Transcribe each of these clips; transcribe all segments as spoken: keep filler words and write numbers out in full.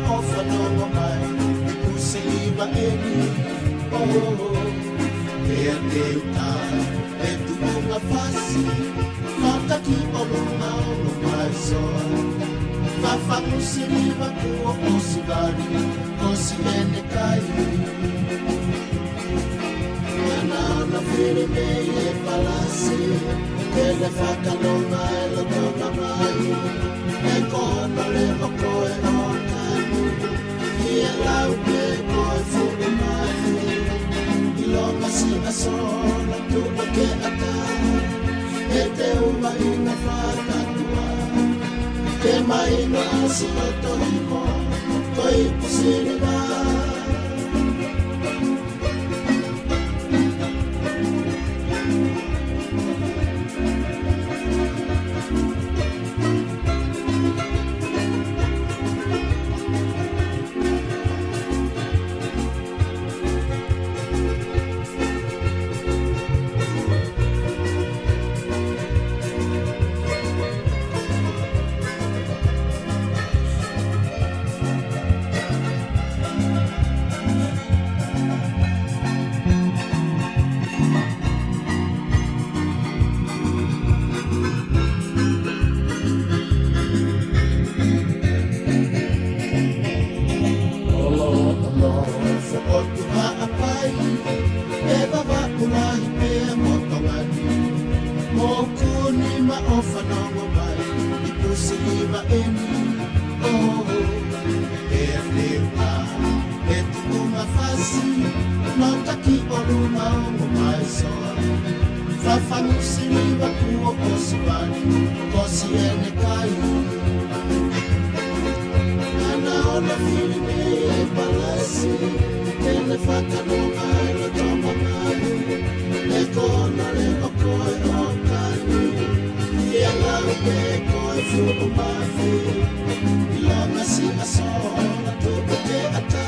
ʻOfa nongo mai, ipu siliva ʻeni, oh, pea te u tā e tuʻunga fasi, maka ki ʻolunga ʻo Lomaisoa. Fafangu siliva kuo ʻosi vali, ʻosi ʻene kai. Mana ona fili mei he palasi, ke ne fakanonga e loto mamahi, e kono le ʻo koe ʻo kani, ki he lau pē ko e fuʻu mafi, ʻi Lomasiʻa sola tuʻu ke ata, e te uva ina fakatua, ke mahino ʻa si ʻo tohi mo, ko ipu siliva. ʻOlo, ʻolo, foʻotu haʻapai, e Vavaʻu lahi pea mo Tonga ni. Mokuni ma ʻofa nongo mai, ipu siliva ʻeni, oh, e te u tā e tuʻunga fasi, maka ki ʻolunga ʻo Lomaisoa. Fafangu siliva kuo ʻosi vali, ʻosi ʻene kai. Mana ona fili mei he palasi, ke ne fakanonga e loto mamahi, e kono le ʻo koe ʻo kani, ki he lau pē ko e fuʻu mafi, ʻi Lomasiʻa sola tuʻu ke ata,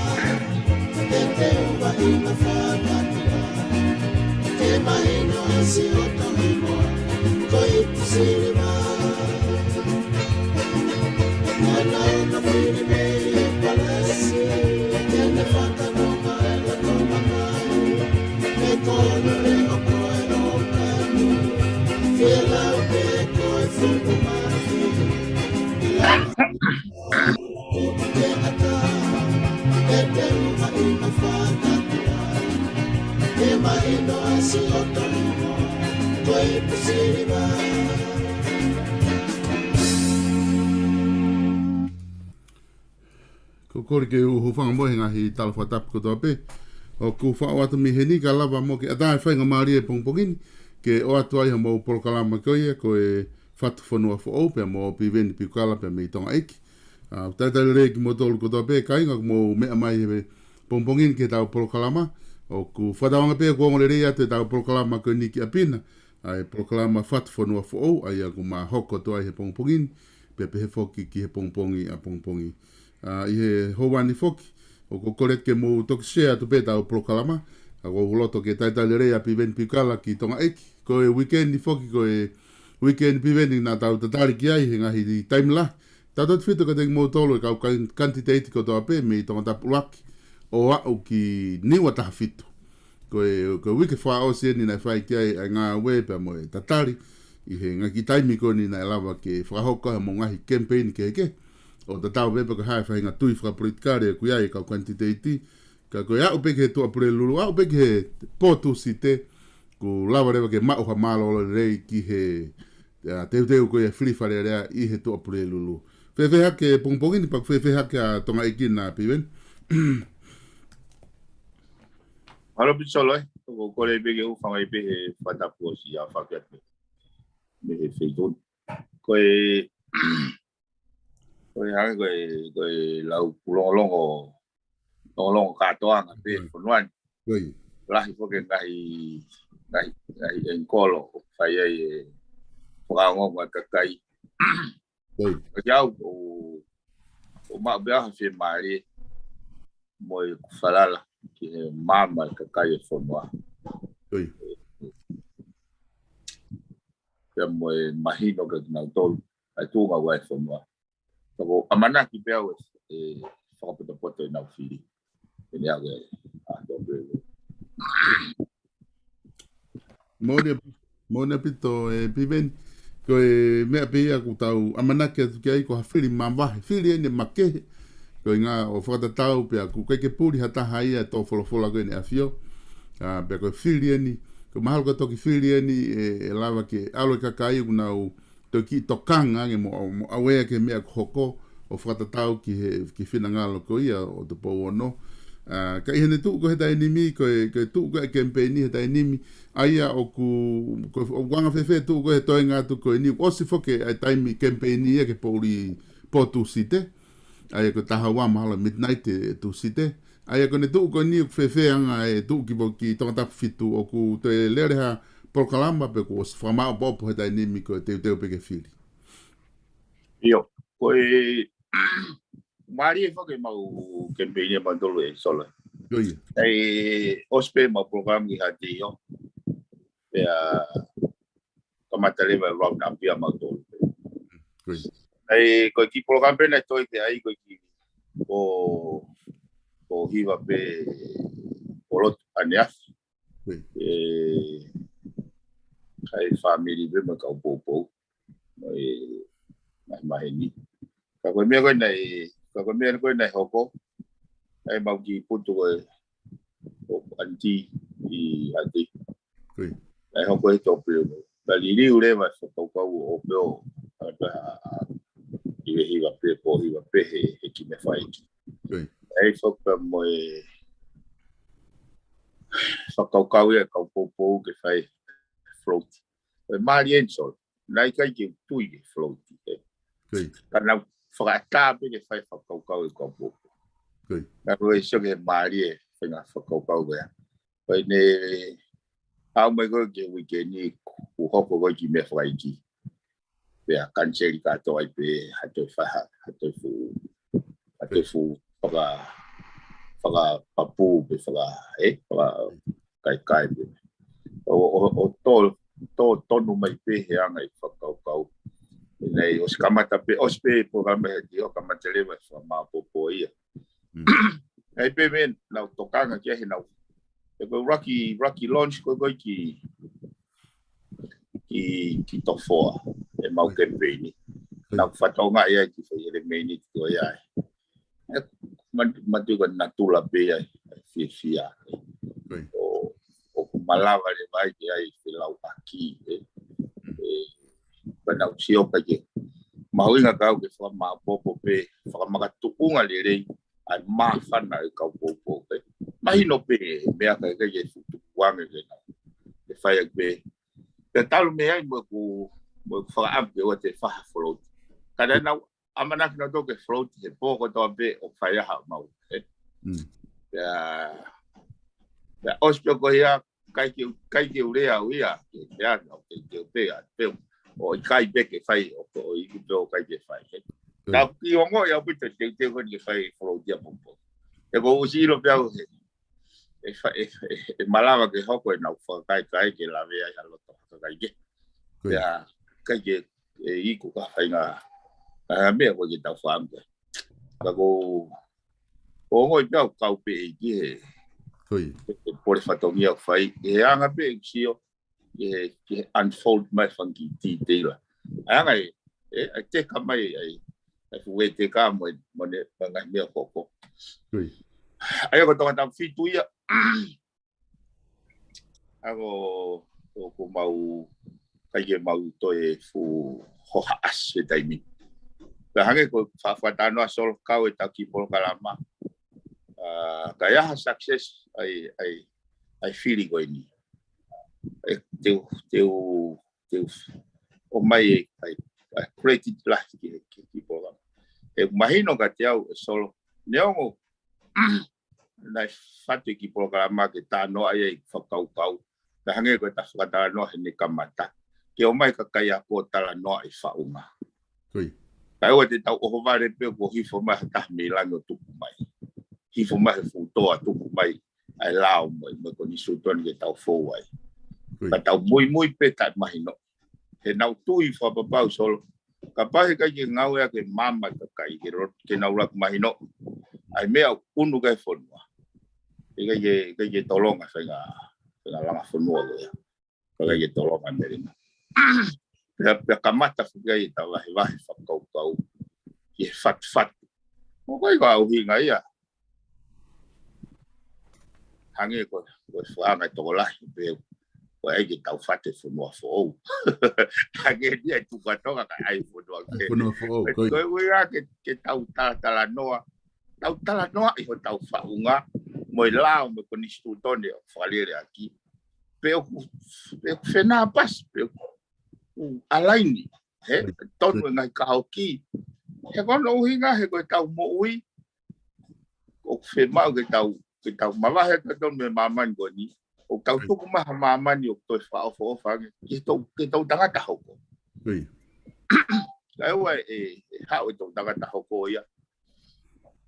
e te uva ina fakatua, ke mahino ʻa si ʻo tohi mo, ko ipu siliva. Mana ona fili mei he palasi, ke ne fakanonga e loto mamahi, e kono le ʻo koe ʻo kani, ki he lau pē ko e fuʻu mafi, ʻi Lomasiʻa sola tuʻu ke ata, e te uva ina fakatua, ke mahino ʻa si ʻo tohi mo, ko ipu siliva. Ko e kole ke u hūfanga mo e ngaahi tala fakatapu kotoa pē ʻoku fai atu mei heni, ka lava mo ke ʻatā e faingamālie he pongipongi ni ke ʻoatu ai hamou polokalama ko ia ko e Fatu Fonua Foʻou pea mo Piveni Piukala pea mei Tonga ʻEiki. ʻA, ʻoku talitali lelei kimoutolu kotoa pē kāinga ʻoku mou meʻa mai he pongipongi ni ki heʻetau polokalama. ʻOku fakatauange pē ʻoku ongo lelei atu ʻetau polokalama ko eni ki ʻapi na, ʻa e polokalama Fatu Fonua Foʻou, ʻa ia ʻoku ma hoko atu ai he pongipongi ni, pea pehē foki ki he pongipongi ʻapongipongi. ʻA, ʻi he houa ni foki, ʻoku ou kole ke mou toki share atu pē ʻetau polokalama, ʻa, ʻoku ou loto ke talitali lelei ʻa Piveni Piukala ki Tonga ʻEiki. Ko e weekend ni foki, ko e weekend Piveni naʻa tau tatali ki ai he ngaahi taimi lahi. Tautautefito kiate kimoutolu e kau kan-, kanititeiti kotoa pē mei Tongatapu ʻUluaki ʻo aʻu ki Niua Tahafitu. Ko e, ko e uike fakaʻosi eni naʻe fai ki ai ʻa e ngāue pea mo e tatali ʻi he ngaahi taimi ko eni naʻe lava ke fakahoko ai hamou ngaahi kemipeini kehekehe, ʻo tatau pē pe ko e hā e faʻahinga tui fakapolitikale ʻoku ʻi ai e kau kanititeiti. Ka ko e aʻu pē ki he Tuʻapulelulu, aʻu pē ki he pō Tūsite, kuo lava leva ke maʻu ha mālōlō lelei ki he, ʻa, teuteu ko ia e fili Fale Alea ʻi he Tuʻapulelulu. Fēfē hake pongipongi ni, pea ʻoku fēfē hake ʻa Tonga ʻEiki na, Piveni? Mālō Pisolo, ē. ʻOku ou kole pē ke u hūfanga ai pē he fakatapu ʻosi ʻa e fakatapu mei he Facebook. Ko e, ko e hangē ko e, ko e lau kulongolongo, longolongo kātoanga pē, mm, fonua ni. Ko ia. Lahi foki e ngaahi, ngaahi, ngaahi ʻengikolo ʻoku fai ai e fakaongoongo ʻa e kakai. Ko ia. Ko au, ʻoku, ʻoku maʻu pē au ha fiemālie mo ʻeku falala ki he maama e kakai e fonua. Ko ia. Pea mo e mahino kiate kinautolu ʻa e tuʻunga ʻo e fonua. Ka ʻoku ou ʻamanaki pē au ʻe, ʻe fakapotopoto ʻenau fili. Eni ake a tō pē. Moʻoni ʻaupito, moʻoni ʻaupito, ē, Piveni. Ko e meʻa pē ia ʻoku tau ʻamanaki atu ki ai ko ha fili mavahe, fili eni makehe. Ko e ʻuhinga ʻo fakatatau pē ʻoku ʻikai ke puli ha taha ia ʻe tō folofola ko eni ʻafio. ʻA, pea ko e fili eni, ko mahalo ko e toki fili eni, ē, ʻe lava ke ʻalu e kakai ʻoku nau toki tokanga ange mo, mo ʻave ki he meʻa ʻoku hoko ʻo fakatatau ki he, ki he finangalo ko ia ʻo Tupou Ono. ʻA, ka ʻi heʻene tuʻu ko ē he taimi ni, ko e, ko e tuʻu ko ē e kemipeini he taimi ni, ʻa ia ʻoku, ko, ʻoku anga fēfē tuʻu ko ē he toenga atu ko eni, ʻosi foki ʻa e taimi kemipeini ia ki he poʻuli pō Tūsite. ʻA ia ko e taha ua mahalo midnight e Tūsite. ʻA ia ko ʻene tuʻu ko eni ʻoku fēfē anga e tuʻu ki po-, ki Tongatapu fitu ʻoku toe lele ha polokalama pe kuo ʻosi fakamāʻopoʻopo he taimi ni ko e teuteu pē ke fili. ʻIo, ko e mālie foki ʻemau kemipeini ʻamautolu ē Solo. ʻIo ia. ʻE ʻosi pē ʻemau polokalama ki Haʻateiho. Pea kamata leva e round up ia ʻamautolu. Ko ia. ʻE ko e kiʻi polokalama pē naʻe toe ki ai ko e kiʻi ʻo, ʻo hiva pē ʻo lotu ʻaneafi. Ko ia. ʻE, ʻa e fāmili pē mo e kau poupou. ʻE, mahemaheni. Ka ko e meʻa ko ē naʻe, ka ko e meʻa ko ē naʻe hoko. ʻA ia mau kiʻi putu ko ē ʻo ʻanti ʻi Haʻateiho. Ko ia. Naʻe hoko e tō pē ʻo. Ka liliu leva e fakakaukau ʻo pē ʻo, ʻa pē ʻa, ʻa, hiva hiva pē, pō hiva pē he, he kiʻi meʻa fai ki. Ko ia. ʻA ia foki pē mo e fakakaukau ia e kau poupou ke fai float. Ko e mālie eni Solo. Naʻe ʻikai ke u tui ke float, ē. Ko ia. Ka naʻa ku fakaʻatā pē ke fai fakakaukau e kau poupou. Ko ia. Naʻa ku ʻi ai e sio ki he mālie e faʻahinga fakakaukau ko ia. Ko ʻene aʻu mai ko ē ki he uike ni kuo hoko ko ē e kiʻi meʻa fakaiki. Pea kaniseli kātoa ai pē ha toe fai ha, ha toe fuʻu, ha toe fuʻu faka, fakapapū pe faka, ē, faka, kaikai pē. ʻO, ʻo, ʻo tō, tō tonu mai pē he anga e fakakaukau. Naʻe ʻosi kamata pē, ʻosi pē polokalama he tio kamata leva e fakamāʻopoʻopo ia. Mm. ʻA ia pē meʻa naʻa ku tokanga ki ai he naʻa ku. ʻE ko e rocky, rocky launch ko ē ko ē ki, ki, ki Tofoa. ʻEmau kemipeini. Ko ia. Naʻa ku fatongia ia ki fai ʻelemēniti ko ia. ʻE, man-, matu ka natula pē ia, fiefia. Ko ia. ʻO, ʻoku malava leva ai ke ʻai felauʻaki, ē. Mm. ʻE, pea naʻa ku sio pē ke mahuʻinga ke u ke fakamāʻopoʻopo pē, fakamakatuʻunga lelei, ʻa e māfana e kau poupou, ē. Mahino pē, meʻa ka ʻikai ke fuʻu tukuange ke nau. ʻE fai ʻaki pē. Pea talu mei ai mo ʻeku, mo ʻeku fakaʻamu ke ʻoua te u fai ha float. Ka naʻa nau ʻamanaki nautolu ke float he pō kotoa pē ʻo fai ai haʻamau, ē. Mm. Pea, pea ʻosi pē ko ia, ʻikai ke, ʻikai ke u lea au ia, ke, ke ana, ke, ke u pea, pea, ʻo ʻikai pē ke fai, ʻo, ʻo iku pē ʻo ʻikai ke fai, ē. Mm. Ka ʻoku ongoʻi ʻaupito teuteu ko eni ke fai float ia poupou. ʻE ko u ʻosi ʻilo pē au he, ʻe fa-, ʻe, ʻe, ʻe malava ke hoko ʻenau fakakaikehe ke lave ai ha loto fakakaikehe. Ko ia. Pea, ʻikai ke, ʻe iku ka faʻahinga, ʻa e meʻa ko ē ke tau fāmili. Ka ko, ko ongoʻi pē au kau pē ʻEiki he, ko ia, he, he pole fatongia ʻoku fai. He anga pē ʻeku sio, he, he unfold mai fanga kiʻi titeila. ʻA e anga ē, ʻe, ʻa e teka mai, ʻa e, ʻa e fuʻu ʻe teka mo e, mo e, mo e ngaahi meʻa hoko. Ko ia. ʻA ia ko Tongatapu fitu ia, ʻa ko, ko, ko mau, ʻikai ke mau toe fuʻu hohaʻasi he taimi. Pea hangē ko e fa-, fakatalanoa Solo kau e taki polokalama. ʻA, ka ʻi ai ha success, ʻa e, ʻa e, ʻa e fili ko eni. ʻE, te u, te u, te u, ʻomai e, ʻa e, ʻa e credit lahi ki he, ki he, ki he polokalama. ʻE mahino kiate au ē Solo. Neongo, naʻe fatu e kiʻi polokalama ke talanoa ai e fakakaukau. Pea hangē ko e ta fakatalanoa heʻene kamata. Ke ʻomai e kakai ako ʻo talanoa e faʻunga. Ko ia. Kae ʻoua te tau ʻohovale pē kuo hifo mai ha taha mei langi ʻo tuku mai. Hifo mai he fuʻu toa tuku mai. ʻA e lao mo e, mo e konisitūtone ke tau fou ai. Ko ia. Ka tau muimui pē taʻemahino. He naʻa ku tui fakapapau Solo. Kapau he ʻikai ke ngāueʻaki e maama e kakai ke lo-, ke nau laku mahino. ʻa e meʻa ʻoku ʻunu ki ai e fonua. ʻIkai ke, ʻikai ke tolonga e faʻahinga, faʻahinga langa fonua ko ia. Ka ʻikai ke tolonga e meʻa lena. Pea, pea kamata foki ai ʻetau vahevahe fakakaukau ki he fatufatu. ʻOku ʻikai ko ha ʻuhinga ia. Hangē ko, ko e fakaanga e tokolahi pē, ko e ʻai ke tau fatu e fonua foʻou. Hangē ia e tuku ʻa Tonga kae ʻai e fonua kehe. Fonua foʻou, ko ia. Ko e ʻuhinga ke, ke tau talatalanoa, tau talanoaʻi hotau faʻunga, mo e lao, mo e konisitūtone ʻoku fakalele ʻaki. Pe ʻoku, pe ʻoku fenāpasi, pe ʻoku ʻalaini. He, tonu e ngaahi kahoki. He ko hono ʻuhinga, he ko ʻetau moʻui, ʻoku fiemaʻu ke tau, ke tau mavahe ʻa tautolu mei he māmani ko eni. ʻO tau tuku mai ha māmani ʻoku toe fakaʻofoʻofa ange, ke tau, ke tau tangata hoko. Kae ʻoua ʻe, ʻe haʻu e tau tangata hoko ia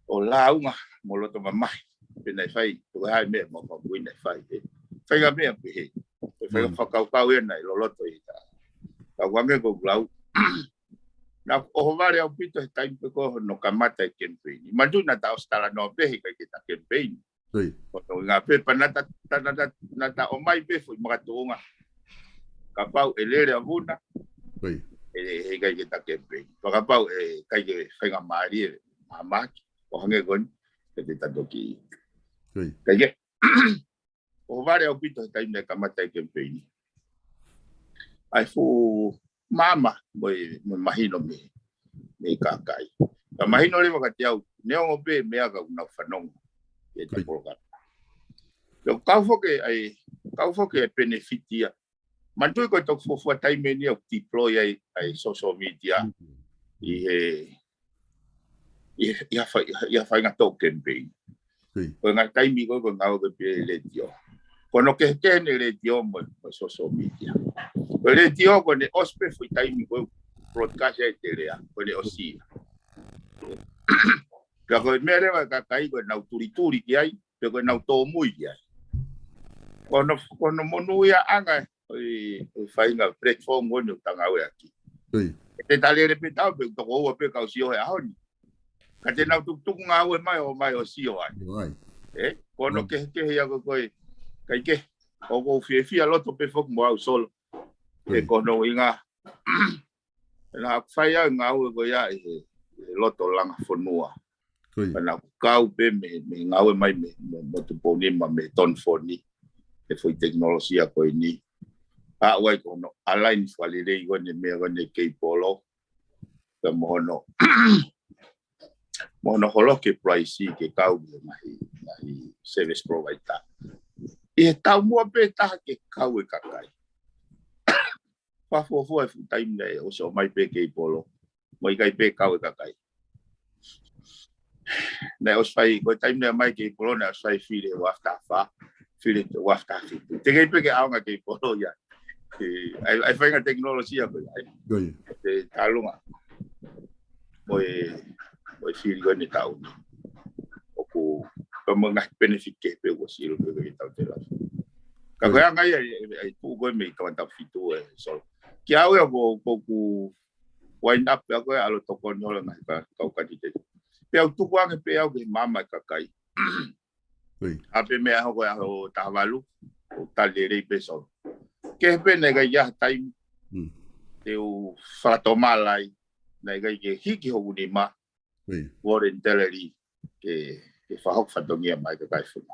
ʻo lāunga mo loto mamahi. Pe naʻe fai, ko e hā e meʻa mo ka kui naʻe fai, ʻe. Fai ka meʻa pehē. Ko e fai ka fakakaukau ia naʻe loloto ʻi he taʻu. Ka ʻoku ange ko ʻeku lau. Naʻa ku ʻohovale ʻaupito he taimi pē ko ē hono kamata e kemipeini. Manatuʻi naʻa ta ʻosi talanoa pē he ʻikai ke ta kemipeini. Ko hono ʻuhinga pē pea naʻa ta, ta, naʻa ta, naʻa ta ʻomai pē foʻi makatuʻunga. Kapau ʻe lele ʻa Vuna, ʻe, he ʻikai ke ta kemipeini. Pea kapau ʻe ʻikai ke faingamālie e māmani, ʻo hangē ko eni, ke te ta toki. ʻIkai ke ʻohovale ʻaupito he taimi naʻe kamata e kemipeini. ʻA e fuʻu maama mo e, mo e mahino mei, mei he kakai. Ka mahino leva kiate au, neongo pē meʻa ka ʻoku nau fanongo ʻi he polokalama. Pea ʻoku kau foki, ʻa e, kau foki e penefiti ia. Manatuʻi ko e toki fuofua taimi eni ʻoku deploy ai, ʻa e social media. ʻI he, ʻi he, ʻi ha fai-, ʻi ha faʻahinga toʻu kemipeini. Ko e ngaahi taimi ko ē, ko e ngāue ko ē pē ʻi he letiō. Ko hono kehekehe ʻene letiō mo, mo e social media. Ko e letiō ko ʻene ʻosi pē foʻi taimi ko ē broadcast ai e lea, ko ʻene ʻosi ia. Pea ko e meʻa leva e kakai ko ʻenau tulituli ki ai, pe ko ʻenau tōmui ki ai. Ko hono, ko hono monūʻiaʻanga ʻo e, ʻo e faʻahinga platform ko eni ʻoku ta ngāueʻaki. ʻE te ta lele pē tautolu pē toko ua pē kau sio he ʻaho ni. Ka te nau tukutuku ngāue mai ʻo mai ʻo sio ai. ʻE, ko hono kehekehe ia ko ē, ʻikai ke, ʻoku ou fiefia loto pē foki mo au Solo. He ko hono ʻuhinga, naʻa ku fai au e ngāue ko ia ʻi he, ʻi he loto langa fonua. Pea naʻa ku kau pē mei, mei he ngāue mai mei, mei, mei Tupouniu mo mei Tonifoni. He foʻi tekinolosia ko eni. ʻA ʻoku ʻi ai ko hono ʻalaini fakalelei ko eni meʻa ko eni keipolo. Pea mo hono, mo hono holoki e price ke kau ki he ngaahi, ngaahi service provider. ʻI he taumuʻa pē taha ke kau e kakai. Fakafuofua e fuʻu taimi naʻe ʻosi ʻomai pē keipolo. Mo ʻikai pē kau e kakai. Naʻe ʻosi fai, ko e taimi naʻe ʻomai keipolo, naʻe ʻosi fai fili he ua afe taha fā, fili he ua afe taha fitu. Teʻeki pē ke ʻaonga keipolo ia. ʻE, ʻa e, ʻa e faʻahinga tekinolosia ko ia. Te tālunga. Mo e, mo e fili ko eni taʻu ni. ʻOku, pea mo e ngaahi benefit kehe pē ʻoku ʻosi ʻilo pē ko e tau te lau. Ka ko e anga ia, ʻe, ʻe, ʻe tuʻu ko ē mei he tau fitu ē, Solo. Kiate au ia ko, ko ʻeku wind up ia ko ē ʻalu ʻo tokoni holo ngaahi ka, kau kaniteti. Pea u tuku ange pē au ki he maama e kakai. ʻA pē meʻa hoko e ʻaho taha valu, ʻo tali lelei pē Solo. Kehe pē naʻe ʻikai ha taimi, te u fakatomala ai, naʻe ʻikai ke hiki hoku nima, voluntarily, ke, ke fakahoko fatongia mai ka kai funa.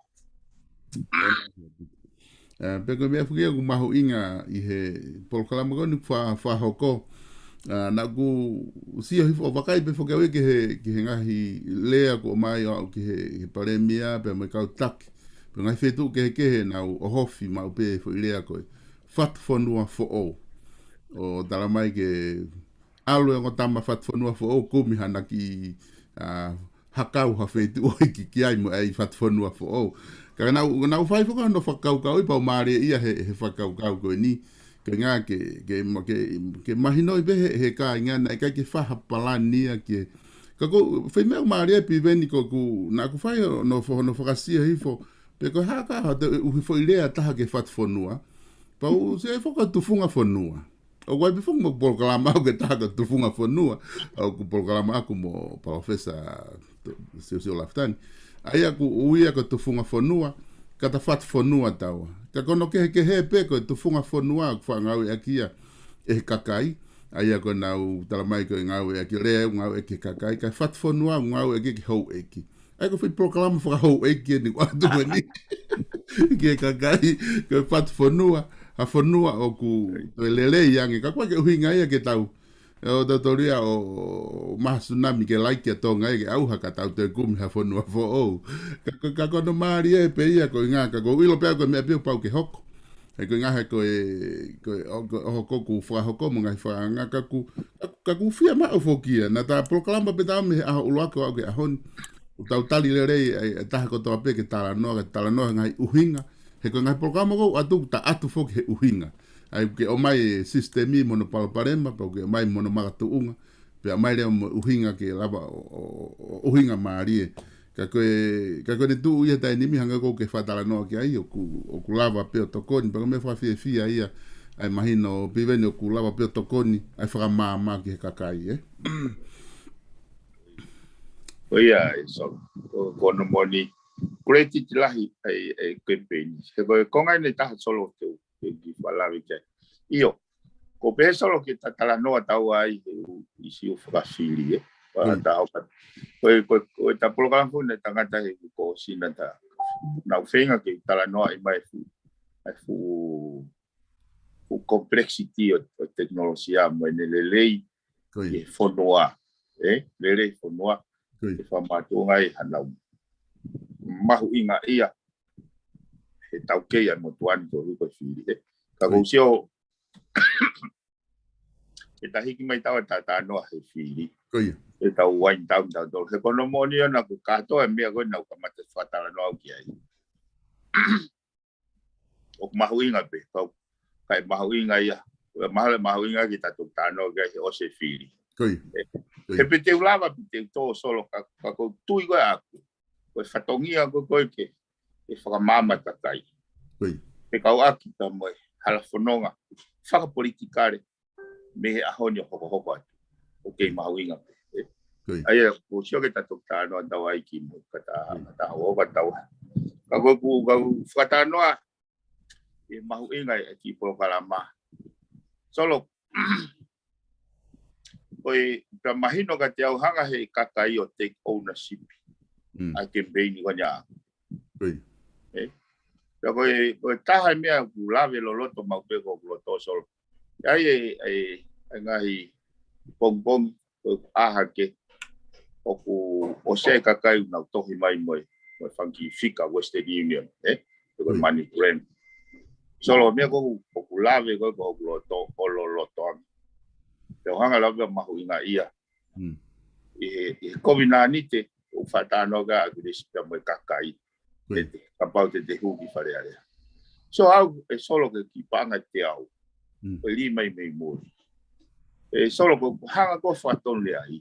ʻE, pea ko e meʻa foki ia ʻoku mahuʻinga ʻi he polokalama ko eni fa-, fakahoko. ʻA, naʻa ku sio hifo ʻo vakai pē foki au ia ki he, ki he ngaahi lea ko ʻomai ʻo aʻu ki he, ki he palēmia, pea mo e kau taki. Pea ngaahi feituʻu kehekehe naʻa ku ʻohofi maʻu pē foʻi lea ko e fatu fonua foʻou. ʻO tala mai ke ʻalu e ongo tama fatu fonua foʻou kumi hana ki, ʻa, hakau ha feituʻu ʻo hiki ki ai mo ʻai fatu fonua foʻou. Ka naʻa ku, naʻa ku fai foki hono fakakaukauʻi pea u mālieʻia he, he fakakaukau ko eni. Ke ngā ke, ke ma-, ke, ke mahinoʻi pē he, he kāinga naʻe ʻikai ke fai ha palani ia ke. Ka ko, fai meʻa mālie piveni ko ʻeku, naʻa ku fai hono fo-, hono fakasio hifo. Pea ko e hā ka ha te ʻuhi foʻi lea taha ke fatu fonua. Pea u sio foki ki he tufunga fonua. ʻOku ʻi ai pē foki mo ʻeku polokalama ʻaʻaku ke taha ko e tufunga fonua. ʻOku polokalama ʻaʻaku mo Palōfesa Siosio Lafitani. ʻA ia ʻoku ui ia ko e tufunga fonua, kata fatu fonua taua. Ka ko hono kehekehe pē ko e tufunga fonua ʻoku faʻa ngāueʻaki ia ʻe he kakai. ʻA ia ko ʻenau tala mai ko e ngāueʻaki lea ʻoku ngāueʻaki ʻe he kakai. Ka e fatu fonua ʻoku ngāueʻaki ʻe he houʻeiki. ʻA ia ko e foʻi polokalama fakahouʻeiki eni ʻoku ʻatu eni ki he kakai, ko e fatu fonua, ha fonua ʻoku toe lelei ange. Ka ʻoku ʻikai ke ʻuhinga ia ke tau ʻe ʻo tautolu ia ʻo, ʻo maha sunami ke laiki ʻa Tonga ia ke ʻauha ka tau toe kumi ha fonua foʻou. Ka, ka, ka ko hono mālie pē ia ko e ʻuhinga, ka ʻoku ou ʻilo pē au ko e meʻa pē ʻoku pau ke hoko. He ko e ʻuhinga he ko e, ko e, ʻo, ko e ʻohoko ʻoku fakahoko mo e ngaahi fakaanga ka ʻoku, ka, ka ʻoku fiemaʻu foki ia. Naʻa ta polokalama pē taua mei he ʻaho ʻuluaki ʻo aʻu ki he ʻaho ni. ʻOku tau tali lelei ʻa e, ʻa e taha kotoa pē ke talanoa, ke talanoa he ngaahi ʻuhinga. He ko e ngaahi polokalama ʻoku ʻatu, ta ʻatu foki he ʻuhinga. ʻA ia ʻoku ke ʻomai e sisitemi mo hono palopalema, pea ʻoku ke ʻomai mo hono makatuʻunga, pea ʻomai leva mo e ʻuhinga ke lava ʻo, ʻo, ʻo ʻuhinga mālie. Ka ko e, ka ko ʻene tuʻu ia he taimi ni hangē ko ʻeku fakatalanoa ki ai, ʻoku, ʻoku lava pē ʻo tokoni, pea ko e meʻa fakafiefia ia, ʻa e mahino Piveni ʻoku lava pē ʻo tokoni, ʻa e fakamaama ki he kakai, ē? ʻIo, ʻe Solo, ko, ko hono moʻoni, credit lahi ʻa e, ʻa e kemipeini. He ko e konga eni ʻe taha Solo te u, te u kiʻi fakalave ki ai. ʻIo, ʻoku pehē Solo ke ta talanoa taua ai he ʻū ʻīsiu fakafili, ē. Pea Mm. ta hoko. Ko e, ko e, ko e ta polokalama foki naʻe tangata he ʻū ko Sina ta. Naʻa ku feinga ke talanoaʻi mai e fuʻu, e fuʻu, fuʻu complexity ʻo, ʻo tekinolosia mo ʻene lelei Ko ia. ki he fonua. Ē, lelei fonua. Ko ia. Ke fakamakatuʻunga ai hanau mahuʻinga ia he taukei ʻa e motuʻa ni ko e ʻū ko e fili, ē. Ka Ko ia. ʻoku ou sio, ke ta hiki mai taua ta talanoa he fili. Ko ia. Ke tau wind down tautolu. He ko hono moʻoni ʻoku kātoa e meʻa ko ē naʻa ku kamata fakatalanoa au ki ai. ʻOku mahuʻinga pē, kau, kae mahuʻinga ia. ʻOku mahalo mahuʻinga ke ta toki talanoa ki ai he ʻosi e fili. Ko ia. Ē, Ko ia. he pē te u lava, pē te u tō Solo ka, ka ʻoku ou tui ko ē ʻaʻaku. Ko e fatongia ko ē ko ē ke, ke fakamaama e kakai. Ko ia. Ke kau ʻaki ka mo e hala fononga fakapolitikale mei he ʻaho ni ʻo hokohoko atu. ʻOku kei mahuʻinga pē. Ē. Ko ia. ʻA ia, ʻoku ou sio ke ta toki talanoa taua ai ki mui, ka ta, Ko ia. ka ta hoko ka taua. Ka ko ʻeku, ka ʻeku fakatalanoa, ʻe mahuʻinga e kiʻi polokalama. Solo, ko e, pea mahino kiate au hanga he kakai ʻo take ownership Mm. ʻa e kemipeini ko eni ʻaʻaku. Ko ia. Ē? Pea ko e, ko e taha e meʻa ʻoku lave loloto maʻu pē ko ʻeku loto Solo. ʻA ia, ʻa e, ʻa e ngaahi pongipongi, ko e ʻaho ke, ʻoku ʻosi e kakai ʻoku nau tohi mai mo e, mo e fanga kiʻi fika Western Union, ē? Ko e Ko ia. MoneyGram. Solo, meʻa ko ē ʻoku, ʻoku lave ko ē ko ʻeku loto, ʻo loloto ange. Pea u hanga lave ʻo mahuʻinga ia. Mm. ʻI he, ʻi he kovinānite, ʻoku fakatalanoa ka ʻaku lesi pea mo e kakai. Ko ia. Te te, kapau te te hū ki Fale Alea. So au, ʻe Solo ke kiʻi paʻanga kiate au. Mm. Ko e lī mai mei muli. ʻE Solo ko e hanga ko ē ʻo fakatonu lea ai.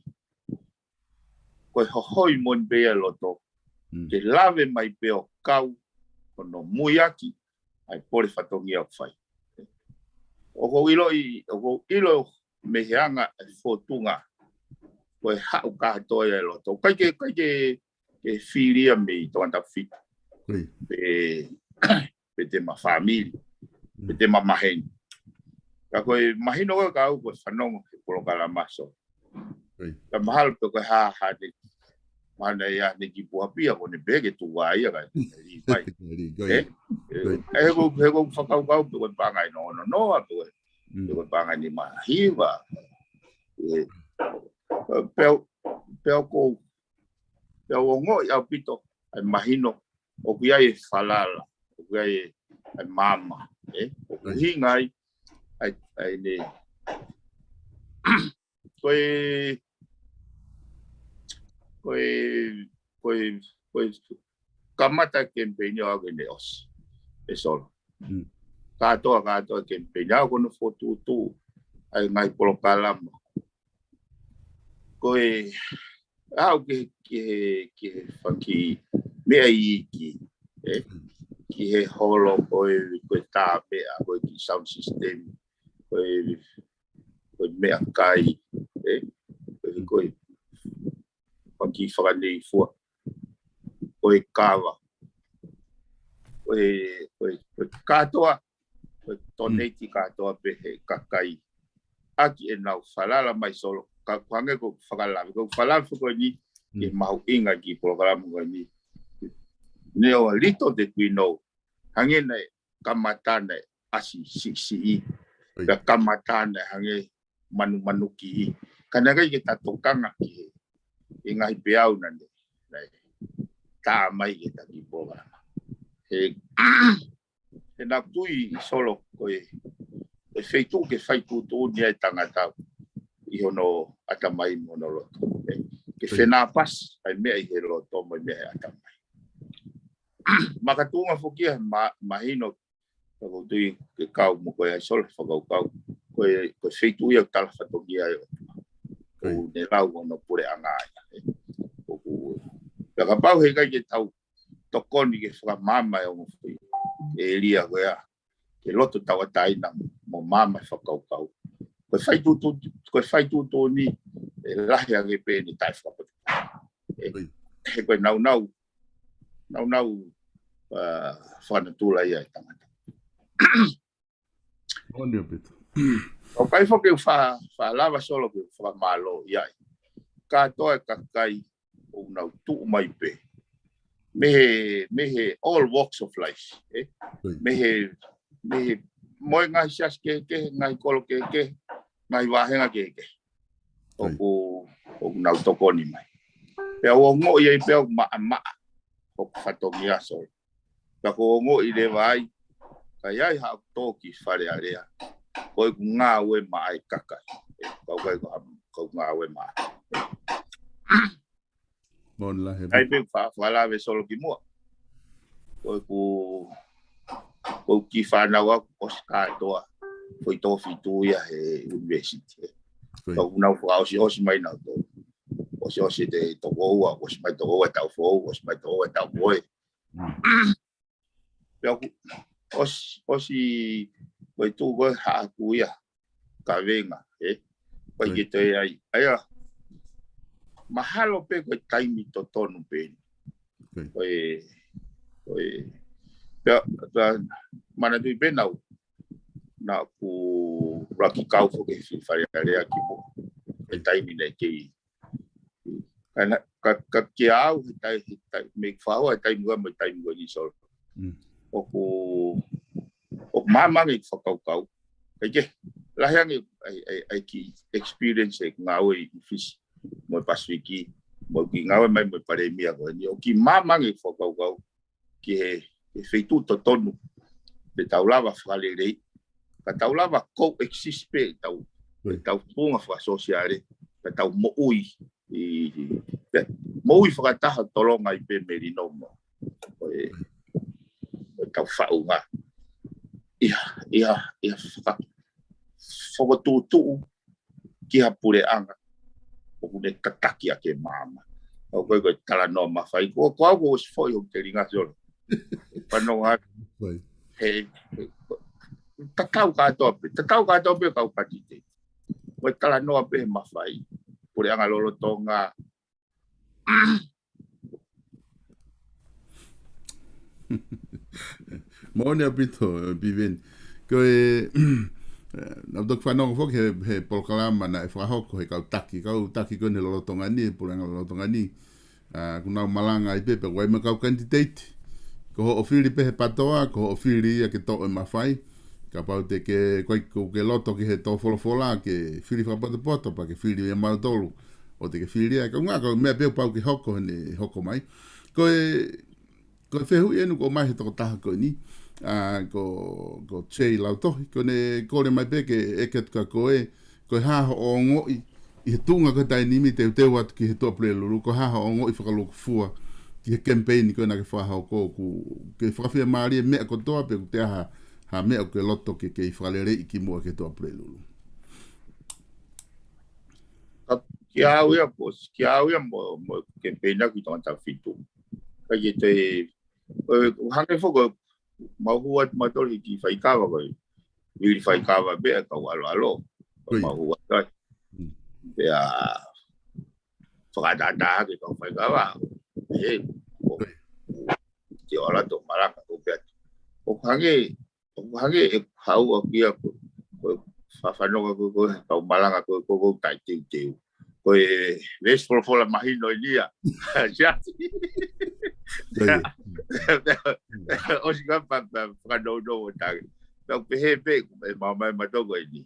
Ko e hohoi moʻoni pē ia e loto. Mm. Ke lave mai pē ʻo kau, hono muiaki, ʻa e pole fatongia ʻoku fai. ʻOku ou ʻiloʻi, ʻoku ou ʻilo mei he anga e fōtunga. Ko e haʻu kātoa ia e loto. ʻIkai ke, ʻikai ke, ke fili ia mei Tonga Tapu Fitu. Ko ia. Pe, pe te ma fāmili. Pe Mm. te ma maheni. Ka ko e mahino ko ē ka au ko e fanongo he polokalama Solo. Ko ia. Ka mahalo pe ko e hā, hā te, mahalo ia ne ki Puapia ko ʻene pehē ke tuku ā ia ka e lī mai. Lī, ko Ē? ia. Ko ia. Ē, he ko, he ko fakakaukau pe ko e paʻanga ʻe noa noa, pe ko e, Mm. pe ko e paʻanga ʻe nima hiva. Ē, pea, pea ko, pea u ongoʻi ʻaupito, ʻa e mahino, ʻoku ʻi ai e falala, ʻoku ʻi ai e, ʻa e maama, ē? ʻOku Ko ia. hinga ai, ʻa e, ʻa e ne, ko e, ko e, ko e, ko e kamata kemipeini ʻo aʻu ki heʻene ʻosi, ʻe Solo. Mm. Kātoa, kātoa kemipeini ʻo aʻu ki hono fokotuʻutuʻu ʻa e ngaahi polokalama. Ko e, aʻu ki he, ki he, ki he fanga kiʻi meʻa iiki, ē? Ki he holo, ko e, ko e tā meʻa, ko e kiʻi sound system, ko e, ko e meʻakai, ē? Ko e, ko e, fanga kiʻi fakaneifua, ʻo e kava, ʻo e, ʻo e, ʻo e kātoa, ʻo e toneiti kātoa pē he kakai ʻaki ʻenau falala mai Solo. Ka ʻoku hangē ko e fakalave, ko e fakalave ko eni, ke mahuʻinga ki he polokalama ko eni. Neʻi ʻalu ʻo lito te kui nou, hangē naʻe kamata naʻe ʻasi siʻisiʻi, pea kamata naʻe hangē manumanukiʻi. Ka naʻe ʻikai ke ta tokanga ki he, he ngaahi peau naʻe, naʻe tā mai ke ta ki polokalama. He, he naʻa ku tui Solo ko e, e feituʻu ke fai tuʻutuʻuni ai e tangata ʻi hono ʻatamai mo hono loto. Ke fenāpasi ʻa e meʻa ʻi he loto mo e meʻa he ʻatamai. Makatuʻunga foki ia he ma-, mahino, ka ʻoku ou tui ke kau mo koe ai Solo he fakakaukau. Ko e, ko e feituʻu ia ʻoku tala fatongia ai ʻOtua. ʻOku ne lau hono puleʻanga ia. ʻOku, pea kapau he ʻikai ke tau tokoni ke fakamaama e ongo foʻi ʻēlia ko ia, ke loto tauʻatāina mo maama e fakakaukau. Ko e fai tuʻutuʻu-, ko e fai tuʻutuʻuni ʻe lahi ange pē ʻene taʻefakapotopoto. He ko e naunau, naunau, ʻa, fakanatula ia e tangata. ʻOku ʻikai foki ke u fa-, fakalava Solo ke u fakamālō ia ai. Kātoa e kakai ʻoku nau tuʻu mai pē. Mei he, mei he all walks of life, ē? Mei he, mei he, mo e ngaahi siasi kehekehe, ngaahi kolo kehekehe, ngaahi vāhenga kehekehe. ʻOku, ʻoku nau tokoni mai. Pea u ongoʻi ai pē ʻoku maʻamaʻa hoku fatongia Solo. Pea ko u ongoʻi leva ai, ka ʻi ai haʻaku tō ki Fale Alea, ko ʻeku ngāue maʻa e kakai. Kau kai ko ha-, kau ngāue maʻa. Moʻoni lahi. ʻIkai pē fa-, fakalave Solo kimuʻa. Ko ʻeku, ko ʻeku kiʻi fānau ʻoku ʻosi kātoa, foʻi tō fitu ia he university. Ka ʻoku nau fakaʻosiʻosi mai nautolu. ʻOsiʻosi e toko ua, ʻosi mai toko ua taʻu foʻou, ʻosi mai toko ua taʻu mohe. Pea ʻoku ʻosi, ʻosi, ko e tuʻu ko e haʻaku ia, kavenga, ē? Ko e ke toe ai, ʻa ia, mahalo pē ko e taimi totonu pē. Ko e, ko e, pea, pea, manatuʻi pē naʻa ku, naʻa ku laki kau foki he Fale Alea kimuʻa. He taimi naʻe kei Ka na-, ka, ka kia au, he tai-, he tai-, mei fao, he taimi ua, mei taimi ua ni Solo. ʻOku, ʻoku maama ange e fakakaukau. ʻIkai ke, lahi ange ʻa e, ʻa e, ʻa e kiʻi experience ʻeku ngāue ʻi Fisi, mo e Pasifiki, mo e kiʻi ngāue mai mo e palēmia ko eni. ʻOku kiʻi maama ange e fakakaukau ki he, he feituʻu totonu, pe tau lava fakaleleiʻi, ka tau lava coexist pē ʻetau, ʻetau tuʻunga fakasōsiale, ka tau moʻui, ʻi, ʻi, pe, moʻui fakataha tolonga ʻi pē melino mo, ʻo e, ʻo ʻetau faʻunga. ʻIa, ʻia, ʻia faka-, fakatuʻutuʻu ki ha puleʻanga ʻoku ne tataki ʻa e maama. ʻOku ʻikai ko e talanoa mafai. Ko, ko au ʻoku ʻosi foʻi ʻo telinga Solo. Fanongo atu. He, he, tatau kātoa pē, tatau kātoa pē kau patite. Ko e talanoa pē mafai. Puleʻanga lolotonga, Moʻoni ʻaupito, ʻe Piveni. Ko e, naʻa ku toki fanongo foki he, he polokalama naʻe fakahoko he kau taki, kau taki ko eni lolotonga ni, puleʻanga lolotonga ni. ʻA, ʻoku nau malanga ai pē, pea ʻoku ʻi ai mo e kau kanititeiti. Ko hoʻo fili pē he PTOA, ko hoʻo fili ia ke toʻo e mafai. Kapau te ke, ko e, ko ke loto ki he tō folofola, ke fili fakapotopoto, pea ke fili ia mautolu. ʻO te ke fili ia, ka ngā, ko e meʻa pē ʻoku pau ke hoko, ʻe hoko mai. Ko e, ko e fehuʻi ʻeni ʻoku ʻomai he tokotaha ko eni, ʻa, ko, ko Jay Lautohi, ko ʻene kole mai pē ke ʻeke atu kia koe, ko e hā hoʻo ongoʻi, ʻi he tuʻunga ko e taimi ni teuteu atu ki he Tuʻa Pulelulu, ko e hā hoʻo ongoʻi fakalūkufua, ki he kemipeini ko ē naʻa ke fakahoko ʻoku, ke fakafiemālie e meʻa kotoa pe ʻoku toe ʻi ai ha, ha meʻa ʻoku ke loto ke, ke fakaleleiʻi kimuʻa ki he Tuʻa Pulelulu. Ka, kia au ia, boss, kia au ia mo, mo e kemipeini ʻaku ʻi Tongatapu fitu. ʻIkai ke te, ʻo, ʻo hangē foki, mau hū atu mautolu he kiʻi faikava ko ē. Vili faikava pē ʻa e kau ʻaloʻalo. Ko ia. Mau hū atu ai. Mm. Pea, fakatātā ke kau faikava. He, ko, te ola to malanga ko pea. ʻOku hangē, ʻoku hangē ʻeku haʻu ʻaku ia ko, ko e fafanongo ko, ko e kau malanga ko, ko, ko taʻeteuteu. Ko e veesi folofola mahino eni ia. Siasi. ʻOsi ka pa, pa, fakanounou ʻo tangi. Tau pehē pē, ʻe mau mai matoko eni.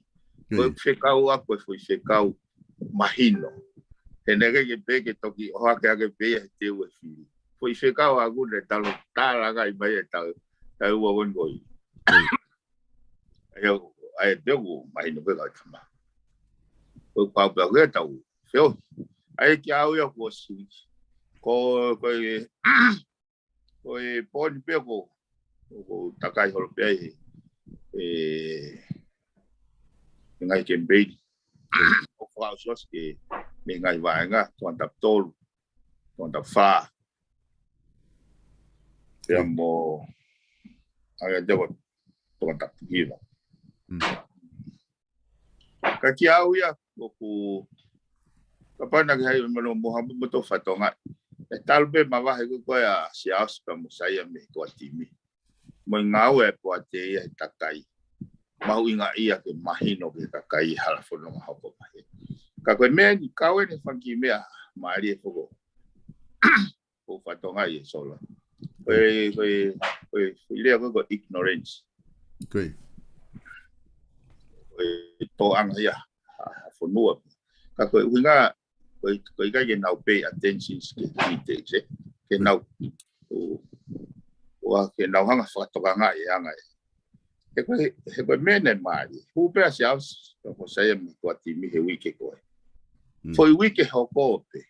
Ko e fekau ʻaku, ko e foʻi fekau mahino. He naʻe ʻikai ke pehē ke toki ʻohake ake pē ia he teu e fili. Foʻi fekau ʻaku naʻe talo tālangaʻi mai e tau, tau ua wan koi. ʻAi, ʻai pē ʻoku mahino pē kau tama. Ko e pau pē ʻaku ia tau. Feo. ʻAi kia au ia kuo sui. Ko, ko e, ko e pōni pē ko, ko, ko takai holo pē ai he, e, he ngaahi kemipeini. ʻO fakaʻosiʻosi ke, mei he ngaahi vaenga, tongatapu tolu, tongatapu fā. Pea mo, ʻai te ko, tongatapu hiva. Ka kia au ia, ʻoku, kapau naʻa ke haʻi mano mo ha mo to fatonga. ʻE talu pē mavahe ko ko ia Siaosi pea mo Saia mei he ʻOtua Timi. Mo e ngāue ʻa e ʻOtua Timi ia he takai. Mahuʻinga ia ke mahino ke takai hala fononga hoko mai. Ka ko e meʻa ni, kau eni fanga kiʻi meʻa mālie foki. Ko fatonga ia sola. Ko e, ko e, ko e, ko e lea ko, ko ignorance. Ko e. Ko e tōʻanga ia, ha, ha fonua. Ka ko e ʻuhinga, ko e, ko e ʻikai ke nau pay attention ki he details, ē. Ke nau, ʻo, ʻo ke nau hanga fakatokangaʻi e anga ē. He ko e, he ko e meʻa naʻe mālie. Hū pē ʻa Siaosi, ko Saia mei he ʻOtua Timi he uike ko ē. Foʻi uike hoko pē.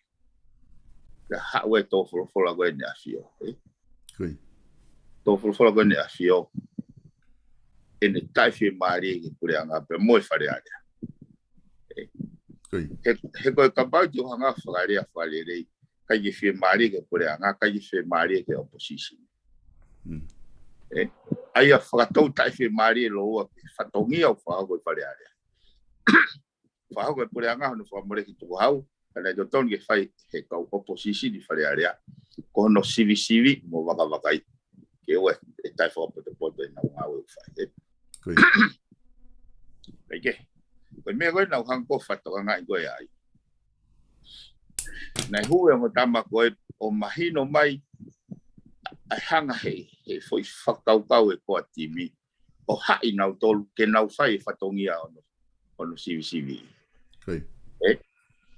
Ka haʻu e tō folofola ko eni ʻa ʻAfio, ē? Tō folofola ko eni ʻa ʻAfio. ʻEne taʻefiemālie ki he puleʻanga pea mo e Fale Alea. Ē? He, he ko e kapau te u hanga fakalea fakalelei. ʻIkai ke fiemālie ki he puleʻanga, ʻikai ke fiemālie ki he opposition. Ē? ʻAi ʻa fakatou taʻefiemālie lōua ki he fatongia ʻoku fakahoko ʻe he Fale Alea. Fakahoko ʻe he puleʻanga hono fakamoleki tukuhau, ka naʻe totonu ke fai he kau opposition ʻi Fale Alea. Ko hono sivisivi mo vakavakai. Ke ʻoua ʻe taʻefakapotopoto ʻenau ngāue ʻoku fai, ē. Kae kehe. Ko e meʻa ko ē naʻa ku hanga ʻo fakatokangaʻi ko ē ai. Naʻe hū e ongo tama ko ē ʻo mahino mai ʻa e hanga he, he foʻi fakakaukau ʻa e ʻOtua Timi. ʻO haʻi nautolu ke nau fai e fatongia hono, hono sivisivi. Ē?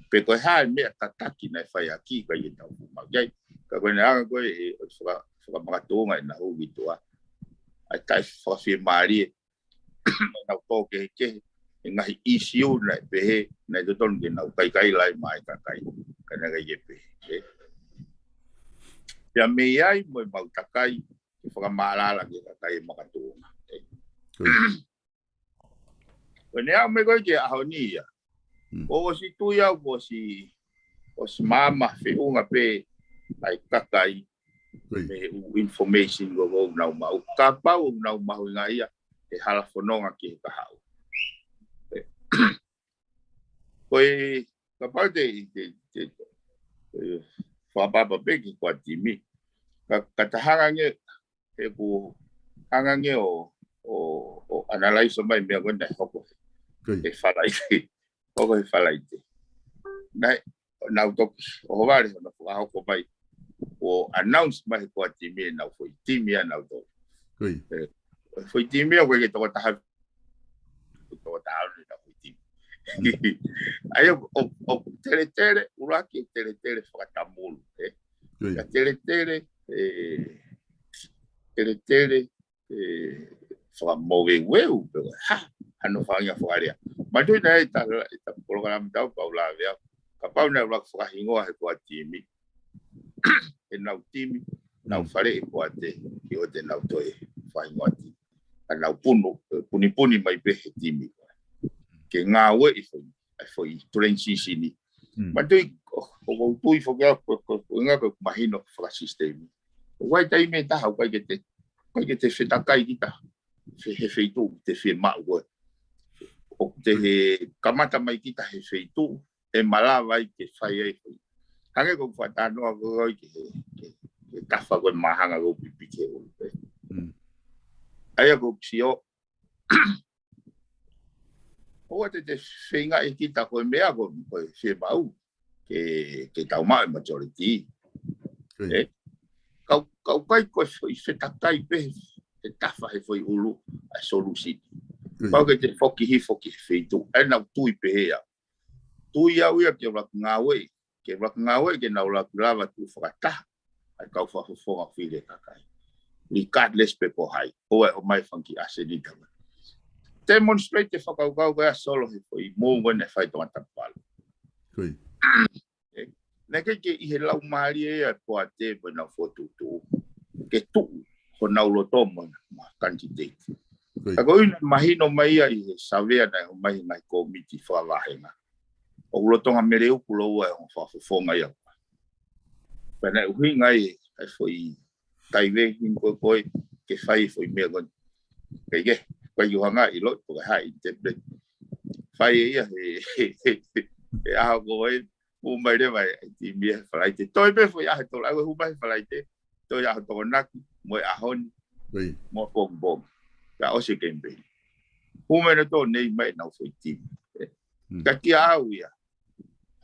Pe ko e hā e meʻa tataki naʻe fai ʻaki, ʻikai ke tau fuʻu maʻu ki ai. Ka ko e anga ko ē, ʻe, ʻo faka-, fakamakatuʻunga ʻenau hū ki tuʻa. ʻA e taʻefakafiemālie, ʻenau tō kehekehe, e ngaahi ʻīsiu naʻe pehē, naʻe totonu ke nau kaikaila ai maʻa e kakai. Ka naʻe ʻikai ke pehē, ē? Pea mei ai mo e mau takai, ke fakamālala ki he kakai e makatuʻunga. Ko ʻene aʻu mai ko ē ki he ʻaho ni ia. Kuo ʻosi tui au, kuo ʻosi, ʻosi maama feʻunga pē ʻa e kakai mei he ʻū information ko ē ʻoku nau maʻu. Kapau ʻoku nau mahuʻinga ia, ʻe hala fononga ki he kahaʻu. Ko e, kapau te, te, te, te, fakapapa pē ki he ʻOtua Timi. Ka, ka ta hanga ange, he ʻoku hanga ange ʻo, ʻo, ʻo analyze mai meʻa ko ē naʻe hoko he Falaite. Hoko he Falaite. Naʻe, nau toki, ʻohovale, hono fakahoko mai. ʻO announce mai he ʻOtua Timi ʻenau foʻi timi ʻa nautolu. Ē, foʻi timi ʻoku ʻikai ke toko taha toko taha ʻenau foʻi timi. ʻAi ʻo, ʻo, ʻo teletele, ʻuluaki ʻo teletele fakatamulu, ē. Ka teletele, ē, teletele, ē, fakamoveuveu, pe ko e hā, hano faʻahinga fakalea. Manatuʻi naʻe ʻi ai ʻeta, ʻeta polokalama tau pau lave au. Kapau naʻe ʻuluaki fakahingoa he ʻOtua Timi. ʻEnau timi, nau fale e ʻOtua Timi, ki ʻoua te nau toe fakahingoa timi. Ka nau punu, ē, punipuni mai pē he timi. Ke ngāueʻi foʻi, ʻa e foʻi transition ni. Manatuʻi, ʻo, ʻo, ʻo tui foki au, ko, ko, ko e ʻuhinga ko e mahino fakasisitemi. ʻOku ʻi ai e taimi ʻe taha, ʻoku ʻikai ke te, ʻikai ke te fetakai kita, fe-, he feituʻu te fiemaʻu ko ē. ʻOku te he kamata mai kita he feituʻu, ʻe malava ai ke fai ai foʻi Hangē ko e fakatalanoa ko ē ke, ke, ke tafa ko e māhanga ko e pipiki he ʻulu pē. ʻA ia ko e sio, ʻoua te te feingaʻi kita ko e meʻa ko, ko e fiemaʻu ke, ke tau maʻu e majority. ʻE? Kau, kau kai ko e foʻi fetakai pē he tafa he foʻi ʻulu ʻa e solution. Pau ke te foki hifo ki he feituʻu. ʻE nau tui pē he au. Tui au ia ke ʻuluaki ngāue, ke ʻuluaki ngāue ke nau ʻuluaki lava tuʻu fakataha ʻa e kau fakafofonga fili e kakai. Regardless pe ko hai, ʻoua ʻe ʻomai fanga kiʻi ʻasenita. Demonstrate e fakakaukau ko ia Solo he foʻi mou ko ē naʻe fai Tongatapu valu. ʻE, naʻe ʻikai ke ʻi he laumālie ia ʻa e poate pea nau fokotuʻutuʻu ke tuʻu honau loto mo e candidate. Ka ko ʻene mahino mai ia ʻi he savea naʻe ʻomai he ngaahi kōmiti fakavāhenga. ʻOku lolotonga mele uku lōua e ongo fakafofonga ia. Pea naʻe ʻuhinga ai ʻa e foʻi taivei hini ko ē ko ē ke fai e foʻi meʻa ko ē. Ke ke, ko e ʻuhinga ʻi loto ko e haʻi tempe. Fai e ia he, he, he, he ʻaho ko ē, hū mai leva e timi he Falaite. Toe pē foʻi ʻaho tolu, ʻa ia hū mai he Falaite. Toe ʻaho Tokonaki, mo e ʻaho ni, mo e pongipongi. Ka ʻosi e kemipeini. Hū mai nautolu nei mai nau foʻi timi. Ka kia au ia.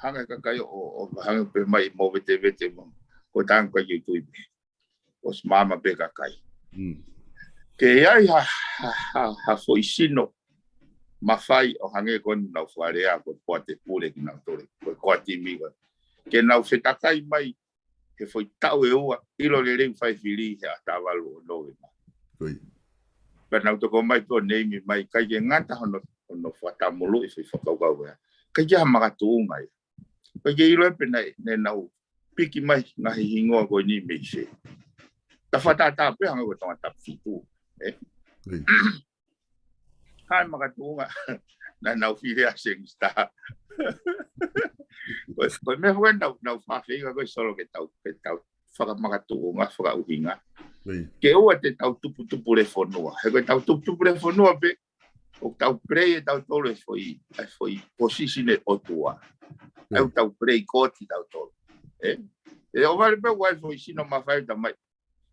Hanga e kakai ʻo, ʻo, hanga pē mai mo vetevete mo. Ko e tango ka kiu tui pē. ʻOsi māmā pē kakai. Ke ʻi ai ha, ha, ha, ha foʻi sino mafai ʻo hangē ko eni nau fakalea ko e poate pule kinautolu. Ko e koa timi ko ē. Ke nau fetakai mai he foʻi taʻu ʻe ua, ʻilo lelei fai fili he ʻaho taha valu ʻo Nōvema. Pea nau toko mai pē ʻo neimi mai, ʻikai ke ngata hono, hono fakatamulu e foʻi fakakaukau ia. ʻIkai ke ha makatuʻunga ia. ʻIkai ke ʻilo ʻe pē naʻe, naʻa nau piki mai ngaahi hingoa ko eni mei fē. Ta fakatātā pē hangē ko Tongatapu fitu. ʻE? Hai makatuʻunga, naʻa nau fili ʻa Seng Star. Ko e, ko e meʻa fua nau, nau fafeinga ko ē Solo ke tau, ke tau fakamakatuʻunga, fakaʻuhinga. Ke ʻoua te tau tuputupu lefonua. He ko e tau tuputupu lefonua pē, ʻoku tau play e tautolu e foʻi, e foʻi position e ʻOtua. ʻE ʻoku tau play kooti tautolu. ʻE? ʻE ʻo vale pē ʻoku ʻi ai e foʻi sino mafai ta mai.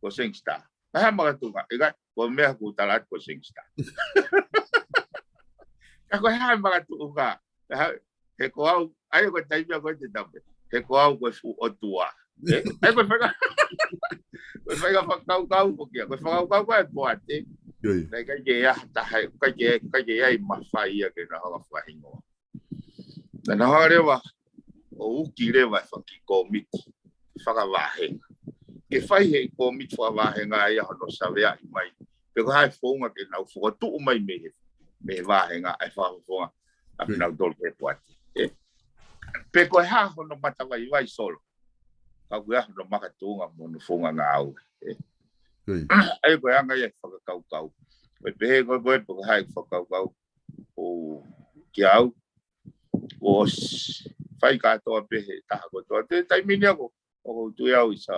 Ko Seng Star. Ko e hā makatuʻunga, ʻe ka, ko e meʻa ʻoku tala atu ko Seng Star. Ka ko e hā makatuʻunga, he ko au, ʻa ia ko e taimi ko ē te tape. He ko au ko e fuʻu ʻOtua. ʻE? ʻA ia ko e faʻahinga, ko e faʻahinga fakakaukau ko kia, ko e fakakaukau ko ē poate. Naʻe ʻikai ke ʻi ai ha taha, ʻikai ke, ʻikai ke ʻi ai mafai ia ke na hanga fakahingoa. Naʻa nau hanga leva ʻo uki leva e fanga kiʻi kōmiti fakavāhenga. Ke fai he kōmiti fakavāhenga ia hono saveaʻi mai. Pe ko e hā e founga ke nau fokotuʻu mai mei he, mei he vāhenga ʻa e fakafofonga ʻa kinautolu he poate. ʻE? Pe ko e hā hono matavaivai Solo. Ka ko e hā hono makatuʻunga mo hono founga ngāue. ʻE? ʻA ia ko e anga ia e fakakaukau. Ko e pehē ko ē, ko e pehē ko e fakakaukau. ʻO kia au, ʻosi fai kātoa pē he taha kotoa. Te taimi ni ako, ʻoku ou tui au ʻi sa,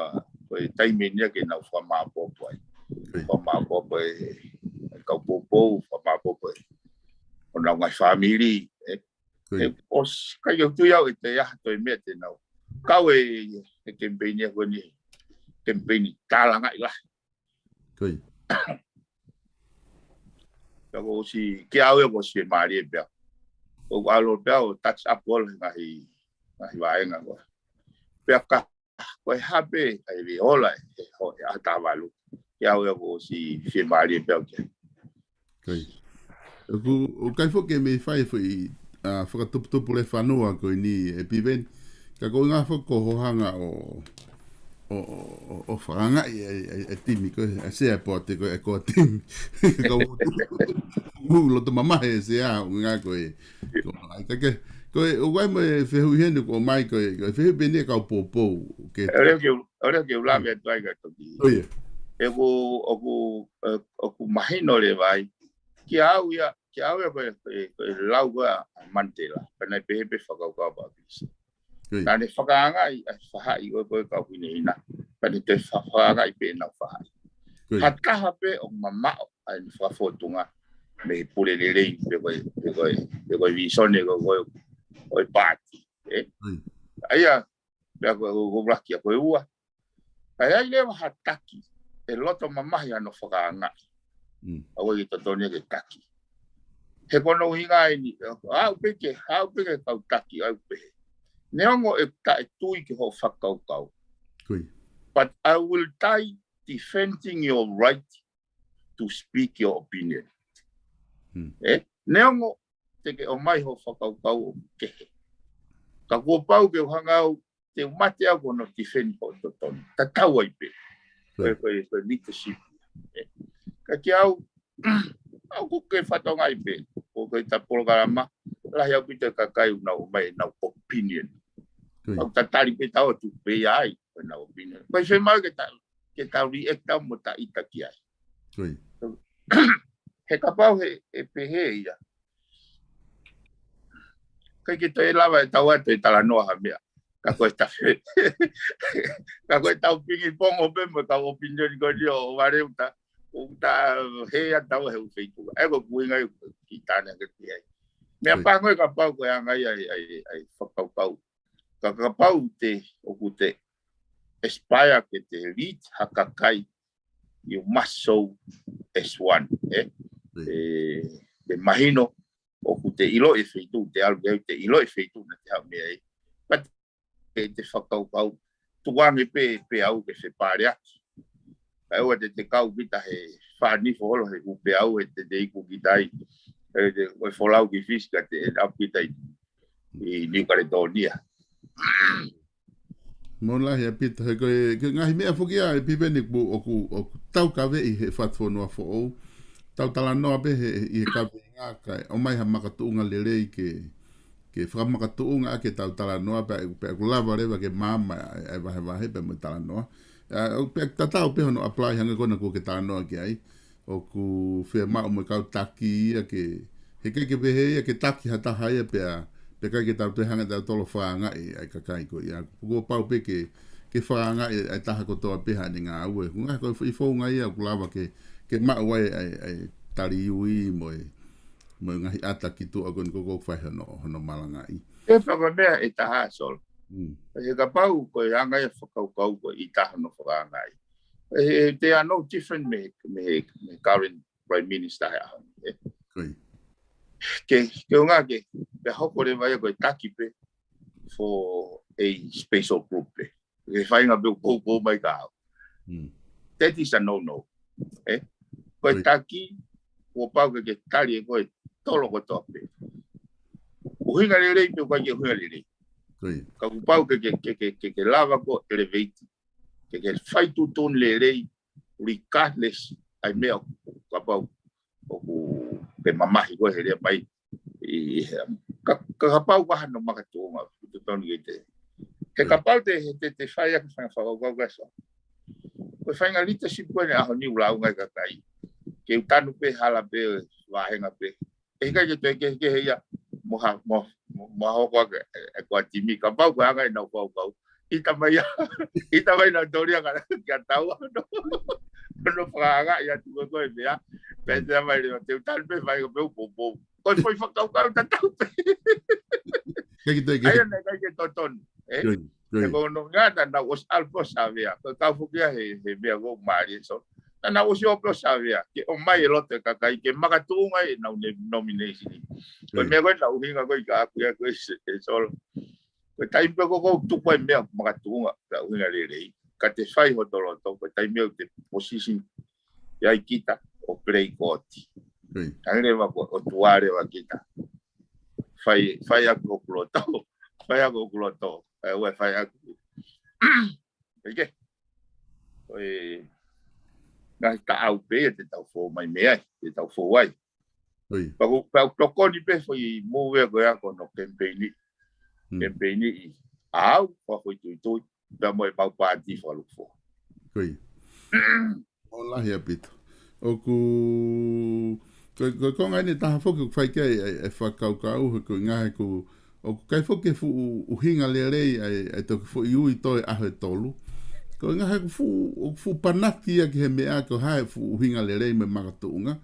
ko e taimi ni ke nau fakamāpopo ai. Fakamāpopo e, e kau poupou, fakamāpopo e. ʻO nau ngaahi fāmili, ʻe. ʻE, ʻosi, ʻikai ke u tui au ʻe te aha toe meʻa te nau. Kau e, e kemipeini ako ni, kemipeini tālangaʻi lahi. Ka ʻoku ʻosi, kia au ʻoku ʻosi mālie pea. ʻOku ʻalu pea ʻo touch up ʻo ngaahi, ngaahi vāhenga ko ē. Pea ka, ko e hā pē, ʻa e viola, e ho, e ʻaho taha valu. Kia au ʻoku ʻosi fiemālie pea kia. ʻOku, ʻoku ʻikai foki ke mei fai foʻi, ʻa, fakatuputupu lefonua ko eni ʻe Piveni. Ka ko e ngaahi foki ko hoʻo hanga ʻo, ʻo, ʻo, ʻo, ʻo fakaangaʻi e, e, e timi ko ē, ʻa e sea poate ko ē, ko e timi. Ka ʻoku, ʻoku loto mamahi e sea, ʻo ngā ko ē. Ko ai, ka ke, ko e, ʻoku ʻi ai mo e fehuʻi heni ko mai ko e, ko e fehuʻi pē eni e kau poupou. Ke ʻOku lea ke, ʻoku lea ke u lave atu ai ka toki. ʻOku, ʻoku, ʻe, ʻoku mahino leva ai. Kia au ia, kia au ia ko e, ko e, ko e lau ko ē ʻa Mantela. Ka naʻe pehē pē fakakaukau ʻa Pisi. Naʻa ne fakaangaʻi ʻa e faʻahi ko ē ko e kau hinehina. Ka ne toe fa-, fakaangaʻi pē ʻenau faʻahi. Ha taha pē ʻoku mamaʻo ʻa ʻene fakafōtunga mei he pule lelei pe ko e, pe ko e, pe ko e visone ko ē ʻo e paati. ʻE? ʻA ia, pea ko e, ko e ʻuluaki ia ko e ua. Ka ʻi ai leva ha taki ʻe loto mamahi hano fakaangaʻi. Mm. ʻOku ʻikai ke totonu ia ke taki. He ko hono ʻuhinga eni, ʻaʻu pē ke, ʻaʻu pē ke kau taki, ʻaʻu pē. Neongo ʻeku taʻetui ki hoʻo fakakaukau. Kui. But I will die defending your right to speak your opinion. Hmm. Eh? Neongo te ke ʻomai hoʻo fakakaukau ʻoku kehe. Ka kuo pau ke u hanga au te u mate au ko hono defend hoʻo totonu. Tatau ai pē. Ko e, ko e, ko e leadership. Eh? Ka kiate au, ʻoku ke fatongia ai pē. Ko e ta polokalama, lahi ʻaupito e kakai ʻoku nau ʻomai ʻenau opinion. Kui. ʻOku ta tali pē tau atu pē ia ai, ko ʻenau opinion. Ko e fiemaʻu ke ta, ke ta react au mo ta ʻita ki ai. Kui. He kapau he, he pehē ia. ʻIkai ke toe lava ʻetau ʻai ʻetau talanoa ha meʻa. Ka ko e ta fe. Ka ko ʻetau pingipongo pē mo e kau opinion ko eni ʻo vale uta. ʻOku ta hē ʻa tau he ʻū feituʻu. ʻE ko e ʻuhinga ia ʻoku ou kiʻi tali ange ki ai. Meʻa Kui. Pango ia kapau ko e anga ia ʻa e, ʻa e, ʻa e fakakaukau. Ka kapau te, ʻoku te aspire ke te lead ha kakai, you must show as one, eh? Kui. E, te mahino, ʻoku te ʻilo e feituʻu, te ʻalu ki ai, te ʻilo e feituʻu naʻa te haʻu mei ai. But, e te fakakaukau, tuku ange pē, pē au ke fepaleaki. Kae ʻoua te te kau kita he fānifo holo he kupe au, he te te iku kita ai. E te, ko e folau ki Fisi ka te ʻalu kita ʻi, ʻi New Caledonia. Mālō lahi ʻaupito, he ko e, ko e ngaahi meʻa foki ia ʻe Piveni ʻoku, ʻoku, ʻoku taukaveʻi he fatu fonua foʻou. Tau talanoa pē he, ʻi he kaveinga kae ʻomai ha makatuʻunga lelei ke, ke fakamakatuʻunga ʻaki ʻetau talanoa pea, pea ʻoku lava leva ke maama ʻa e, ʻa e vahevahe pea mo e talanoa. ʻA, ʻo pea tatau pē hono apply hangē ko ena kuo ke talanoa ki ai. ʻOku fiemaʻu mo e kau taki ia ke, he ʻikai ke pehē ia ke taki ha taha ia pea, pea ʻikai ke tau toe hanga ʻe tautolu ʻo fakaangaʻi ʻa e kakai ko ia. Kuo pau pē ke, ke fakaangaʻi ʻa e taha kotoa pē haʻane ngāue. Ko e ngaahi ko e foʻi founga ia ʻoku lava ke, ke maʻu ai ʻa e, ʻa e taliui mo e, mo e ngaahi ʻata ki tuʻa ko eni ko ē ʻoku fai hono, hono malangaʻi. ʻE fakameʻa ʻe taha Sol. Mm. He kapau ko e anga ia e fakakaukau ko e ʻita hono fakaangaʻi. E, e, they are no different mei, mei, mei he current Prime Minister he ʻaho ni, eh. Kui. Ke, ke ʻuhinga ke, pea hoko leva ia ko e taki pē for a special group pē. Ke feinga pē ʻo poupou mai ka au. Mm. That is a no-no, eh. Ko e Kui. Taki, kuo pau ke, ke tali ʻe koe tolo kotoa pē. ʻUhinga lelei pē ʻoku ʻikai ke ʻuhinga lelei. Kui. Ka kuo pau ke, ke, ke, ke, ke, ke lava ko e elevate. Ke, ke fai tuʻutuʻuni lelei, regardless ʻa e meʻa ʻoku kapau ʻoku ke mamahi koe he lea mai ʻi he, ka, ka kapau ko hano makatuʻunga, totonu ke te. He Kui. Kapau te, he te, te fai ʻaki e faʻahinga fakakaukau ko ē Sol. Ko e faʻahinga leadership ko eni ʻaho ni ʻoku lāunga e kakai. Ke u tanu pē hala pē, vāhenga pē. ʻE ʻikai ke toe kehekehe ia, mo ha, mo, mo, mo ha hoko ake, e, e ko e timi, kapau ko e anga ʻenau fakakaukau. ʻIta mai ia, ʻita mai nautolu ia ka, kia tau, no, no fakaangaʻi atu ko e ko e meʻa, pea te mai leva, te u tali pē fai ko e pē ʻo poupou. Ko e foʻi fakakaukau tatau pē. ʻIkai ke toe kehe. ʻA ia naʻe ʻikai ke totonu, eh? Kui. He Kui. Ko hono ʻuhinga naʻa nau ʻosi ʻalu pē ʻo savea. Ko e kau foki ia he, he meʻa ko ē mālie Sol. Naʻa nau ʻosi ō pē ʻo savea. Ke ʻomai e loto e kakai, ke makatuʻunga ʻenau ne-, nomination. Ko e Kui. Meʻa ko ē naʻe ʻuhinga ko ē ʻi he kakai ko ē ʻe, ʻe Sol. Ko e taimi pē ko ē ʻoku tuku ai e meʻa makatuʻunga, pea ʻuhinga lelei. Ka te fai hoto loto, ko e taimi ʻoku te position ia ai kita ʻo play court. Kui. Hangē leva ko e ʻOtua leva kita. Fai, fai ʻaki hoku loto. Fai ʻaki hoku loto. ʻE, ʻoua ʻe fai ʻaki. ʻIkai ke. Ko e ngaahi taʻau pē ia te tau fou mai mei ai, te tau fou ai. Kui. Pea ʻoku, pea ʻoku tokoni pē foʻi move ko ia ko hono kemipeini. Hmm. Kemipeini ʻi au, fakafoʻituitui, pea mo e mau paati fakalūkufua. Kui. Mālō lahi ʻaupito. ʻOku, ko, ko, ko e konga eni ʻe taha foki ʻoku fai ki ai e, e fakakaukau, he ko e ʻuhinga he ʻoku, ʻoku ʻikai foki ke fuʻu ʻuhinga lelei ʻa e, ʻa e toki foʻi ui toe ʻaho ʻe tolu. Ko e ʻuhinga he ʻoku fuʻu, ʻoku fuʻu panaki ia ki he meʻa ko e hā e fuʻu ʻuhinga lelei mo e makatuʻunga.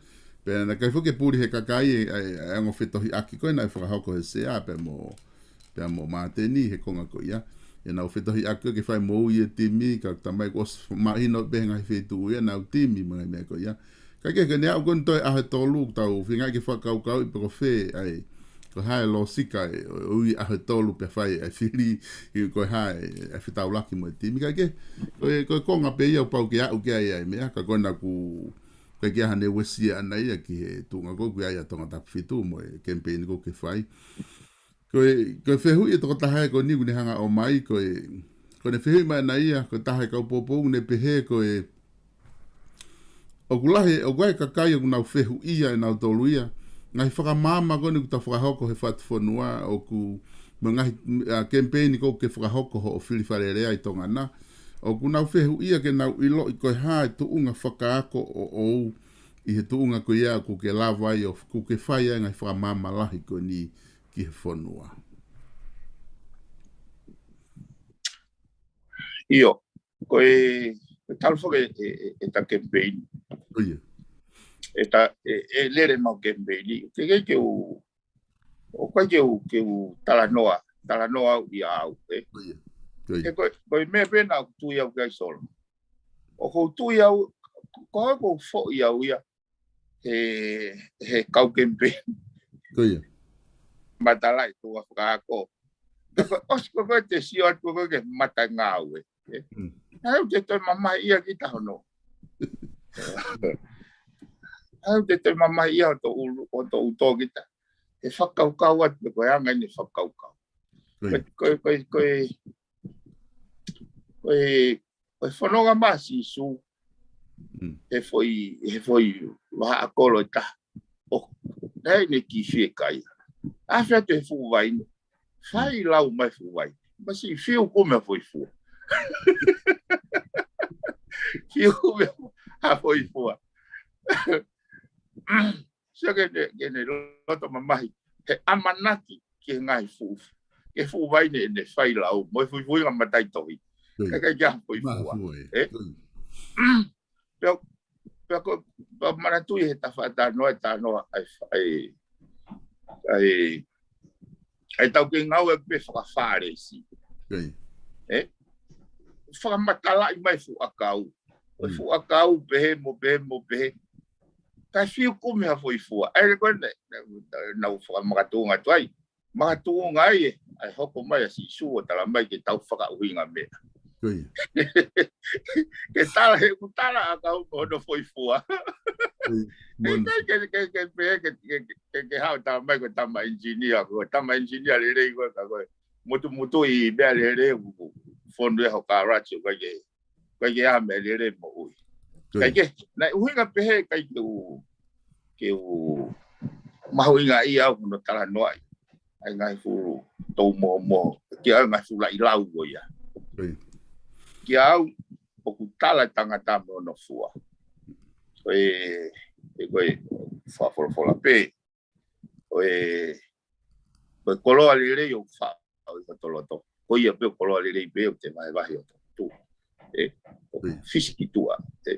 Pea naʻe ʻikai foki ke puli he kakai e, e, e ongo fetohiʻaki ko ē naʻe fakahoko he sea pea mo, pea mo Māteni he konga ko ia. ʻenau fetohiʻaki ke fai moʻui e timi, ka tamai kuo ʻosi mahino pē he ngaahi feituʻu ia ʻenau timi mo e ngaahi meʻa ko ia. Ka ke ke ne aʻu ko eni toe ʻaho ʻe tolu, tau feinga ke fakakaukau pe ko fē, ʻa e, ko e hā e lōsika ʻe, ʻo, ʻo ui ʻaho ʻe tolu pea fai e fili, ʻi ko e hā e, e fetaulaki mo e timi. Ka ke, ko e, ko e konga pē ia ʻoku pau ke aʻu ki ai ʻa e meʻa, ka ko ena ʻoku, ʻikai ke ʻi ai haʻane uesia ʻana ia ki he tuʻunga ko ē ʻoku ʻi ai ʻa Tongatapu fitu mo e kemipeini ko ē ʻoku ke fai. Ko e, ko e fehuʻi ʻa e tokotaha ko eni ʻoku ne hanga ʻo ʻomai, ko e, ko ʻene fehuʻi mai ʻana ia, ko e taha e kau poupou ʻoku ne pehē ko e, ʻoku lahi, ʻoku ʻi ai e kakai ʻoku nau fehuʻia ʻe nautolu ia, ngaahi fakamaama ko eni ʻoku tau fakahoko he fatu fonua, ʻoku, mo e ngaahi, ʻa, kemipeini ko ē ʻoku ke fakahoko hoʻo fili Fale Alea ʻi Tonga na, ʻoku nau fehuʻia ke nau ʻiloʻi ko e hā e tuʻunga fakaako ʻoʻou ʻi he tuʻunga ko ia ʻoku ke lava ai ʻo, ʻoku ke fai ai e ngaahi fakamaama lahi ko eni ki he fonua. ʻIo, ko e, ko e talu foki e, e, e ta kemipeini. ʻIo. E ta, e, e lele mai kemipeini. Ke, ke, ke u, ʻoku ʻikai ke u, ke u talanoa, talanoa au ia au, ē? ʻIo. ʻIo. He ko e, ko e meʻa pē ena ʻoku tui au ki ai Solo. ʻOku ou tui au, ko e ʻoku ou foʻi au ia, he, he kau kemipeini. ʻIo. Matalaʻi tuʻunga fakaako. Ka ko e ʻosi ko ē te sio atu ko ē ke mata ngāue. Mm. Naʻa te toe mamahi ia kita hono. Naʻa te toe mamahi ia ʻo toʻu, ʻo toʻu tō kita. He fakakaukau atu ko e anga ʻene fakakaukau. ʻIo. Ko e, ko e, ko e, ko e, ko e fononga mai ʻa Sīsū. Mm. He foʻi, he foʻi vahaʻa kolo ʻe taha. ʻO, naʻe ʻi ai ʻene kiʻi fiekaia. ʻAfe atu he fuʻu vaine. Fai lau mai fuʻu vaine. Masiʻi fiu kumi ha foʻi fua. Fiu kumi ha foʻi fua. Sio ke ne, ke ne loto mamahi. He ʻamanaki ki he ngaahi fuʻu, ki he fuʻu vaine ʻene fai lau. Mo e fuʻu fuʻu inga matai tohi. ʻIo. Kae ʻikai ke ʻi ai ha foʻi fua. Maha fua, ē? Ē? ʻIo. Pea, pea ko, pea manatuʻi he tafaʻaki talanoa, talanoa, ʻa e, ʻa e, ʻa e, ʻa e taukei ngāue pē faka-Fālesi. ʻIo. Ē? Fakamatalaʻi mai fuʻu ʻakau. ʻO Mm. fuʻu ʻakau pehē mo pehē mo pehē. Kae fiu kumi ha foʻi fua. ʻA ia ko ē ne, ne, ne, nau fakamakatuʻunga atu ai. Makatuʻunga ai ē, ʻa e hoko mai ʻa Sīsū ʻo tala mai ke tau fakaʻuhinga meʻa. ʻIo. Ke tala he ʻoku tala ʻakau mo hono foʻi fua. ʻIo, ʻikai ke, ke, ke, ke, ke, ke, ke, ke haʻu tala mai ko e tama engineer, ko e tama engineer lelei ko ē ka ko e mutumutuʻi meʻa lelei ʻoku fonu ia ho karachi ʻoku ʻikai ke, ʻikai ke ʻi ai ha meʻa lelei moʻui. ʻIo. ʻIkai ke, naʻe ʻuhinga pehē ʻikai ke u, ke u mahuʻingaʻia au hono talanoaʻi ʻa e ngaahi fuʻu tō momo, ki ai ngaahi fuʻu laʻi lau ko ia. ʻIo. Kiate au, ʻoku tala e tangata mo hono fua. Ko e, ē ko e, fakafolofola pē. Ko e, ko e koloa lelei ʻoku faʻo ʻi hoto loto. Ko ia pē ʻoku koloa lelei pē ʻoku te vahevahe ʻo toʻo ki tuʻa. Ē, ʻo Mm. fisi ki tuʻa. Ē,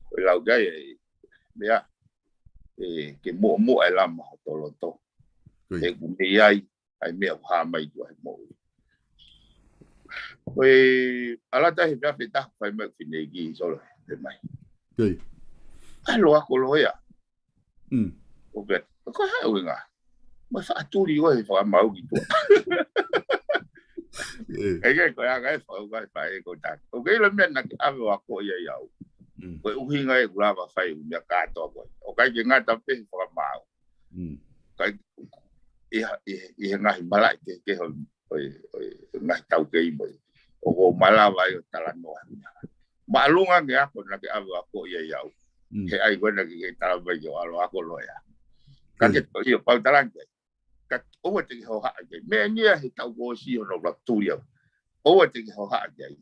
ko e lau ki ai, ē, meʻa, ē, ke muʻomuʻa e lama hoto loto. ʻIo. He ʻoku mei ai, ʻa e meʻa ʻoku hā mai tuʻa he moʻui. Ko e, ʻalu atu he meʻa fetaha fai mai fineʻeiki Solo, pehē mai. ʻIo. ʻAlu ako loea. Mm. ʻO pehē, ko e hā e ʻuhinga? Mo e faʻa tuli ʻo e fakamaau ki tuʻa. ʻIo. ʻIkai ke ko e anga e fau kai fai ko ta. ʻOku ʻi ai e meʻa naʻa ke ʻave ʻo akoʻi ai au. Mm. Ko e ʻuhinga ʻeku lava fai ʻū meʻa kātoa ko ē. ʻOku ʻikai ke ngata pē he fakamaau. Mm. Ka ʻi he, ʻi he, ʻi he ngaahi malaʻe kehekehe ʻo e, ʻo e, ʻo e ngaahi taukei mo e. ʻOku ou malava ai ʻo talanoa. Māʻolunga ange ako naʻa ke ʻave ʻo akoʻi ai au. Mm. He ʻai ko ē naʻa ke, ke tala mai ke ʻalu ako loea. Ka Mm. ke, ʻio, pau talange. Ka ʻoua te ke hohaʻa ki ai. Meʻa ni ia he taʻu kuo ʻosi hono ʻuluaki tuli au. ʻOua te ke hohaʻa ki ai.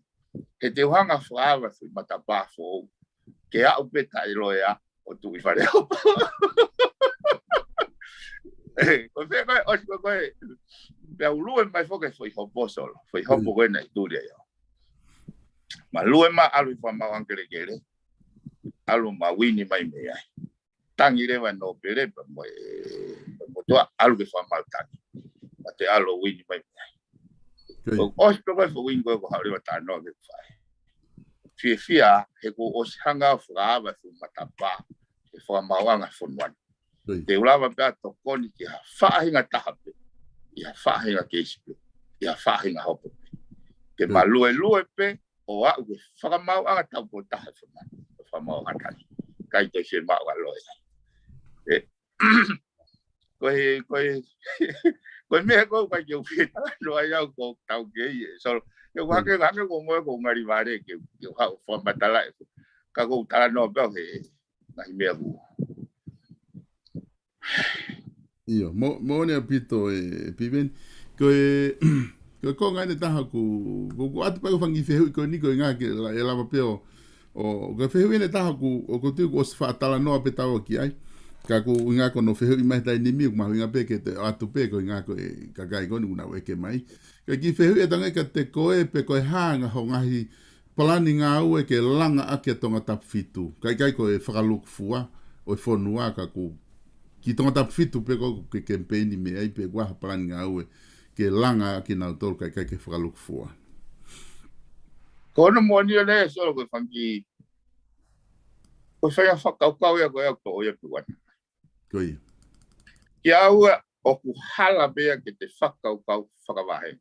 He te u hanga ʻo fakaava e foʻi matapā foʻou. Ke aʻu pē taʻeloea ʻo tuʻu ʻi fale hopo. Ē, ko e fē ko ē, ʻosi ko ē ko ē. Pea u lue mai foki e foʻi hopo Solo. Foʻi hopo Mm. ko ē naʻe tuli ai au. Ma lue ma ʻalu ʻi fakamaau ʻangelekele. ʻAlu ma uini mai mei ai. Tangi leva nōpele pea mo e, mo e tuʻa, ʻalu ki he fakamaau tangi. Ma te ʻalu uini mai mei ai. Ko ia. ʻOsi pē ko e foʻi ʻuhinga ko ē ko e haʻu leva talanoa ke fai. Fiefia, he kuo ʻosi hanga ʻo fakaava e fuʻu matapā he fakamaauʻanga e fonua ni. Ko ia. Te u lava pē ʻo tokoni ki ha faʻahinga taha pē, ʻi ha faʻahinga keisi pē, ʻi ha faʻahinga hopo pē. Ke Ko ia. maluelue pē ʻo aʻu ki he fakamaauʻanga taupotu taha e fonua ni, fakamaauʻanga taha. ʻIkai toe fiemaʻu ha loea. ʻE, ko e, ko e, ko e meʻa ko ē ʻoku ʻikai ke u fie talanoa ai au ko e tau ke ie. So, ke u hake, Mm. hake ko e ngoue ko e ngali vale ke, ke u haʻu ʻo fakamatala e. Ka ko e talanoa pē au he ngaahi meʻa ko ē. ʻIo, mo, moʻoni ʻaupito ē, ʻe Piveni. Ko e, ko e konga ʻeni ʻe taha ʻoku, ʻoku, ʻoku ʻatu pē ʻa e fanga kiʻi fehuʻi ko eni ko e ʻuhinga ke la-, ʻe lava pē ʻo, ʻo, ko e fehuʻi ʻeni ʻe taha ʻoku, ʻoku ou tui kuo ʻosi faʻa talanoa pē taua ki ai. Ka ko e ʻuhinga ko hono fehuʻi mai he taimi ni, ʻoku mahuʻinga pē ke toe ʻoatu pē ko e ʻuhinga ko e kakai ko eni ʻoku nau ʻeke mai. Ko e kiʻi fehuʻi ʻe taha ange kiate koe pe ko e hā hoʻo ngaahi palani ngāue ke langa ʻaki ʻa Tongatapu fitu. Kae ʻikai ko e fakalūkufua ʻo e fonua ka ko e ki Tongatapu fitu pē ko ē ʻoku ke kemipeini mei ai pe ko e hā ha palani ngāue ke langa ʻaki kinautolu kae ʻikai ke fakalūkufua. Ko hono moʻoni ʻeni ē Solo ko e fanga kiʻi, ko e faʻahinga fakakaukau ia ko ē ʻoku toʻo ia pē ʻe au. Ko ia. Kiate au ia ʻoku hala pē ia ke te fakakaukau fakavahe.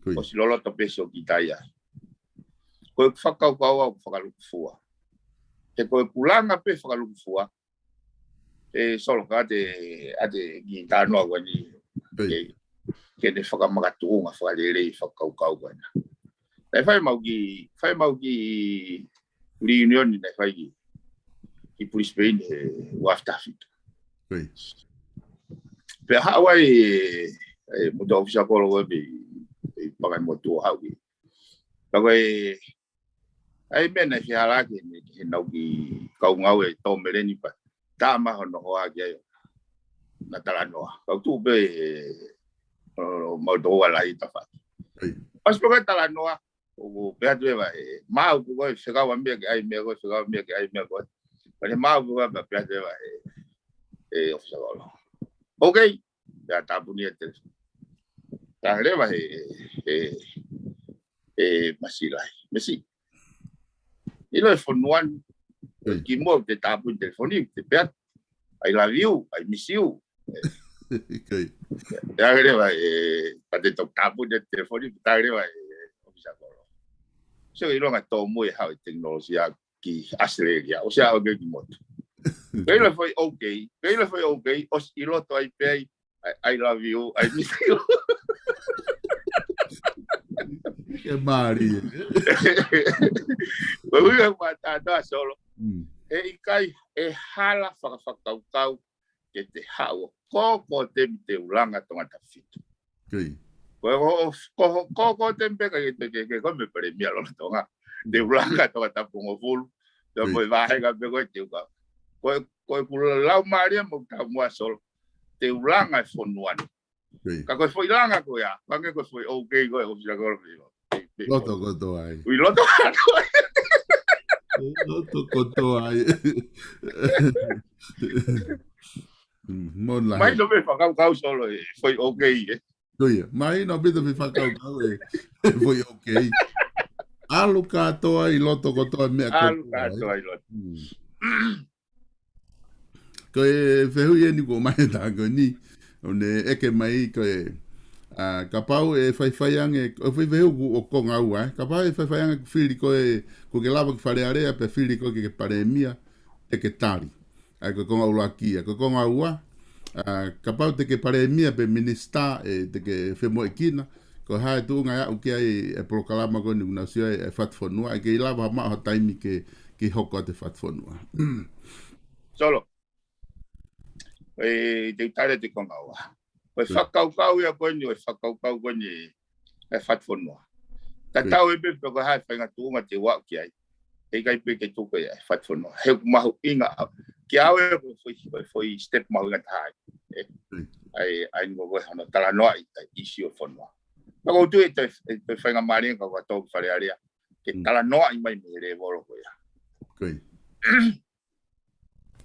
Ko ia. ʻOsi loloto pē siʻo kiʻi taimi ai. Ko e fakakaukau ʻoku fakalūkufua. He ko e kulanga pē fakalūkufua. ʻE Solo ka te, ʻa e kiʻi talanoa ko eni. Ko ia. Ke, ke ne fakamakatuʻunga fakalelei fakakaukau ko ena. Naʻe fai ʻemau kiʻi, fai ʻemau kiʻi reunion naʻe fai ki, ki Brisbane he ua afe taha fitu. Ko ia. Pea haʻu ai, ʻe, mo e ʻofisa kolo ko ē pē, ʻe Pakaimotu ʻo haʻu ki. Pea ko e, ʻa e meʻa naʻe fehālaaki ʻeni, he naʻa ku kau ngāue ʻi Tomeleni pea tā mai hono hoa ki ai ʻo na talanoa. Kau tuʻu pē, ʻe, ʻo, ʻo, mau tō ala ʻi tafaʻaki. Ko ia. ʻOsi pē ko e talanoa, ʻoku pehē atu leva ʻe, maʻu pē ko e fekau ʻa e meʻa ke ʻai meʻa ko ē, fekau ʻa e meʻa ke ʻai meʻa ko ē. Pea ne maʻu pē ko e pehē atu leva ʻe, ʻe ʻofisa kolo. Okay, pea tāpuni e telefoni. Talaange leva ʻe, ʻe, ʻe Masilai. Mesi. ʻIlo e fonua ni, Ko ia. kimuʻa te tāpuni e telefoni, te pehē atu, "I love you, I miss you." Ko ia. Talaange leva ʻe, pea te toki tāpuni e telefoni, talaange leva ʻe ʻofisa kolo. So, ʻilonga tōmui e haʻu e tekinolosia ki ʻAositelēlia, ʻosi ʻalu ange ki motu. Ko e ʻilo e foʻi okay, ko e ʻilo e foʻi okay, ʻosi ʻi loto ai pē ai, "I, I love you, I miss you." Ke mālie. Ko e ʻuhinga ʻoku ou talanoa Solo. Mm. He ʻikai, ʻe hala fakafakakaukau ke te haʻu ʻo koko temi te u langa Tongatapu fitu. Ko ia. Ko e ko, ko, ko, ko temi pē ka ke, ke, ke, ko e meʻa palēmia lolotonga. Te u langa Tongatapu hongofulu. Te Ko ia. ko e vāhenga pē ko e te u ka. Ko e, ko e kula lau mālie mo taumuʻa Solo. Te u langa e fonua ni. Ko ia. Ka ko e foʻi langa ko ia, hangē ko e foʻi okay ko e ʻofisa kolo pē. Loto kotoa ai. ʻI loto kotoa ai. Loto kotoa ai. Mm, mo na Mai he. no me fakakaukau Solo e foʻi okay ē. Ko ia. Mai no me te me fakakaukau e, e foʻi okay. ʻAlu kātoa ʻi loto kotoa meʻa ʻAlu kotoa ai. kātoa ʻi loto. Mm. Ko e fehuʻi ʻeni ko mai tā ko eni. ʻO ne ʻeke mai ko e, ʻa, kapau ʻe faifai ange, ʻo fai fehuʻi ʻoku ʻo konga ua, ē. Kapau ʻe faifai ange ʻoku fili koe, ʻoku ke lava ki Fale Alea, pea fili koe ke ke palēmia, te ke tali. ʻA ia ko e konga ʻuluaki ia, ko e konga ua, ʻa, kapau te ke palēmia pe minisitā, ʻe te ke femoʻuekina, ko e hā e tuʻunga ʻe aʻu ki ai e polokalama ko eni ʻoku nau sio ai e Fatu Fonua, ʻe kei lava maʻu ha taimi ke, ke hoko atu e Fatu Fonua. Solo. ʻE, te u tali atu e konga ua. Ko e Ko ia. fakakaukau ia ko eni, ʻo e fakakaukau ko eni e Fatu Fonua. Ko ia. Tatau ai pē pe ko e hā e faʻahinga tuʻunga te u aʻu ki ai. He ʻikai pē ke tuku ia e Fatu Fonua. He ʻoku mahuʻinga au. Kiate au ē ko e foʻi, ko e foʻi step mahuʻinga taha ai. Ē. Ko ia. ʻA ia, ʻa ia ko e hano talanoaʻi e ʻīsiu ʻo e fonua. Ka ʻoku ou tui ʻe toe, ʻe toe faingamālie ka ʻoku tau ki Fale Alea. Ke Mm. talanoaʻi mai mei he lēvolo ko ia. Ko ia.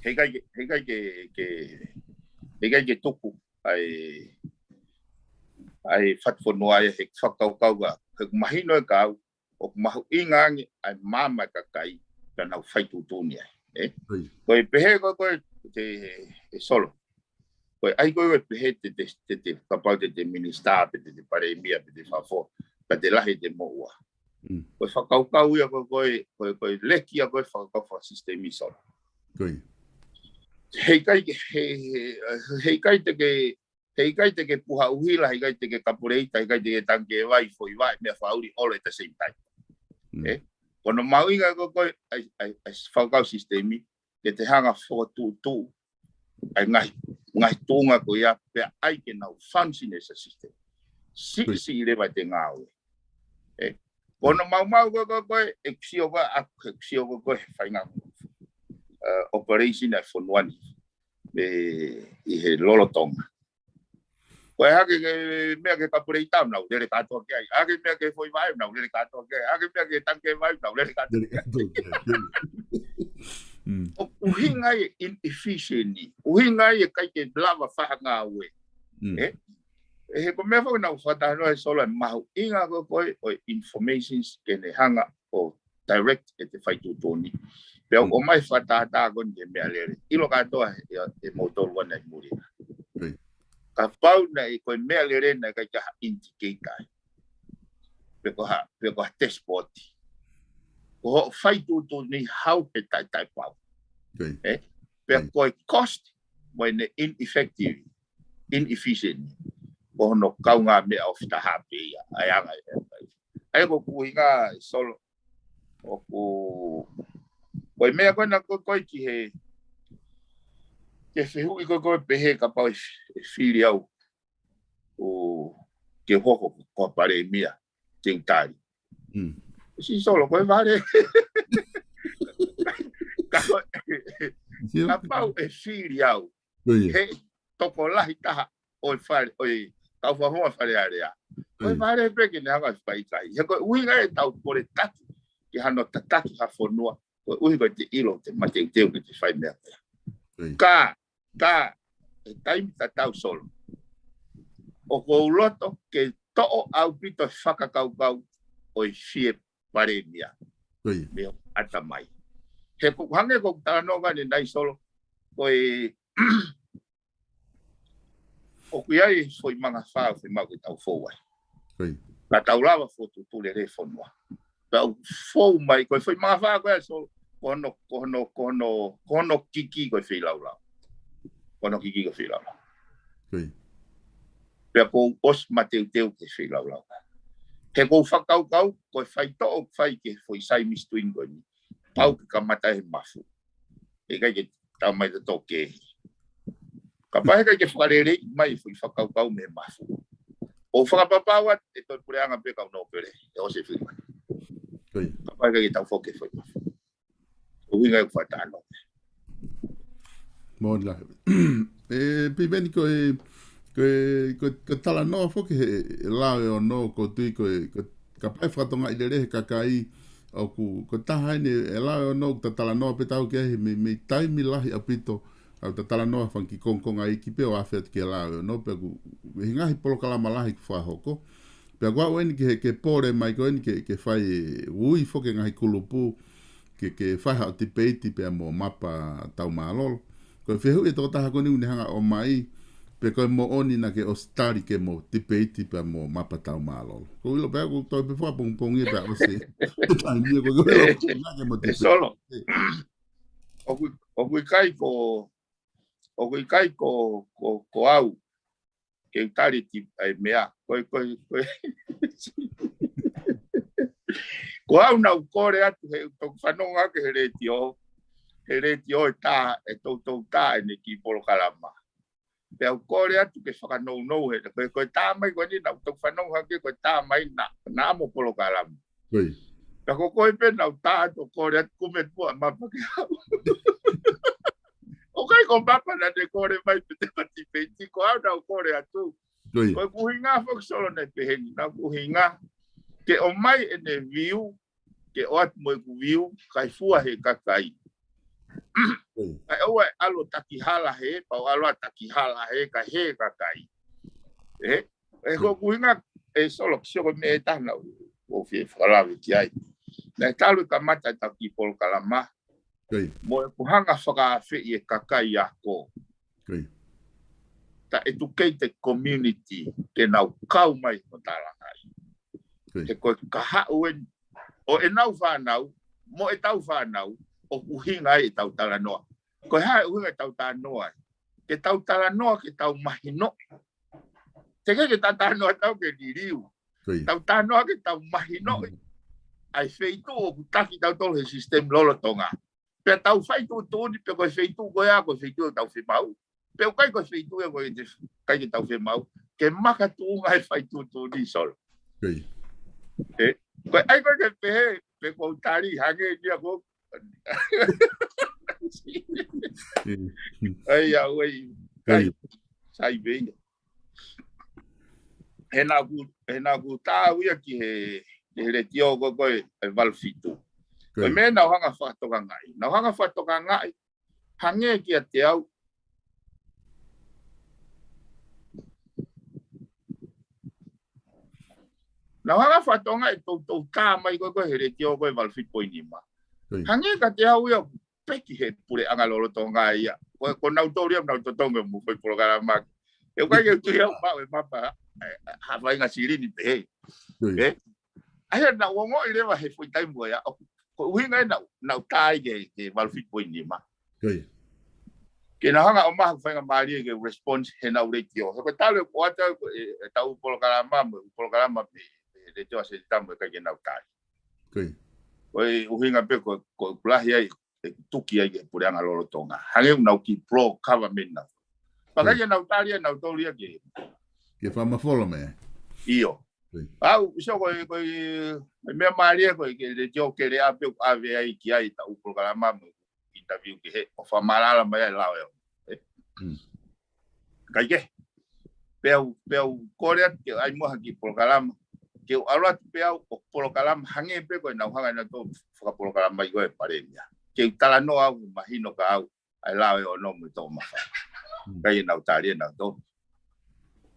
He ʻikai ke, he ʻikai ke, ke, he ʻikai ke tuku ʻa e, ʻa e fatu fonua ia he fakakaukau ka, he ʻoku mahino ʻe au, ʻoku mahuʻinga ange ʻa e maama ʻa e kakai, ka nau fai tuʻutuʻuni ai. Ē? Ko e pehē ko, ko e te, e Solo. Ko e ʻai ko e pehē te, te, te, te, kapau te, te minisitā, pe te, te palēmia, pe te fafo, ka te lahi te moʻua. Ko e fakakaukau ia ko, ko e, ko e, ko e leki ia ko e fakakaukau fakasisitemi Solo. He ʻikai ke, he, he, he ʻikai te ke, he ʻikai te ke puha uhila, he ʻikai te ke kapuleita, he ʻikai te ke tangikē vai, foʻi vai, meʻa fakaʻuli all at the same time. Ē? Ko hono mahuʻinga ko, ko e, ʻai, ʻai, ʻai, fakakaukau sisitemi, ke te hanga fokotuʻutuʻu ʻa e ngaahi, ngaahi tuʻunga ko ia pea ʻai ke nau function as a system. Siʻisiʻi leva te ngāue. Ē, ko hono maumau ko, ko, ko e, ʻeku sio ko, ʻeku sio ko, ko e faʻahinga, uh, operation ʻa e fonua ni, ē, ʻi he lolotonga. Ko e hake ke meʻa ke kapuleita nau lele kātoa ki ai. Hake meʻa ke foʻi vai nau lele kātoa ki ai. Hake meʻa ke tangikē vai nau lele kātoa ki ai. ʻUhinga ia e inefficiency. ʻUhinga ia e ʻikai ke lava fakangāue. Ē? He ko e meʻa foki naʻa ku fakatalanoa he Solo e mahuʻinga ko, ko e, ʻo e informations ke ne hanga ʻo direct ʻete fai tuʻutuʻuni. Pea ʻomai fakatātā ko eni he meʻalele. ʻIlo kātoa he, he moutolu ʻana ʻi muli. Kapau naʻe ko e meʻalele naʻe ʻikai ke ha indicator. Pe ko ha, pe ko ha dashboard. Ko hoʻo fai tuʻutuʻuni hau he taʻetaʻepau. Ē? Pea ko e cost, mo ʻene ineffective, inefficient. Ko hono kaungāmeʻa ofi taha pē ia, ʻa e anga ia. ʻA ia ko ʻeku ʻuhinga ʻe Solo, ʻoku, ko e meʻa ko ena ko, ko e ki he, ke fehuʻi ko, ko e pehē kapau ʻe, ʻe fili au, ʻo ke hoko ko ha palēmia, te u tali. Sio Solo, ko e vale. Ka ko, kapau ʻe fili au, he tokolahi taha ʻo e fale, ʻo e kau fakafofonga Fale Alea. Ko e vale pē ke ne hanga ʻo fai kai. He ko e ʻuhinga ʻetau kole taki ke hano tataki ha fonua. Ko e ʻuhi ko e te ʻilo, te mateuteu ke te fai meʻa ko ia. Ka, ka, he taimi tatau Solo, ʻoku ou loto ke toʻo ʻaupito e fakakaukau ʻo e fie palēmia. Mei hoku ʻatamai. He ko, hangē ko ʻeku talanoa ko eni ʻanenai Solo, ko e ʻoku ʻi ai e foʻi mangafā ʻoku fiemaʻu ke tau fou ai. Ka tau lava fokotuʻutuʻu lelei e fonua. Tau fou mai, ko e foʻi mangafā ko ē Solo, ko hono, ko hono, ko hono, ko hono kiki ko e feilaulau. Ko hono kiki ko e feilaulau. Pea ʻoku ou ʻosi mateuteu ki he feilaulau. He ʻoku ou fakakaukau, ko e faitoʻo ʻoku fai ki he foʻi Siamese twin ko eni, pau ke kamata he mafu. ʻIkai ke tau mai tautolu kehe. Kapau he ʻikai ke fakaleleiʻi mai e foʻi fakakaukau mei he mafu, ʻoku ou fakapapau atu ʻe toe puleʻanga pē kau nōpele, ʻe ʻosi e fili mai. Kapau he ʻikai ke tau foki he foʻi mafu. ʻUhinga ia ʻeku fakatalanoa. Mālō lahi. ʻE, Piveni, ko e, ko e, ko e, ko e talanoa foki he, he lao ʻe ono, ʻoku ou tui ko e, ko e, kapau ʻe fakatokangaʻi lelei he kakai, ʻoku, ko e taha eni e lao ʻe ono ʻoku ta talanoa pē ʻetau ki ai he mei, mei taimi lahi ʻaupito, ʻoku ta talanoa fanga kiʻi kongokonga iiki pea ʻo afe atu ki he lao ʻe ono, pea ʻoku, he ngaahi polokalama lahi kuo fakahoko. Pea ʻoku aʻu eni ki he, ki he pole mai ko eni ke, ke fai e ui foki e ngaahi kulupu, ke, ke fai haʻo tipeiti pea mo Mapa Taumālolo. Ko e fehuʻi e tokotaha ko eni ʻoku ne hanga ʻo ʻomai, pe ko e moʻoni naʻa ke ʻosi tali ke mo tipeiti pea mo Mapa Taumālolo. ʻOku ou ʻilo pē ʻoku toe pē fua pongipongi pea ʻosi e taimi ko ē ʻoku ʻilo naʻa ke mo tipeiti. Solo. ʻOku, ʻoku ʻikai ko, ʻoku ʻikai ko, ko, ko au ke u tali e meʻa. Ko e, ko e, ko e. Ko au naʻa ku kole atu he toki fanongo hake he letiō. He letiō ʻe tā, ʻe toutou tā ʻene kiʻi polokalama. Pea u kole atu ke fakanounou he, ko e, ko e tā mai ko eni naʻa ku toki fanongo hake ko e tā mai naʻa, naʻa mo polokalama. Pea ko koe pē naʻa ku tā atu ʻo kole atu kume puʻa Mapa ke au. ʻOku ʻikai ko Mapa naʻa ne kole mai pe te ma tipeiti, ko au naʻa ku kole atu. Ko ʻeku ʻuhinga foki Solo naʻe pehē ni, naʻa ku ʻuhinga ke ʻomai ʻene view, ke ʻoatu mo ʻeku view, kae fua he kakai. Kae ʻoua ʻe ʻalu ʻo taki hala he, pea u ʻalu ʻo taki hala he, kae he kakai. Ē? ʻE ko e ʻuhinga ʻe Solo, sio ko e meʻa ʻe taha naʻa ku fie fakalave ki ai. Naʻe talu e kamata ʻetau kiʻi polokalama. Mo e kuo hanga fakaafeʻi e kakai ako. Ta educate e community ke nau kau mai mo talangaʻi. He ko e kahaʻu eni ʻo ʻenau fānau, mo ʻetau fānau, ʻoku ʻuhinga ai ʻetau talanoa. Ko e hā e ʻuhinga ʻetau talanoa ai? Ke tau talanoa, ke tau mahinoʻi. Teʻeki ke tau talanoa tau ke liliu. Tau talanoa ke tau mahinoʻi ʻa e feituʻu ʻoku taki tautolu he system lolotonga. Pea tau fai tuʻutuʻuni pe ko e feituʻu ko ia ko e feituʻu ʻoku tau fiemaʻu. Pe ʻoku ʻikai ko e feituʻu ia ko e te ʻikai ke tau fiemaʻu. Ke makatuʻunga e fai tuʻutuʻuni Solo. ʻE, ko e ʻai ko e ke pehē, pe ko u tali hangē ni a ko. ʻAi, ʻa, ʻai, ʻai. Sai pē ia. He naʻa ku, he naʻa ku tā au ia ki he, ki he letiō ko, ko e, e valu fitu. Ko e meʻa naʻa ku hanga fakatokangaʻi. Naʻa ku hanga fakatokangaʻi, hangē kiate au. Naʻa ku hanga fakatokangaʻi toutou tā mai ko, ko e he letiō ko e valu fitu poini nima. Hangē kiate au ia, peki he puleʻanga lolotonga ia. Ko, ko nautolu ia, nau totongi mo fai polokalama. ʻE ʻikai ke u tui au maʻu e mapa, ʻe, ha faʻahinga silini pehē. ʻE? ʻA ia naʻa ku ongoʻi leva he foʻi taimi ko ia, ʻo, ko e ʻuhinga ia naʻa, naʻa ku tā ai ki he, ki he valu fitu poini nima. Ke nau hanga ʻo maʻu ha faingamālie ke response heʻenau letiō. He ko e talu e kuata ko e, e tau polokalama mo, polokalama pē, e letiō ʻa Senita mo e ʻikai ke nau tā ai. Ko e ʻuhinga pē ko, ko e kulahi ai, ʻe tuki ai ki he puleʻanga lolotonga. Hangē ʻoku nau kiʻi pro-government nau. Pea ʻikai ke nau tali ʻe nautolu ia ke. Ke fakamafola mai. ʻIo. Au, sio ko e, ko e, e meʻa mālie ko e, ke letiō kele ʻa pē ʻoku ʻave ai ki ai tau polokalama mo interview ki he, ʻo fakamaʻalaʻala mai ai lao ʻe. ʻE? ʻIkai ke. Pea u, pea u kole atu ke ʻai muʻa ha kiʻi polokalama. Ke u ʻalu atu pē au ʻo polokalama hangē pē ko ʻenau hanga ʻe nautolu fakapolokalama mai ko e palēmia. Ke u talanoa au, mahino kia au, ʻa e lao ʻe ono mo e toko mafai. ʻIkai ke nau tali ʻe nautolu.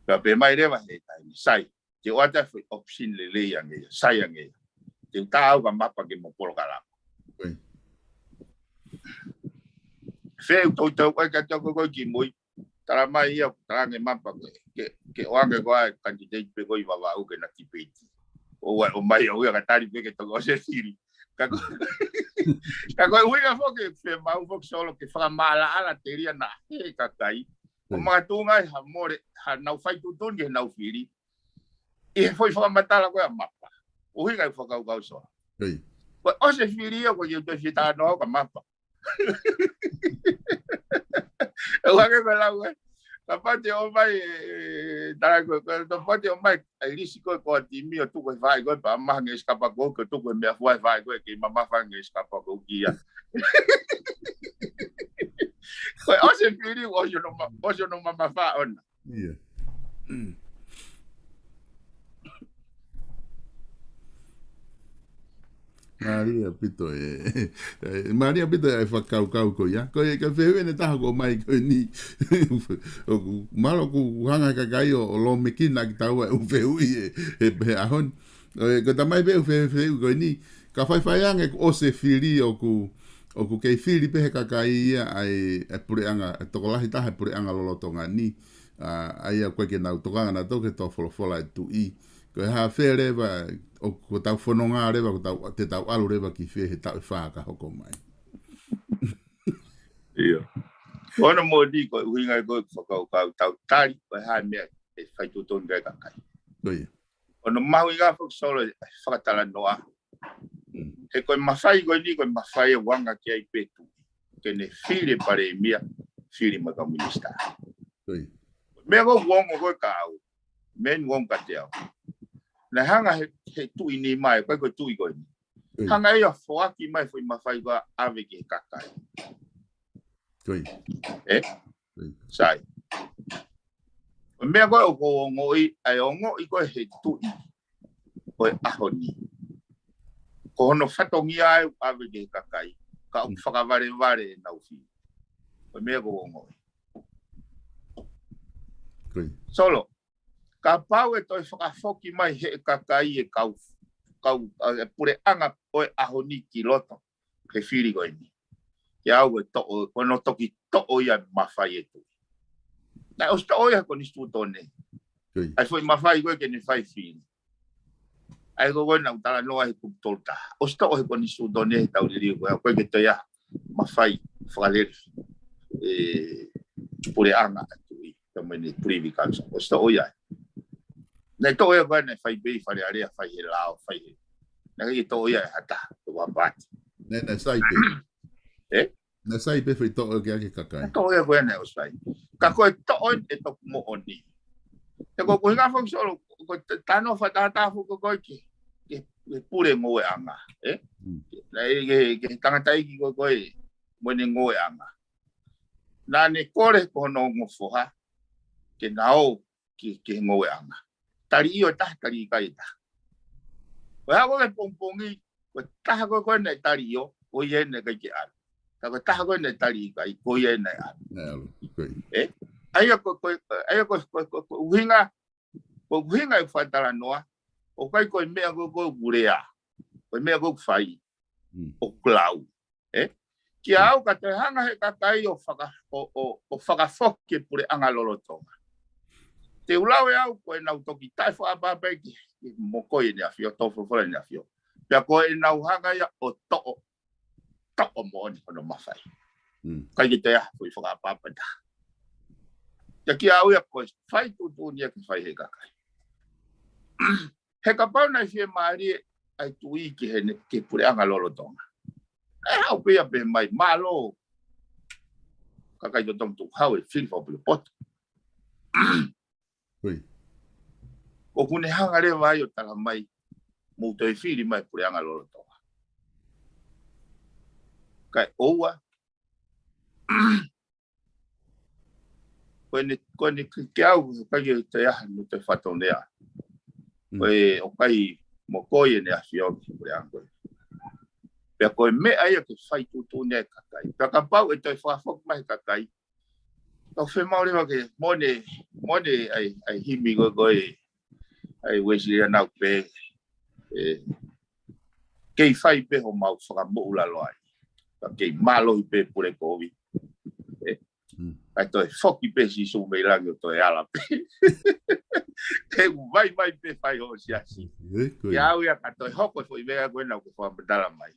Pea pehē mai leva he taimi, sai. Ke u ʻoatu e foʻi option lelei ange ia, sai ange ia. Ke u tā au ka mapa ke mo polokalama. Fē u toutou ʻai ka tau ko, ko kimui. Tala mai ia, tala ange mapa ke, ke, ke ʻoange ko e candidate pē ko e Vavaʻu ke na tipeiti. ʻO ʻai ʻo mai au ia ka tali pē ke toki ʻosi e fili. Ka ko, ka ko e ʻuhinga foki ke fiemaʻu foki Solo ke fakamaʻalaʻala telia na he kakai. ʻO makatuʻunga ai ha mole, ha nau fai tuʻutuʻuni ke nau fili. ʻI he foʻi fakamatala ko e mapa. ʻUhinga e fakakaukau Solo. Ko e ʻosi e fili ia ko e toe fitano au ka mapa. ʻE ua ke ko lau e. Kapau te ʻomai, e, tala ko, ko, kapau te ʻomai, ʻai lisi ko e ko e timi ʻo tuku e fai ko e pea maha nge sikapa ko, ko tuku e meʻafua e fai ko, ke mamafa nge sikapa ko kia. Ko e ʻosi e fili, ʻosi ʻo nau ma-, ʻosi ʻo nau mamafa ʻona. ʻIa. Mālie ʻaupito e, e, mālie ʻaupito e fakakaukau ko ia. Ko e, ka fehuʻi ʻe taha ko mai ko eni. ʻOku, mahalo ʻoku hanga he kakai ʻo, ʻo lōmekina kitaua ʻe ʻū fehuʻi e, e, he ʻaho ni. ʻE, ko e tamai pē ʻū fe-, fehuʻi ko eni. Ka faifai ange kuo ʻosi e fili ʻoku, ʻoku kei fili pē he kakai ia ʻa e, e puleʻanga, e tokolahi taha e puleʻanga lolotonga ni. ʻA, ʻa ia ʻoku ʻikai ke nau tokanga nautolu ki he tō folofola e tuʻi. Ko e hā fē leva, ʻoku tau fononga leva, ʻoku tau, te tau ʻalu leva ki fē he taʻu ʻe fā ka hoko mai. ʻIo. Ko hono moʻoni ko e ʻuhinga ko e fakakaukau tau tali, ko e hā e meʻa ʻe fai tuʻutuʻuni ki ai e kakai. ʻIo. ʻOku mahuʻinga foki Solo e fakatalanoa. He ko e mafai ko eni, ko e mafai ʻe anga ki ai pē tuʻi. Ke ne fili e palēmia, fili mo e kau minisitā. Meʻa ko ʻoku ongo ko e kau. Meʻa ʻoku ongo kiate au. Naʻe hanga he, he tuʻi ni mai, ko e ko e tuʻi ko eni. Hanga ia ʻo foaki mai foʻi mafai ko ia ʻave ki he kakai. ʻE? Sai. Ko e meʻa ko ē ʻoku ou ongoʻi, ʻa e ongoʻi ko ē he tuʻi ko e ʻaho ni. Ko hono fatongia ʻe ʻave ki he kakai, ka ʻoku fakavalevale ʻenau fili. Ko e meʻa ʻoku ou ongoʻi. Solo, Kapau ʻe toe fakafoki mai he kakai e kau, kau, ʻa e puleʻanga ʻo e ʻaho ni ki loto he fili ko eni, ke ʻalu ʻo toʻo, ko hono toki toʻo ia e mafai e tuʻi. Naʻe ʻosi toʻo ia he konisitūtone. ʻA e foʻi mafai ko ē ke ne fai fili. ʻA ia ko ē naʻa ku talanoa he kupu tolu taha. ʻOsi toʻo he konisitūtone he taʻu liliu ko ē, ʻa ia ko ē ke toe ʻai ha mafai fakalele e puleʻanga ʻa e tuʻi, pea mo ʻene Privy Council. ʻOsi toʻo ia. Naʻe toʻo ia ko ē naʻe fai pē ʻi Fale Alea, fai he lao, fai he. Naʻe ʻikai ke toʻo ia ʻe ha taha, ʻe ha paati. Naʻe, naʻe sai pē. Ē? Naʻe sai pē foʻi toʻo ia ki he kakai. Naʻe toʻo ia ko ē naʻe ʻosi sai. Ka ko e toʻo eni ʻe toki moʻoni. He ko e ʻuhinga foki Solo, ko e t-, talanoa fakatātā foki ko ē ki he, ki he pule ngoueʻanga, ē? Naʻe ʻi he, ki he tangataʻeiki ko ē ko ē mo ʻene ngoueʻanga. Naʻa ne kole ko hono ongo foha ke na ō ki, ki he ngoueʻanga. Tali ʻio ʻe taha, tali ʻikai ʻe taha. Ko e hā ko ē ki he pongipongi, ko e taha ko ē ko ē naʻe tali ʻio, ko ia naʻe ʻikai ke ʻalu. Ka ko e taha ko ē naʻe tali ʻikai, ko ia naʻe ʻalu. Naʻe ʻalu, ko ia. Ē? ʻA ia ko, ko, ʻa ia ko, ko, ko, ko e ʻuhinga, ko e ʻuhinga e fakatalanoa, ʻoku ʻikai ko e meʻa ko ē ʻoku lea. Ko e meʻa ʻoku fai, ʻoku lau. Ē? Kia au ka toe hanga he kakai ʻo faka-, ʻo, ʻo, ʻo fakafoki e puleʻanga lolotonga. Te u lau ʻe au ko ʻenau toki taʻefakaʻapaʻapaʻi ki, ki Mokoi ʻEne ʻAfio, Tō Folofola ʻEne ʻAfio. Pea ko ʻenau hanga ia ʻo toʻo, toʻo moʻoni hono mafai. ʻIkai ke toe ʻi ai ha foʻi fakaʻapaʻapa ʻe taha. Pea kia au ia ko e fai tuʻutuʻuni ia ke fai he kakai. He kapau naʻe fiemālie ʻa e tuʻi ki he ne, ki he puleʻanga lolotonga, ʻe haʻu pē ia pehē mai, mālō kakai totongi tukuhau e fili fakapotopoto. ʻOku ne hanga leva ai ʻo tala mai, mou toe fili mai puleʻanga lolotonga. Kae ʻoua, ko ʻene, ko ʻene ki, kia au, ʻoku ʻikai ke toe ʻi ai ha nofo fatongia. Ko e, ʻoku ʻikai Mokoi ʻEne ʻAfio ki he puleʻanga ko ē. Pea ko e meʻa ia ke fai tuʻutuʻuni ai e kakai. Pea kapau ʻe toe fakafoki mai he kakai, tau fiemaʻu leva ke mone, mone ʻa e, ʻa e himi ko ē ko ē, ʻa e Uēsiliana ʻoku pehē, ē, kei fai pē homau fakamoʻulaloa ai. Ka kei mālohi pē pule kovi. Ē, kae toe foki pē Sīsū mei langi ʻo toe ala pē. He ʻoku vaivai pē fai hoʻo siasi. Kia au ia ka toe hoko e foʻi meʻa ko ē naʻa ku fakamatala mai.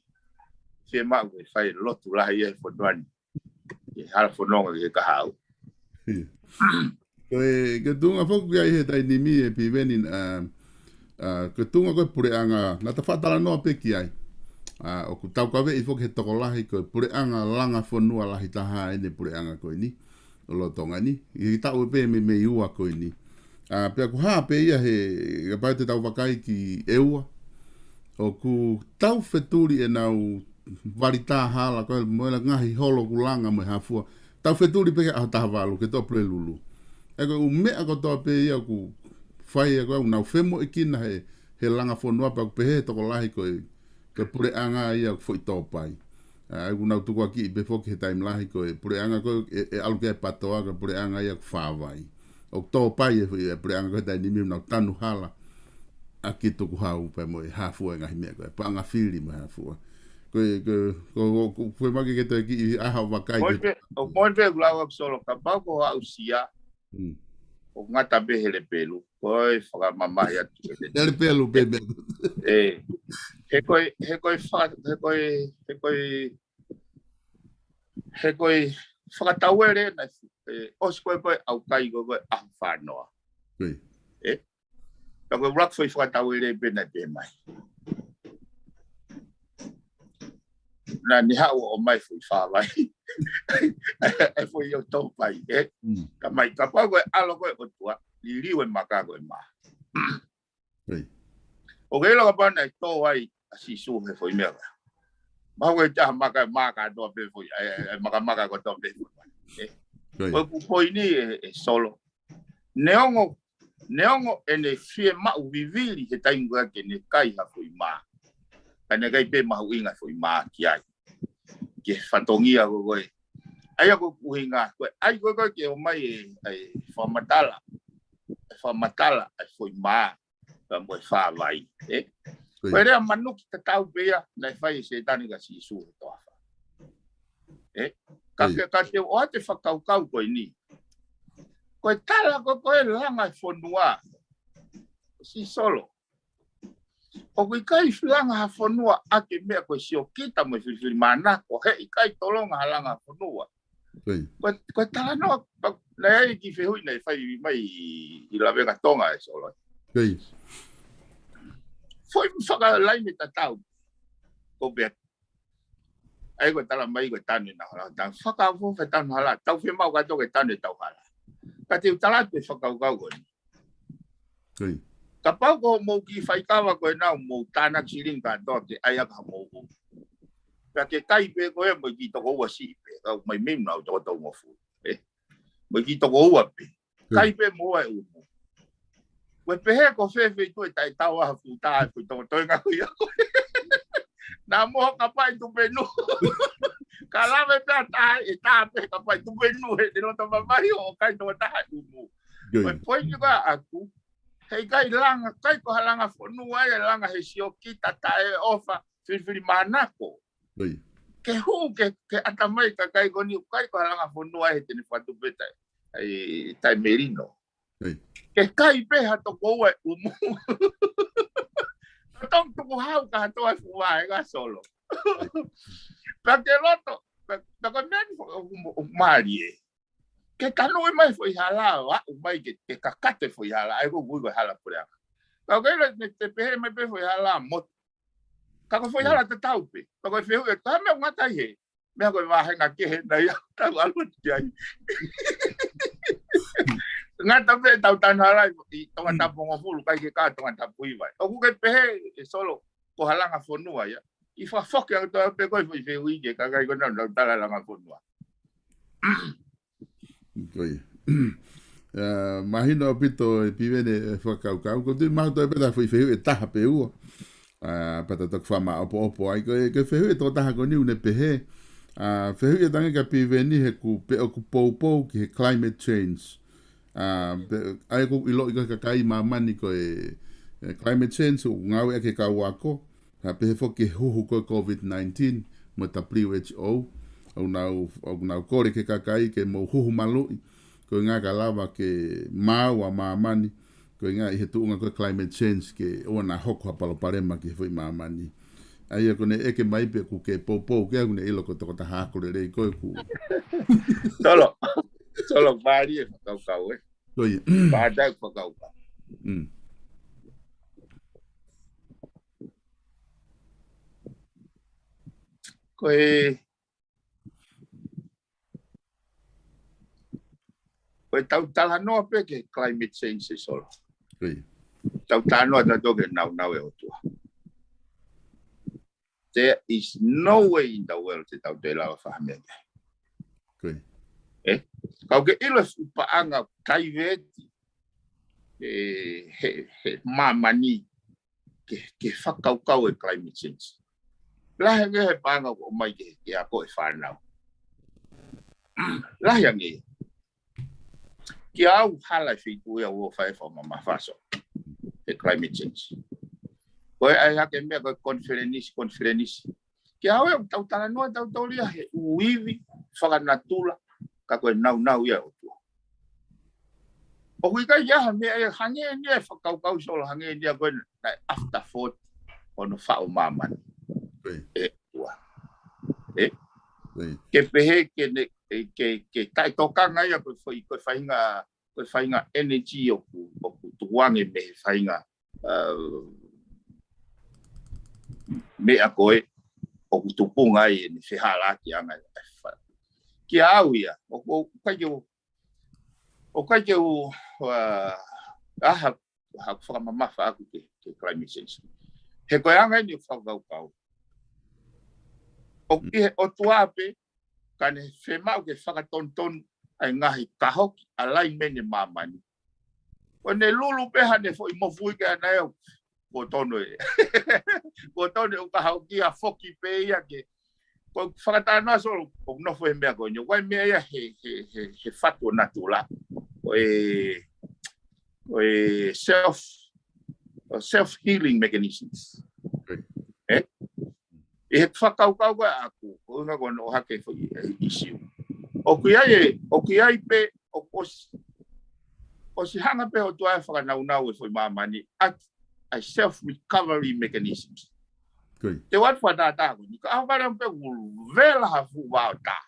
Fiemaʻu ke fai lotu lahi ia he fonua ni. Ke hala fononga ki he kahaʻu. Ko e, ko e tuʻunga foki ia ʻi he taimi ni ʻe Piveni, ʻa, ʻa, ko e tuʻunga ko e puleʻanga, naʻa ta fakatalanoa pē ki ai. ʻA, ʻoku taukaveʻi foki he tokolahi ko e puleʻanga langa fonua lahi taha ʻeni puleʻanga ko eni ʻo lolotonga ni. ʻI he taʻu pē meimei ua ko eni. ʻA, pea ʻoku hā pē ia he, kapau te tau vakai ki ʻEua, ʻoku tau fetuli ʻenau vali tā hala ko ē mo e ngaahi holo ʻoku langa mo e hā fua. Tau fetuli pē ki he ʻaho taha valu ke toʻo Pulelulu. ʻE ko e ʻū meʻa kotoa pē ia ʻoku fai ʻe ko ē ʻoku nau femoʻuekina he, he langa fonua pea ʻoku pehē he tokolahi ko e, ko e puleʻanga ia ʻoku foʻi tōpai. ʻA, ʻoku nau tukuakiʻi pē foki he taimi lahi ko e puleʻanga ko ē ʻe, ʻe ʻalu ki ai e PATOA ko e puleʻanga ia ʻoku fāvai. ʻOku tōpai e foʻi, e puleʻanga ko ē he taimi ni ʻoku nau tanu hala ʻaki e tukuhau pea mo e hā fua e ngaahi meʻa ko ē, paʻanga fili mo e hā fua. Ko e, ko e, ko e, ko e, ko e, ko e maki ke toe kiʻi ʻaho vakai. Moʻoni pē, ʻoku moʻoni pē ʻoku lau ʻaku Solo, kapau ko e aʻusia, ʻoku ngata pē he lepelu, ko e fakamamahi atu. He lepelu pē meʻa. Ē, he ko e, he ko e fa-, he ko e, he ko e, he ko e fakatauele naʻe, ē, ʻosi ko ē ko e ʻaukai ko ē ko e ʻaho fānoa. Ē? Ka ko e ʻuluaki foʻi fakatauele pē naʻe pehē mai. Naʻa ne haʻu ʻo ʻomai foʻi fāvai. ʻE foʻi ʻo tōpai, ē? Ka mai, kapau ko e ʻAlo ko e ʻOtua, liliu e maka ko e mā. ʻOku ke ʻilo kapau naʻe tō ai ʻa Sīsū he foʻi meʻa ko ē. Mahalo ko e taha maka, maka kotoa pē foʻi, ʻa e, ʻa e, ʻa e makamaka kotoa pē foʻi. Ē? Ko e poini ē, ē Solo. Neongo, neongo ʻene fiemaʻu vivili he taimi ko ē ke ne kai ha foʻi mā. Ka naʻe ʻikai pē mahuʻinga foʻi mā ki ai. Ki he fatongia ko ē ko ē. ʻA ia ko e ʻuhinga, ko e ʻai ko ē ko ē ke ʻomai e, ʻa e fakamatala. fakamatala ʻa e foʻi mā, pea mo e fāvai. Ē? Ko e lea manuki tatau pē ia naʻe fai ʻe Sētane kia Sīsū he toafa. Ē? Ka ke, ka te u ʻoatu e fakakaukau ko eni. Ko e tala ko ē ko e langa e fonua, Sisolo, ʻoku ʻikai langa ha fonua ʻaki e meʻa ko e siokita mo e filifilimānako, he ʻikai tolonga ha langa fonua. Ko e, ko e talanoa, naʻe ʻi ai e kiʻi fehuʻi naʻe fai mai ʻi Lavengatonga, ē Solo. Foʻi fakalaine tatau. Ko pea ai ko e tala mai ko e tanu ʻe nau hala, tau fakaofo fai tanu hala, tau fiemaʻu kātoa ke tanu ʻetau hala. Ka te u tala atu e fakakaukau ko eni. Kapau ko hoʻomou kiʻi faikava ko ena ʻoku mou tānaki silingi kātoa ke ʻai ʻaki haʻamou ʻumu. Pea ke kai pē koe mo e kiʻi toko ua siʻi pē, kau mai mei nau toko tau ngofu. Ē? Mo e kiʻi toko ua pē. Kai pē mo e ʻumu. Ko e pehē ko fē feituʻu ʻe taʻetau ʻaha fuʻu tā e fuʻu toko toe ngā kui ako. Naʻa mo hoka paʻi tupenu. Ka lave pē ʻa taha, ʻe tā pē ka paʻi tupenu he te loto mamahi ʻo kai toko taha ʻumu. Ko e poini ko ē ʻaʻaku, he ʻikai langa, ʻikai ko ha langa fonua ia, langa he siokita taʻeʻofa, filifilimānako. Ke hū ke, ke ʻata mai kakai ko eni, ʻikai ko ha langa fonua he te ne fatu pē tai, ai, tai melino. Ke kai pē ha toko ua e ʻumu. Tong tuku hau ka ha toa e fuʻu vaʻe ka Solo. Pea ke loto, pea, pea ko e meʻa ni fo-, ʻo, ʻo, mālie. Ke tanu e mai foʻi hala, ʻo aʻu mai ke, ke kakato e foʻi hala, ʻai ko ui ko e hala puleʻanga. Ka ʻoku ʻilo ne te pehē mai pē foʻi hala, mo ka ko e foʻi hala tatau pē. Ka ko e fehuʻi ʻe, ka meʻa ngata ʻi he, meʻa ko e vāhenga kehe naʻa ia, tau ʻalu atu ki ai. Ngata pē tau tanu hala ʻi, ʻi Tongatapu hongofulu, ʻikai ke ka Tongatapu hiva. ʻOku ke pehē ē Solo, ko ha langa fonua ia. ʻI fakafoki atu pē ko e foʻi fehuʻi ki he kakai ko ena ʻoku nau tala langa fonua. Ko ia. ʻA, mahino ʻaupito e Piveni e fakakaukau. Ko tui mahuto e peta foʻi fehuʻi ʻe taha pe ua. ʻA, pea ta toki fakamāʻopoʻopo ai. Ko e, ko e fehuʻi ʻe toko taha ko eni ʻoku ne pehē. ʻA, fehuʻi ʻe tangi kia Piveni he ʻoku, pe ʻoku poupou ki he climate change. ʻA, pe, ʻai ʻoku ʻiloʻi ko e kakai māmani ko e, e climate change ʻoku ngāueʻaki ʻe he kau ako. Ka pehē foki ke huhu ko e COVID nineteen, mo e W H O, ʻoku nau, ʻoku nau kole ki he kakai ke mou huhu maluʻi, ko e ʻuhinga ka lava ke maau ʻa māmani, ko e ʻuhinga ʻi he tuʻunga ko e climate change ke ʻoua naʻa hoko ha palopalema ki he foʻi māmani. ʻA ia ʻoku ne ʻeke mai pe ʻoku ke poupou, ke ʻoku ne ʻilo ko e tokotaha ako lelei ko ē ʻoku. Solo, Solo, mālie e fakakaukau ē. Ko ia. Mālie e fakakaukau. Mm. Ko e, ko e tau talanoa pē ki he climate change ē Solo. Tau talanoa tautolu ki he nāunau ʻo e ʻOtua. There is no way in the world te tau toe lava fai ha meʻa. Ē? Kau ke ʻilo e fuʻu paʻanga taiveti ē, he, he māmani ke, ke fakakaukau e climate change. Lahi ange he paʻanga ʻoku ʻomai ke, ke ako e fānau. Lahi ange. Kia au hala e feituʻu ia ʻoku ou fai e fakamamafa Solo he climate change. Ko e ʻai hake meʻa ko e konifelenisi, konifelenisi. Kia au ʻoku tau talanoa tautolu ia he ʻū ivi fakanatula ka ko e nāunau ia ʻo e ʻOtua. ʻOku ʻikai ke ʻi ai ha meʻa ia hangē ni e fakakaukau Solo hangē ni ia ko e naʻe after forty ʻo hono faʻu ʻo māmani. ʻE ʻOtua. Ē? Ke pehē ke ne, ke, ke taʻetokanga ia ko e foʻi, ko e faʻahinga, ko e faʻahinga energy ʻoku, ʻoku tukuange mei he faʻahinga, ʻa, meʻa ko ē ʻoku tupunga ai ʻene fehālaaki ʻanga ʻe fa-. Kia au ia, ʻoku, ʻoku ʻikai ke u, ʻoku ʻikai ke u, ʻa, ʻaha, ʻaha fakamamafa ʻaku ki he, ki he climate change. He ko e anga eni ʻo e fakakaukau. ʻOku ʻi he ʻOtua pē, ka ne fiemaʻu ke fakatonutonu ʻa e ngaahi kahoki alignment ʻa māmani. ʻO ne lulu pē haʻane foʻi mofuike ʻana ē ʻoku tonu ē. ʻOku tonu ē ʻoku kahoki ʻa foki pē ia ke. Ko e fakatalanoa Solo, ʻoku nofo he meʻa ko eni. ʻOku ʻi ai e meʻa ia he, he, he, he fatu ʻo natula. Ko e, ko e self, self healing mechanisms. ʻE? ʻI he fakakaukau ko ē ʻaʻaku, ko e ʻuhinga ko ē ʻoku hake foʻi issue. ʻOku ʻi ai e, ʻoku ʻi ai pē, ʻoku ʻosi, ʻosi hanga pē ʻOtua ʻo fakanaunau e foʻi māmani ʻaki ʻa e self recovery mechanisms. Te u ʻoatu fakatātā ko eni, ka ʻoku vale pē ʻoku vela ha fuʻu vao tā.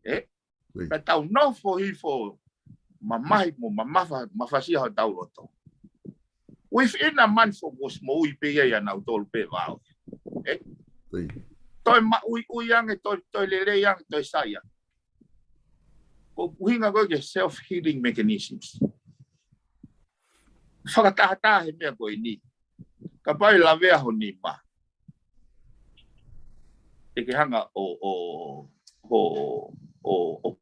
ʻE? Ka tau nofo hifo mamahi mo mamafa, mafasia hotau loto. Within a month ʻoku ʻosi moʻui pē ia ʻia nautolu pē vao. ʻE? Toe maʻuiʻui ange, toe, toe lelei ange, toe sai ange. Ko e ʻuhinga ko ē ki he self healing mechanisms. Fakatātā he meʻa ko eni. Kapau ʻe lavea ho nima, ʻe ke hanga ʻo, ʻo, ʻo, ʻo, ʻo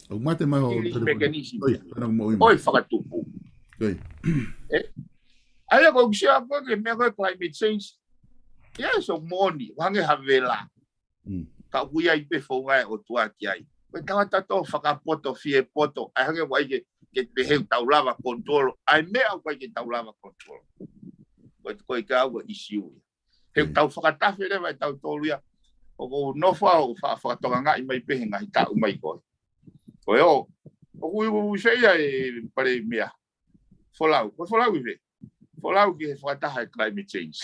ʻOku mate mai ho healing telefoni. Mechanism. ʻOi, fana mo ʻoi. ʻOi, fakatupu. ʻOi. ʻE? ʻA ia ko e ʻuhinga ko ē ki he meʻa ko ē climate change. Yes, ʻoku moʻoni, ʻoku hangē ha vela. Ka ʻoku ʻi ai pē founga ʻa e ʻOtua ki ai. Ko e tangata tō fakapoto, fie poto, ʻa e hangē ʻoku ʻikai ke, ke pehē ʻoku tau lava control, ʻa e meʻa ʻoku ʻikai ke tau lava control. Ko e, ko e kau ko e issue ia. He ʻoku tau fakatafe leva ʻe tautolu ia. ʻOku ou nofo au ʻo fa-, fakatokangaʻi mai pē he ngaahi taʻu mai ko ē. Ko e ʻo, ʻoku ui, ui, ui fē ia e Palēmia. Folau, ko e folau ʻi fē? Folau ki he fakataha e climate change.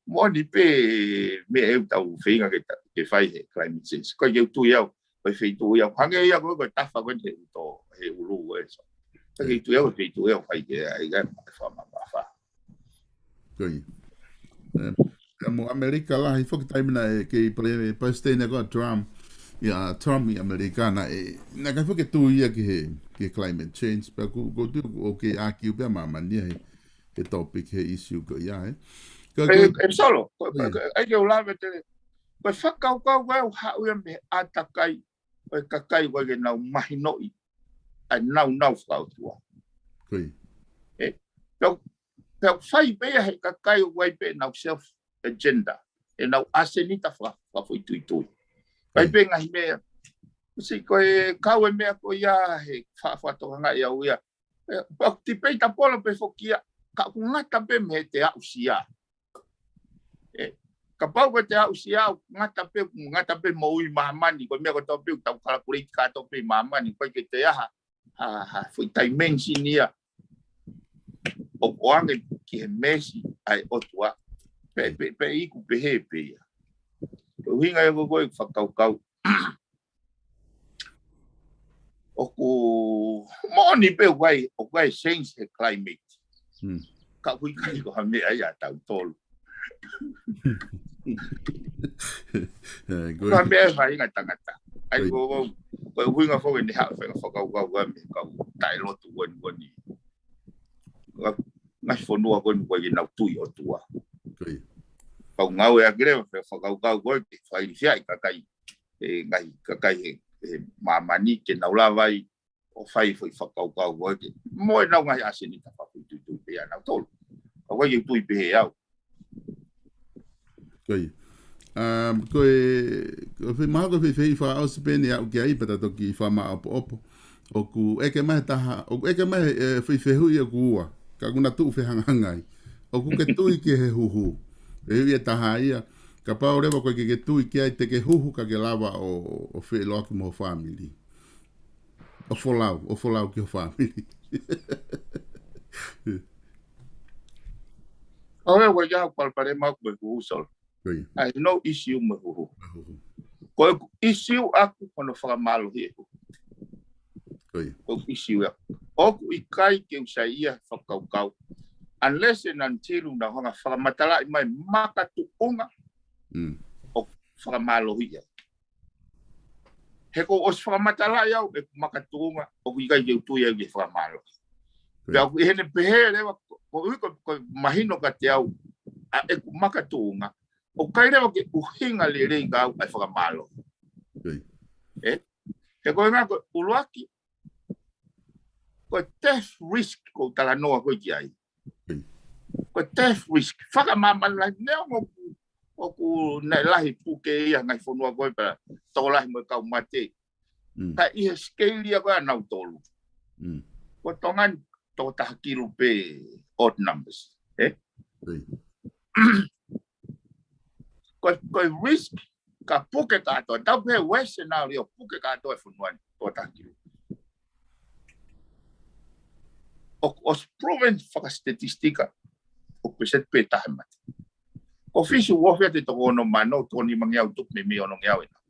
Moʻoni pē meʻa ʻoku tau feinga ke ta-, ke fai he climate change. Ko e ke u tui au, ko e feituʻu ia, hangē ia ko e, ko e tafa ko ē he ʻuto, he ʻulu ko ē so. Ko e ke u tui au, ko e feituʻu ia, fai ke ai, ai, ai, fakamamafa. Ko ia. ʻE, ʻa mo ʻAmelika lahi foki taimi naʻe kei pale-, palesiteni ko ē ʻa Trump. ʻIa, Trump ʻi ʻAmelika naʻe, naʻe ʻikai foki ke tui ia ki he, ki he climate change. Pea ʻoku, ʻoku ou tui ʻoku, ʻoku kei ʻākiu pē ʻa māmani ia he, he topic, he issue ko ia, ʻe. Ka ʻe, ko ʻe Solo, ko, ko, ko, ʻai ke u lave tele. Ko e fakakaukau ko ē ʻoku haʻu ia mei he ʻātakai ʻo e kakai ʻoku ʻikai ke nau mahinoʻi ʻa e naunau fakaʻotua. Ko ia. ʻE, pea, pea fai pē ia he kakai ʻoku ʻi ai pē ʻenau self agenda, ʻenau ʻasenita faka-, fakafoʻituitui. Fai pē ngaahi meʻa. ʻOsi ko e kau e meʻa ko ia he fa-, fakatokangaʻi au ia. ʻE, pea ʻoku tipeita polo pē foki ia, ka ʻoku ngata pē mei he te aʻusia. ʻE, kapau ko e te aʻusia, ʻoku ngata pē, ʻoku ngata pē moʻui māmani, ko e meʻa ko ē tau pē, ʻoku tau calculate kātoa pē ʻi māmani, ko e ke te aha, ha, ha, foʻi dimension ia. ʻO, ʻoange ki he meesi ʻa e ʻOtua. Pea, pea, pea iku pehē pē ia. Ko e ʻuhinga ia ko ē ko e fakakaukau. ʻOku moʻoni pē ʻoku ʻi ai, ʻoku ʻi ai change he climate. Ka ʻoku ʻikai ko ha meʻa ia ʻa tautolu. ʻE, ko ha meʻa ia ʻa e faʻahinga tangata. ʻAi ko, ko, ko e ʻuhinga foki ʻene haʻu fai fakakaukau ʻa e meʻa kau taʻelotu ko eni ko eni. Ngaahi fonua ko eni ʻoku ʻikai ke nau tui ʻOtua. Kau ngāueʻaki leva fai fakakaukau ko ē ke fai fiaʻi kakai. ʻE ngaahi kakai he, he māmani ke nau lava ai ʻo fai foʻi fakakaukau ko ē ke. Mo ʻenau ngaahi ʻasenita fakafoʻituitui pē ʻa nautolu. Ka ʻoku ʻikai ke u tui pehē au. Ko ia. Um, ko e, ko e fai mahalo ko e fai, fai fakaʻosi pē ʻeni aʻu ki ai pea ta toki fakamāʻopoʻopo. ʻOku ʻeke mai taha, ʻoku ʻeke mai, ʻe, fai fehuʻi ʻoku ua. Ka ʻoku na tuʻu fehangahangai. ʻOku ke tui ki he huhu. ʻE ui e taha ia. Kapau leva ko e ke, ke tui ki ai te ke huhu ka ke lava ʻo, ʻo feʻiloaki mo ho fāmili. ʻO folau, ʻo folau ki ho fāmili. ʻOku ʻikai ke u palopalema ʻaʻaku mo e huhu, Solo. Ko ia. ʻAi, no issue mo e huhu. Mo e huhu. Ko e issue ʻaʻaku ko hono fakamālohi e huhu. Ko ia. Ko e issue ʻaʻaku. ʻOku ʻikai ke u saiʻia he fakakaukau. Unless and until ʻoku nau hanga fakamatalaʻi mai makatuʻunga ʻoku fakamālohi ai. He kuo ʻosi fakamatalaʻi au ʻeku makatuʻunga, ʻoku ʻikai ke u tui au ki he fakamālohi. Pea ʻoku ʻi heʻene pehē leva, ko, ko, ko, ko e mahino kiate au, ʻa ʻeku makatuʻunga, ʻoku ʻikai leva ke ʻuhinga lelei kia au ʻa e fakamālohi. ʻE? He ko e ʻuhinga ko e ʻuluaki, ko e death risk ʻoku ou talanoa ko ē ki ai. Ko e death risk. Fakamāmani lahi neongo ʻoku ʻoku ne lahi puke ia ngaahi fonua ko ē pea tokolahi mo e kau mate. Ka ʻi he sikeili ia ko ē ʻa nautolu, ko Tonga ni toko taha kilu pē, odd numbers. Ē? Ko, ko e risk ka puke kātoa, tau pē worst scenario, puke kātoa e fonua ni toko taha kilu. ʻOku, ʻosi proven fakasitetikitika ʻoku peseti pē taha e mate. Ko Fisi ʻoku ʻosi ʻi ai e toko ono mano, toko nima ngeau tupu mei mei ono ngeau ʻenau,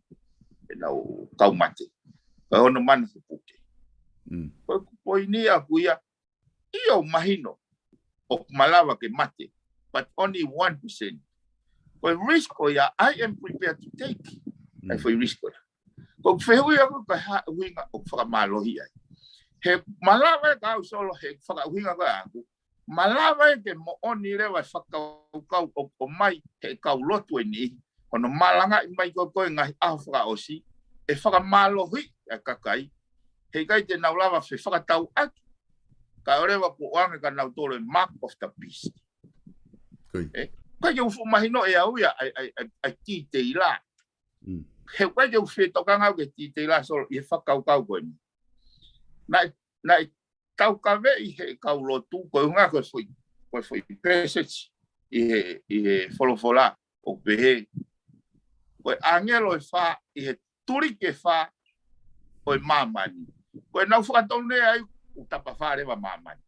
ʻenau kau mate. Ko e ono mano he puke. Ko e poini ʻaku ia, ʻio mahino ʻoku malava ke mate, but only one percent. Ko e risk ko ia, I am prepared to take. ʻA e foʻi risk ko ia. Ko e fehuʻi ʻaku ko e hā e ʻuhinga ʻoku fakamālohi ai. He malava ʻe kau Solo he fakaʻuhinga ko ē ʻaku. Malava ʻe ke moʻoni leva e fakakaukau ʻoku ʻomai he kau lotu ʻe niʻihi. Hono malangaʻi mai ko ē ko e ngaahi ʻaho fakaʻosi, ʻe fakamālohi e kakai. He ʻikai te nau lava fefakatauʻaki. Kae ʻoua leva kuo ʻoange kia nautolu e mark of the beast. Ē? ʻIkai ke u fuʻu mahino ʻe au ia ʻa e, ʻa e, ʻa e, ʻa e titeila. He ʻikai ke u fetokanga au ki he titeila Solo ʻi he fakakaukau ko eni. Naʻe, naʻe taukaveʻi he kau lotu, ko e ʻuhinga ko e foʻi, ko e foʻi passage ʻi he, ʻi he folofola ʻoku pehē, ko e ʻāngelo ʻe fā ʻi he tuliki ʻe fā ʻo e māmani. Ko ʻenau fakatonu ai ʻoku tapafā leva māmani.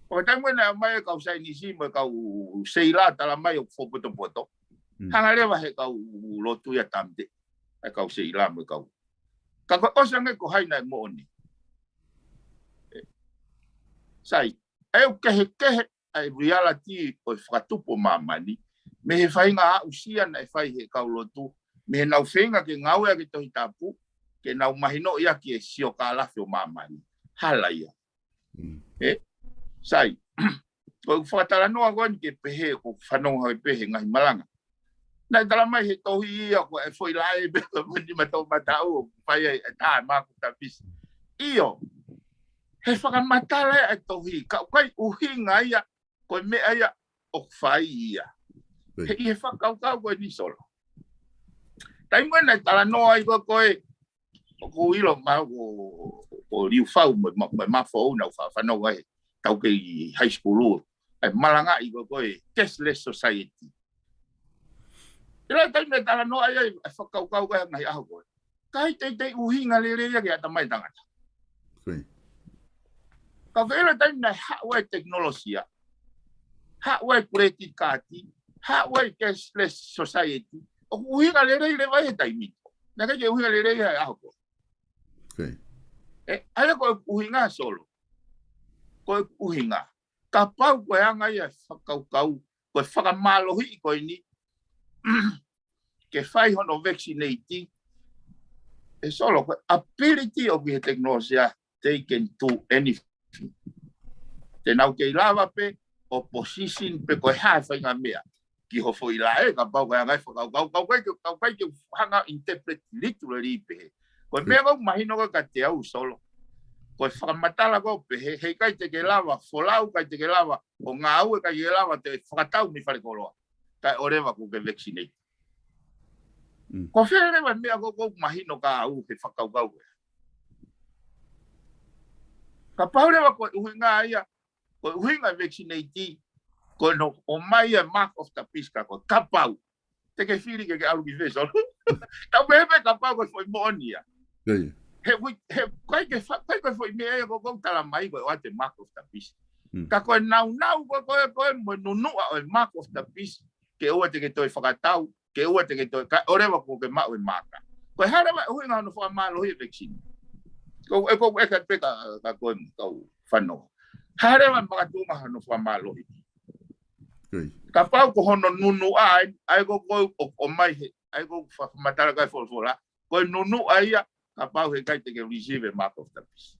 Ko e taimi naʻe ʻomai e kau saienisi mo e kau seila tala mai ʻoku fōpotopoto. Hanga leva he kau lotu ia tamte, e kau seila mo e kau. Ka ko e ʻosi ange ko hai naʻe moʻoni. Sai, ʻe ʻoku kehekehe ʻa e reality ʻo e fakatupu ʻo māmani mei he faʻahinga aʻusia naʻe fai he kau lotu, mei heʻenau feinga ke ngāueʻaki e Tohi Tapu ke nau mahinoʻi ʻaki e siokālafi ʻo māmani. Hala ia. Ē? Sai, ko e fakatalanoa ko eni ke pehē, ko e fanongo hake pē he ngaahi malanga. Naʻe tala mai he tohi ia ko e foʻi laʻe pē ko e nima toʻomataʻu ʻoku fai ai e tā e mark of the beast. ʻIo, he fakamatala ia e tohi, ka ʻoku ʻikai ʻuhinga ia ko e meʻa ia ʻoku fai ia. He ʻi he fakakaukau ko eni Solo. Taimi ko ē naʻe talanoa ai ko ē ko e, ʻoku ou ʻilo ma ko, ko Liufau mo, mo, mo Mafoʻou naʻa ku fa-, fanongo ai, tau kei high school, ʻa e malangaʻi ko ē ko e cashless society. ʻI he taimi naʻe talanoa ai ai e fakakaukau ko ē ngaahi ʻaho ko ē. ʻIkai teitei ʻuhinga lelei ia ki he ʻatamai tangata. Ka ko e ʻilo taimi naʻe haʻu ai e tekinolosia, haʻu ai e credit card, haʻu ai e cashless society, ʻoku ʻuhinga lelei leva ia he taimi ko ē. Naʻe ʻikai ke ʻuhinga lelei ia he ʻaho ko ē. Ē, ʻa ia ko e ʻuhinga Solo. Ko e ʻuhinga. Kapau ko e anga ia e fakakaukau, ko e fakamālohiʻi ko eni, ke fai hono vaccinate, ʻe Solo, ko e ability ʻoku ʻi he tekinolosia, they can do anything. Te nau kei lava pē ʻo position pē ko e hā e faʻahinga meʻa ki ho foʻi laʻe, kapau ko e anga e fakakaukau, ka ʻoku ʻikai ke, ka ʻoku ʻikai ke hanga interpret literally pehē. Ko e meʻa ʻoku mahino ko ē kiate au Solo, ko e fakamatala ko ē pehē, he ʻikai te ke lava folau, ʻikai te ke lava ʻo ngāue, ʻikai ke lava te fakatau mei falekoloa. Kae ʻoua leva kuo ke vaccinate. Ko fē leva e meʻa ko ē ʻoku mahino kiate au he fakakaukau ko ē. Kapau leva ko e ʻuhinga ia, ko e ʻuhinga e vaccinate, ko hono ʻomai e mark of the beast ka ko e kapau. Te ke fili ke ke ʻalu ki fē Solo. Tau pehē pē kapau ko e foʻi moʻoni ia. He ui, he ʻikai ke fa-, ʻikai ko e foʻi meʻa ia ko ē ʻoku tala mai ko e ʻoatu e mark of the beast. Ka ko e naunau ko ē, ko e, ko e mo e nunuʻa ʻo e mark of the beast, ke ʻoua te ke toe fakatau, ke ʻoua te ke toe, kae ʻoua leva kuo ke maʻu e maaka. Ko e hā leva e ʻuhinga hono fakamālohi e vaccine. Ko e, ko e ʻeke pē kia, kia koe mo e kau fanongo. Hā leva e makatuʻunga hono fakamālohi. Kapau ko hono nunuʻa ai, ʻa ia ko ē ʻoku, ʻoku ʻomai he, ʻa ia ko ē ʻoku fakamatala ki ai e folofola. Ko e nunuʻa ia, kapau he ʻikai te ke receive e mark of the beast.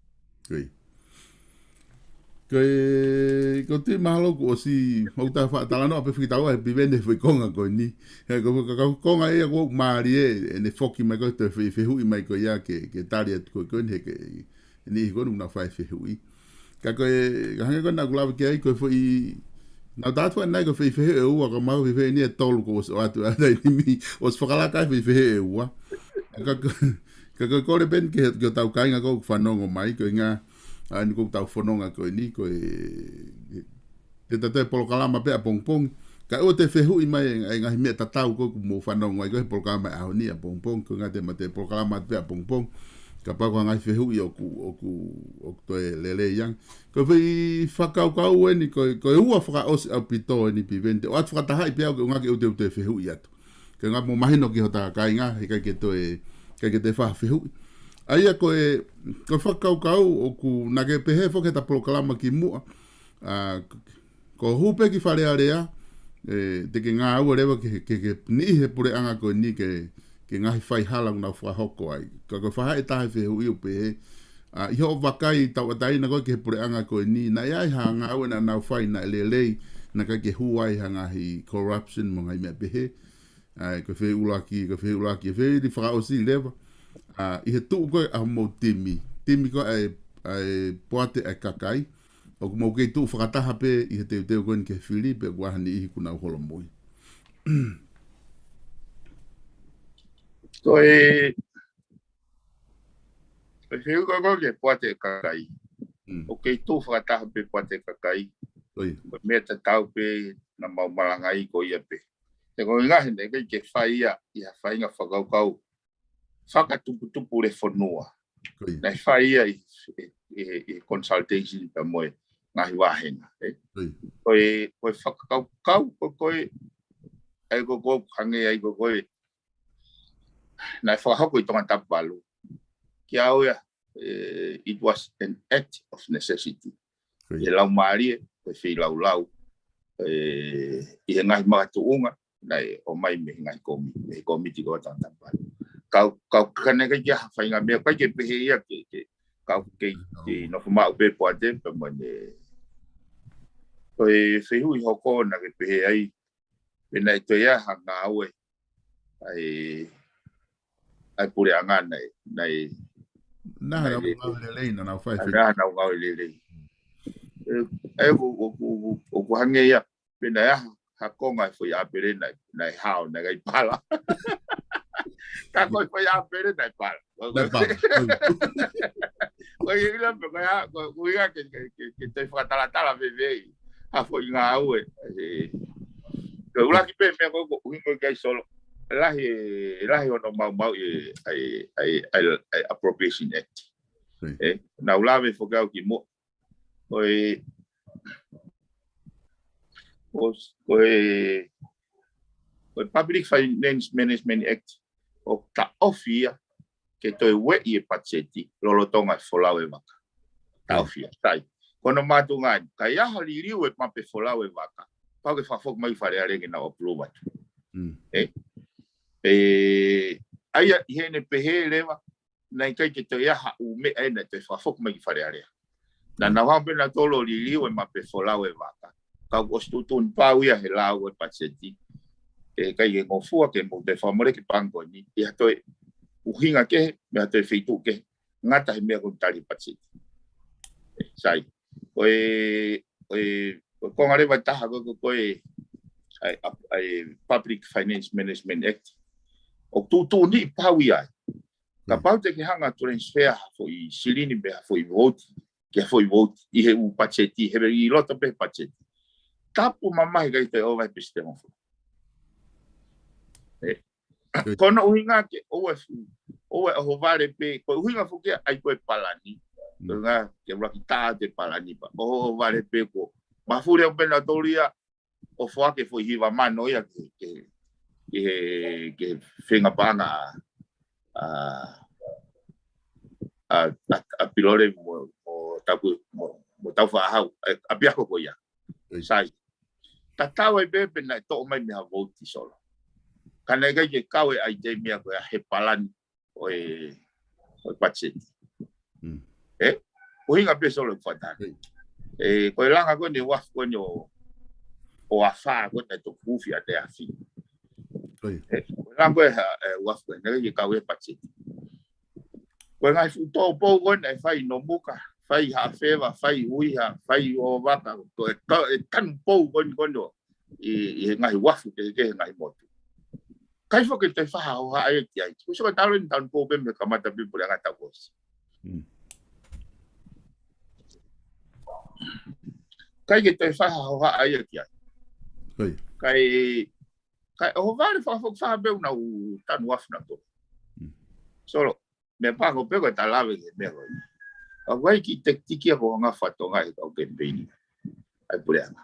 Ko e, ko e tui mahalo kuo ʻosi, ʻoku ta faʻa talanoa pē fiki taua he piveni he foʻi konga ko eni. He ko e, ko e konga ia ʻoku mālie, ʻene foki mai ko ē, toe fe-, fehuʻi mai ko ia ke, ke tali atu ko ē ko eni he ke, ʻe niʻihi ko ē ʻoku nau fai fehuʻi. Ka ko e, ka hangē ko ē naʻa ku lave ki ai ko e foʻi, Naʻa tau atu ʻanenai ko e fehuʻi ʻe ua, ka mahalo fehuʻi eni ʻe tolu kuo ʻosi ʻoatu ʻa e taimi ni, ʻosi fakalakalaka e fehuʻi ʻe ua. Ka, ka, ka, ka kole pē eni ki he, ki hotau kāinga ʻoku fanongo mai, ko e ʻuhinga, ʻa eni ʻoku tau fononga ko eni, ko e, te ta toe polokalama pē ʻapongipongi. Kae ʻoua te fehuʻi mai e, e ngaahi meʻa tatau ko ē ʻoku mou fanongo ai ko ē he polokalama ʻaho ni ʻapongipongi, ko e ʻuhinga te ma toe polokalama atu pē ʻapongipongi. Kapau ko e ngaahi fehuʻi ʻoku, ʻoku, ʻoku toe lelei ange. Ko e foʻi fakakaukau eni, ko e, ko e ua fakaʻosi ʻaupito eni Piveni, te u ʻoatu fakatahaʻi pē au ke ʻuhinga ke u toe, toe fehuʻi atu. Ke ʻuhinga mou mahino ki hota kāinga, he ʻikai ke toe, ʻikai ke toe fai ha fehuʻi. ʻA ia ko e, ko e fakakaukau ʻoku naʻá ke pehē foki he ta polokalama kimuʻa. ʻA, ko e hū pē ki Fale Alea, ē, te ke ngāue leva ke, ke, ke niʻihi he puleʻanga ko eni ke, ke ngaahi faihala ʻoku nau fakahoko ai. Ka ko e faʻahi ʻe taha e fehuʻi ʻoku pehē, ʻa, ʻi hoʻo vakai tauʻatāina ko ē ki he puleʻanga ko eni, naʻe ʻi ai ha ngāue naʻa nau fai naʻe lelei, naʻe ʻikai ke hū ai ha ngaahi corruption mo e ngaahi meʻa pehē. ʻA ia, ko e fehuʻi ʻuluaki, ko e fehuʻi ʻuluaki, fehuʻi fakaʻosi leva. ʻA, ʻi he tuʻu ko ē ʻa hoʻomou timi, timi ko ē ʻa e, ʻa e Poate ʻa e Kakai, ʻoku mou kei tuʻu fakataha pē ʻi he teuteu ko eni ki he fili pe ʻoku ʻi ai ha niʻihi ʻoku nau holomui? Ko e, ko e fehuʻi ko ē ki he Poate ʻa e Kakai. Mm. ʻOku kei tuʻu fakataha pē Poate ʻa e Kakai. ʻIo. Ko e meʻa tatau pē naʻa mau malangaʻi ko ia pē. He ko e ʻuhinga he naʻe ʻikai ke fai ia ʻi ha faʻahinga fakakaukau fakatuputupu lefonua. ʻIo. Naʻe fai ia ʻi, ʻi, ʻi, ʻi consultation pea mo e ngaahi vāhenga, ē? ʻIo. Ko e, ko e fakakaukau, ko, ko e, ʻa ia ko, ko hangē ai ko, ko e, naʻe fakahoko ʻi Tongatapu valu. Kia au ia, eh, it was an act of necessity. ʻIo. ʻI he laumālie, ko e feilaulau, eh, ʻi he ngaahi makatuʻunga, naʻe ʻomai mei he ngaahi komi-, mei he komiti ko ē ʻa Tongatapu valu. Kau, kau ka naʻe ʻikai ke ʻi ai ha faʻahinga meʻa, ʻikai ke pehē ia ke, ke, kau ke, ke nofo maʻu pē Poate, pea mo ʻene. Ko e fehuʻi hoko naʻá ke pehē ai, pe naʻe toe ʻi ai ha ngāue, ʻa e, ʻa e puleʻanga naʻe, naʻe, Naʻa naʻe nau le-, ngāue lelei, naʻa nau fai naʻa fai. nau ngāue lelei. Ē, ē, ʻoku, ʻoku, ʻoku, ʻoku hangē ia, pe naʻe ʻi ai ha, ha konga e foʻi ʻāpele naʻe, naʻe hao, naʻe ʻikai pala. Ka ko e foʻi ʻāpele naʻe pala. Naʻe pala. Ko e ʻuhinga pē ko ia, ko e ʻuhinga ke, ke, ke, ke toe fakatalatala vevei ha foʻi ngāue. Ē, ko e ʻuluaki pē meʻa ko, ko e ʻuhinga ko ē ki ai Solo. Lahi, lahi hono maumauʻi e, ʻa e, ʻa e, ʻa e, ʻa e Appropriation Act. ʻIo. Ē, naʻá ku lave foki au kimuʻa. Ko e, ko, ko e, ko e Public Finance Management Act, ʻoku taʻofi ia ke toe ueʻi e patiseti lolotonga e folau e vaka. Taʻofi ia, sai. Ko hono makatuʻunga eni, ka ʻi ai ha liliu e mape folau e vaka, pau ke fakafoki mai ki Fale Alea ke nau approve atu. Mm. Ē? Ē, ʻa ia ʻi heʻene pehē leva, naʻe ʻikai ke toe ʻi ai ha ʻū meʻa ʻe naʻe toe fakafoki mai ki Fale Alea. Naʻa nau hanga pē nautolu ʻo liliu e mape folau e vaka. Ka kuo ʻosi tuʻutuʻuni pau ia he lao e patiseti. ʻE ʻikai ke ngofua ke mou toe fakamoleki e paʻanga ko eni ʻi ha toe ʻuhinga kehe, mei ha toe feituʻu kehe, ngata he meʻa ko eni tali e patiseti. Sai. Ko e, ko e, ko e konga leva ʻe taha ko, ko, ko e, ʻa e, ʻa e Public Finance Management Act. ʻOku tuʻutuʻuni pau ia ai. Kapau te ke hanga transfer ha foʻi silini pe ha foʻi vouti, ki ha foʻi vouti, ʻi he ʻū patiseti, he ʻi loto pē he patiseti. Tapu mamahi ʻikai toe ʻova he peseti ʻe hongofulu. Ē. Ko hono ʻuhinga ke ʻoua ʻe fu-, ʻoua ʻe ʻohovale pē, ko e ʻuhinga foki ia ʻa e ko e palani. Mm. Ko e ʻuhinga ke ʻuluaki tā te palani pea ʻohovale pē ko. Mafuli au pē nautolu ia, ʻo foaki e foʻi hiva mano ia ke, ke, ke, ke feinga paʻanga ʻa, ʻa, ʻa, ʻa Pilole mo, mo Tapu, mo, mo Taufaʻāhau, ē, ʻapiako ko ia. ʻIo. Sai. Tatau ai pē pe naʻe toʻo mai mei ha vouti Solo. Ka naʻe ʻikai ke kau e ʻaitemi ia ko ia he palani ʻo e, ʻo e patiseti. Mm. Ē? ʻUhinga pē Solo e fata. ʻIo. Ē, ko e langa ko eni ʻa e uafu ko eni ʻo, ʻo afā ko eni ʻa e toku hufi ʻaneafi. ʻIo. Ē, ko e langa ko ē ha, ē, uafu ko eni, naʻe ʻikai ke kau he patiseti. Ko e ngaahi fuʻu tōpou ko eni naʻe fai ʻi Nomuka, fai ha feva, fai uiha, fai ʻo vaka, ko e, ko e tanu pou ko eni ko eni ʻi, ʻi he ngaahi uafu kehekehe he ngaahi motu. ʻIkai foki ke toe fai ha hohaʻa ia ki ai. Ko e sio ko e talo eni tanu pou pē mei he kamata pē puleʻanga tau ʻosi. Mm. ʻIkai ke toe fai ha hohaʻa ia ki ai. ʻIkai, ʻikai ʻohovale fakafoki fā pē ʻoku nau tanu uafu na tō. Mm. Solo, meʻapango pē ko e ta lave ki he meʻa ko ē. Ka ʻoku ʻi ai e kiʻi tekitiki ia ʻoku hanga ʻo fakatonga ʻe he kau kemipeini ʻa e puleʻanga.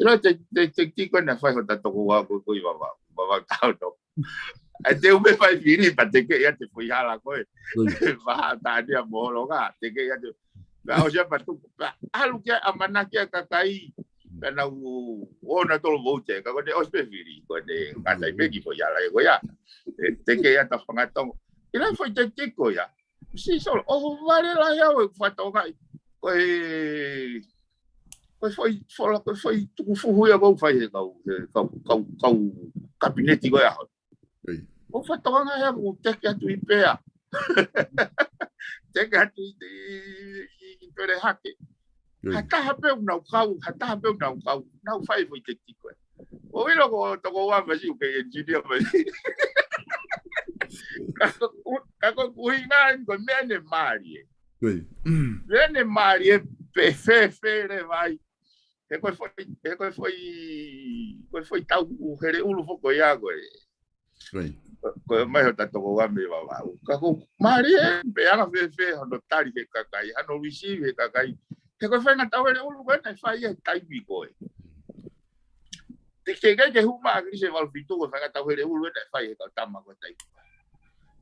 ʻIlo te, te, tekitiki ko ē naʻe fai ʻe hota tokoua ko ē ko ē ʻi Vavau, Vavau Taonongo. ʻAi te u mei fai fili pea tekeʻi atu e foʻi hala ko ē. Ui. Maha tānia mo holonga, tekeʻi atu. Pea ʻosi ia pea tuku, pea ʻalu ki ai ʻamanaki ʻa e kakai. Pea nau ō nautolu ʻo vote, ka ko ʻene ʻosi pē fili, ko ʻene ngata ʻi he kiʻi foʻi hala ē ko ia. ʻE, tekeʻi atu ʻa Fangatongo. ʻIlo e foʻi tekitiki ko ia. Sisolo, ʻohovale lahi au ʻeku fakatonga ʻi. Ko e, ko e foʻi, fola, ko e foʻi tukufuhu ia ʻoku fai ʻe he kau, he kau, kau, kau kapineti ko ē ʻaho ni. ʻIo. ʻOku fakatonga ia ʻoku teke atu ʻi Pea. Teke atu ʻi, ʻi, ʻi, ʻi Pele Hake. ʻIo. Ha taha pē ʻoku nau kau, ha taha pē ʻoku nau kau, nau fai foʻi tekitiki ko ē. ʻO ʻilo ko e tokoua masiʻi ʻoku kei engineer masiʻi. Ka ko, ka ko e ʻuhinga eni ko e meʻa ʻene mālie. ʻIo. Meʻa ʻene mālie pē fēfē leva ai. He ko e foʻi, he ko e foʻi, ko e foʻi tau hele ʻulu foki ko ia ko ē. ʻIo. Ko e mai hota tokoua mei Vavau. Ka ko e mālie pē ʻa e fēfē hono tali he kakai, hono receive he kakai. He ko e faʻahinga tau hele ʻulu ko ē naʻe fai he taimi ko ē. Te ke kai ke hū mai ʻa ʻAkilisi ʻe valu fitu ko e faʻahinga tau hele ʻulu ē naʻe fai he kau tama ko ē taimi ko ē.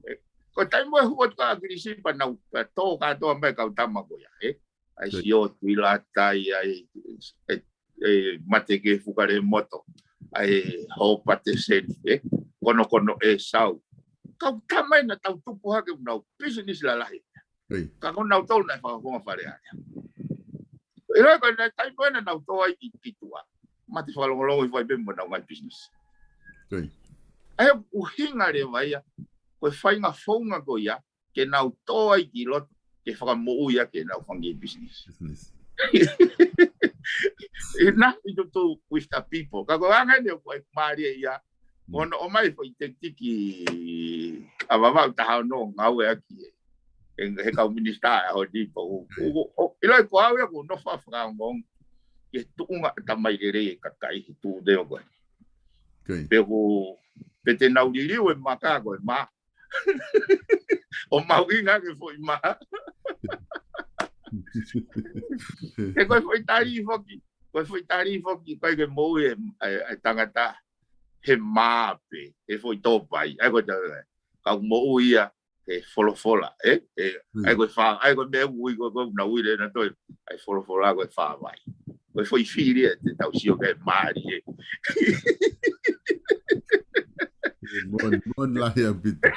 Ē, ko e taimi ko ē hū atu ʻa ʻAkilisi pea nau, pea tō kātoa mai kau tama ko ia, ē? ʻAi Sio Tuʻilatai, ʻai, ʻe, ʻe, Mateke Fukalemoto, ʻai Hōpate Seni, ē? Konokono ʻEsau. Kau tama ē naʻa tau tupu hake ʻoku nau pisinisi lalahi. ʻIo. Ka ko nautolu naʻe fakafofonga Fale Alea. ʻIlo ko e taimi ko ē naʻa nau tō ai ki, ki tuʻa. Mate fakalongolongo ʻi fai pē mo ʻenau ngaahi pisinisi. ʻIo. ʻA ia ʻoku ʻuhinga leva ia, ko e faʻahinga founga ko ia, ke nau tō ai ki loto, ke fakamoʻui ʻaki ʻenau fanga kiʻi pisinisi. Business. Enough to do with the people. Ka ko e anga eni ʻoku ʻai mālie ia, Mm. Ko hono ʻomai foʻi tekitiki ʻa Vavau Taha Ono ngāueʻaki ʻe, ʻe he kau minisitā ʻa Hodipo. ʻO, ʻo, ʻo, ʻilo ko au ia ʻoku ou nofo ʻo fakaongoongo ki he tuʻunga ʻa e tamai lelei ʻa e kakai he tuʻu te o koe. ʻIo. Pe ko, pe te nau liliu e maka ko e mā. ʻO mahuʻinga ke foʻi mā. He ko e foʻi tali foki, ko e foʻi tali foki, ko e ke moʻui e, e, e tangata he mā pē, he foʻi tōpai, ʻa ia ko e tau, kau moʻui ia he folofola, ē? ʻE, Mm. ʻa ia ko e fā, ʻa ia ko e meʻa ui ko, ko na ui le na toi, ʻa e folofola ko e fā vai. Ko e foʻi fili ē, te tau sio ke mālie. Moʻoni, moʻoni lahi ʻaupito.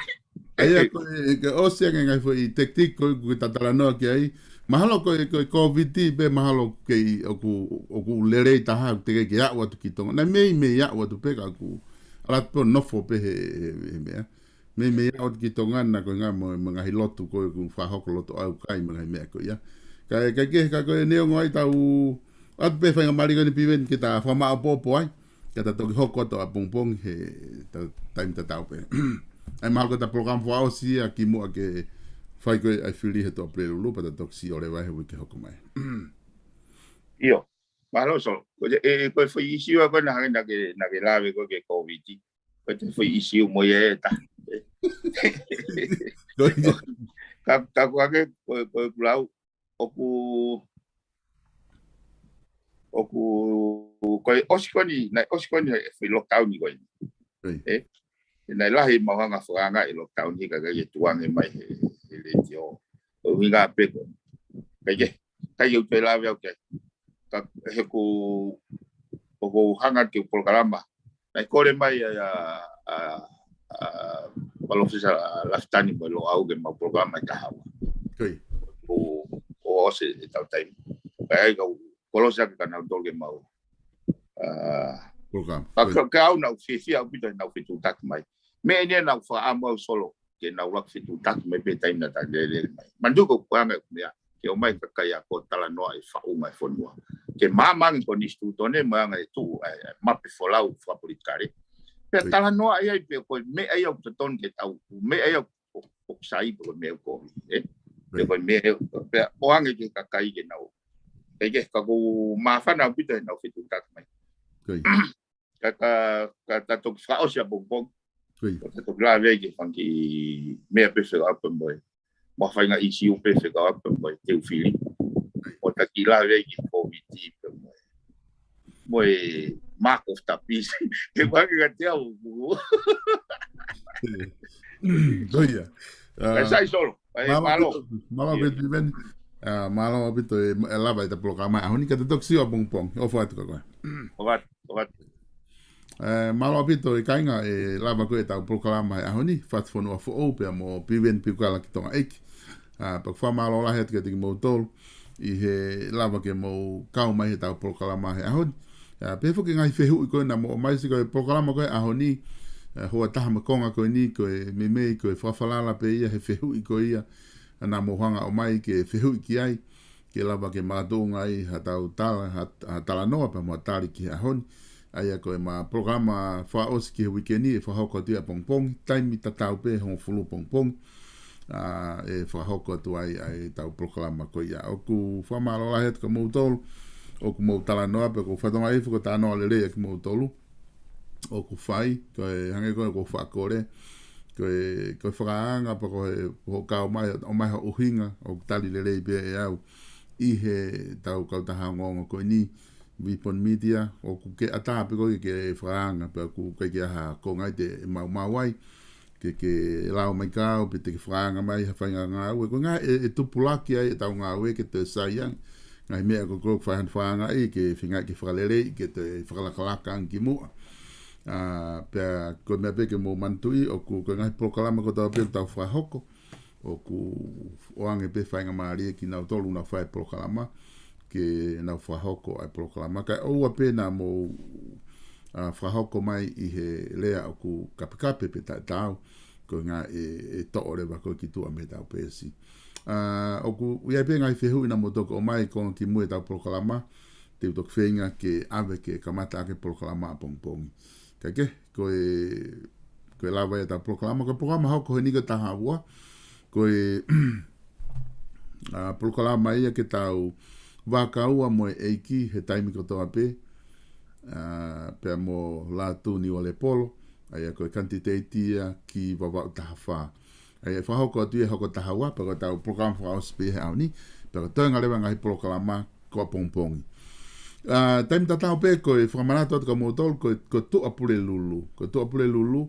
ʻA ia ko e, ke ʻosi ange ngaahi foʻi tekitiki ko ē ʻoku ta talanoa ki ai. Mahalo ko e, ko e Covid pē mahalo ʻoku kei, ʻoku, ʻoku lelei taha, ʻoku teʻeki ke aʻu atu ki Tonga. Naʻe meimei aʻu atu pē ka ʻoku ʻalu atu pē ʻo nofo pē he, he, he meʻa. Meimei aʻu atu ki Tonga na ko e ngaahi mo, mo e ngaahi lotu ko ē ʻoku fakahoko lotu ʻaukai mo e ngaahi meʻa ko ia. Ka e, ka ke, ka ko e neongo ai tau, ʻoatu pē faingamālie ko eni Piveni ke ta fakamāʻopoʻopo ai. Ka ta toki hoko atu ʻapongipongi he ta, taimi tatau pē. ʻA ia mahalo ko e ta polokalama fakaʻosi ia kimuʻa ke fai ko ē ʻa e fili he Tuʻapulelulu, pea ta toki sio leva he uike hoko mai. ʻIo, mahalo Solo. Ko e, e, ko e foʻi ʻīsiu ko ē naʻa hangē naʻa ke, naʻa ke lave ko ē ki he Covid. Ko e foʻi ʻīsiu mo ia ē ta. Ko ia. Ka, ka ko ake, ko, ko ʻeku lau, ʻoku, ʻoku, ko e ʻosi ko eni, naʻe ʻosi ko eni e foʻi lockdown ko eni. ʻIo. Ē? Naʻe lahi mau hanga fakaanga e lockdown he ka ke tuange mai he, he letiō. ʻO ʻuhinga pē ko ē. Ka ke, ka ke u te lave au ke. Ka he ko, ʻoku ou hanga ki he polokalama. Naʻe kole mai ʻa, ʻa, ʻa, ʻa Palōfesa Lafitani mo Loʻau ke mau polokalama ʻi Tahaua. ʻIo. ʻO, ʻo ʻosi e tau taimi. Ka ai kau kolosi ake ka nau tolu ke mau, ʻa, polokalama. Ka, ʻIo. Ka, ka au naʻa ku fiefia ʻaupito he naʻa ku fetuʻutaki mai. Meʻa eni naʻa ku fakaʻamu au Solo ke nau laka fetuʻutaki mai pē taimi naʻa ta lele mai. Manatuʻi ko e anga e meʻa. ke ʻomai kakai ako talanoa e faʻunga e fonua. Ke maama ange ko e konisitūtone mo e anga e tuʻu ʻa e, ʻa e mape folau fakapolitikale. Pea talanoa ai ai pe ko e meʻa ia ʻoku totonu ke tau, meʻa ia ʻoku, ʻoku sai pe ko e meʻa ʻoku kovi, ē? Pe ko e meʻa, pea ʻoange ki he kakai ke nau. Kae kehe ka ʻoku māfana ʻaupito heʻenau fetuʻutaki mai. Ka, ka, ka ta toki fakaʻosi ʻapongipongi. Ko ta toki lave ai ki he fanga kiʻi meʻa pē fekauʻaki mo e. Mo e faʻahinga ʻīsiu pē fekauʻaki mo e teu fili. ʻO ta kiʻi lave ai ki he Covid pē mo e. Mo e Mark of the Beast. Ke vake ka te au. Ko ia. Kae sai solo. Mālō ʻaupito, mālō ʻaupito, Piveni. Mālō ʻaupito e, e lava ʻetau polokalama ʻaho ni, ka ta toki sio ʻapongipongi. ʻOfa atu kia koe. ʻOfa atu, ʻofa atu. Mālō ʻaupito e kāinga e lava ko ē ʻetau polokalama he ʻaho ni, Fatufonua Foʻou pea mo Piveni Piukala ki Tonga ʻEiki. Pea ʻoku fakamālō lahi atu kiate kimoutolu ʻi he lava ke mou kau mai heʻetau polokalama he ʻaho ni. Pea pehē foki ki he ngaahi fehuʻi ko ē naʻa mou ʻomai, sio ki he polokalama ko ē ʻaho ni, houa taha mo e konga ko eni, ko e meimei ko e fakafalala pē ia he fehuʻi ko ia naʻa mou hanga ʻo ʻomai ke fehuʻi ki ai, ke lava ke makatuʻunga ai haʻatau tala, ha, ha talanoa pea mo ha tali ki he ʻaho ni. ʻA ia ko ʻema polokalama fakaʻosi ki he uike ni ʻe fakahoko atu ia ʻapongipongi, taimi tatau pē hongofulu pongipongi. ʻE fakahoko atu ai ʻa ʻetau polokalama ko ia. ʻOku fakamālō lahi atu kia moutolu ʻoku mou talanoa, pea ʻoku ou fakatokangaʻi foki ko e talanoa lelei ʻa kimoutolu ʻoku fai, ko e hangē ko ē ʻoku ou faʻa kole, ko e, ko e fakaanga pea ko e, ko hoʻo kau mai, ʻomai ho ʻuhinga, ʻoku tali lelei pē ʻe au ʻi heʻetau kautaha ongoongo ko eni, Vipon Media, ʻoku ke ʻatā pē koe ke ke fakaanga, pea ʻoku ʻikai ke ʻi ai ha konga ʻe te maumau ai, ke ke lau mai kia au, pe te ke fakaanga mai ha faʻahinga ngāue, ko e ʻuhinga ʻe, ʻe tupulaki ai ʻetau ngāue ke toe sai ange. Ngaahi meʻa ko ē ʻoku fai hano fakaanga ai, ke feinga ke fakaleleiʻi, ke toe fakalakalaka ange ki muʻa. Pea ko e meʻa pē ke mou manatuʻi, ʻoku, ko e ngaahi polokalama kotoa pē ʻoku tau fakahoko, ʻoku ʻoange pē faingamālie kinautolu naʻa nau fai polokalama, ke nau fakahoko ʻa e polokalama. Kae ʻoua pē naʻa mou, ʻa, fakahoko mai ʻi he lea ʻoku kapekape pe taʻetaau, ko e ʻuhinga ʻe, ʻe toʻo leva koe ki tuʻa mei heʻetau peesi. ʻA, ʻoku ʻi ai pē ngaahi fehuʻi naʻa mou toki ʻomai konga ki mui ʻetau polokalama, te u toki feinga ke ʻave ke kamata ʻaki e polokalama ʻapongipongi. Kae kehe, ko e, ko e lava ia ʻetau polokalama, ko e polokalama hoko heni ko e taha ua, ko e, ʻa, polokalama ia ke tau vakaua mo e ʻEiki he taimi kotoa pē, ʻa, pea mo Lātū Niualepolo, ʻa ia ko e kanititeiti ia ki Vavaʻu taha fā. ʻA ia ʻe fakahoko atu ia he hoko taha ua, pea ko ʻetau polokalama fakaʻosi pē he ʻaho ni, pea ko e toenga leva ngaahi polokalama ko ʻapongipongi. ʻA, taimi tatau pē ko e fakamanatu atu kia moutolu, ko e, ko e Tuʻapulelulu. Ko e Tuʻapulelulu,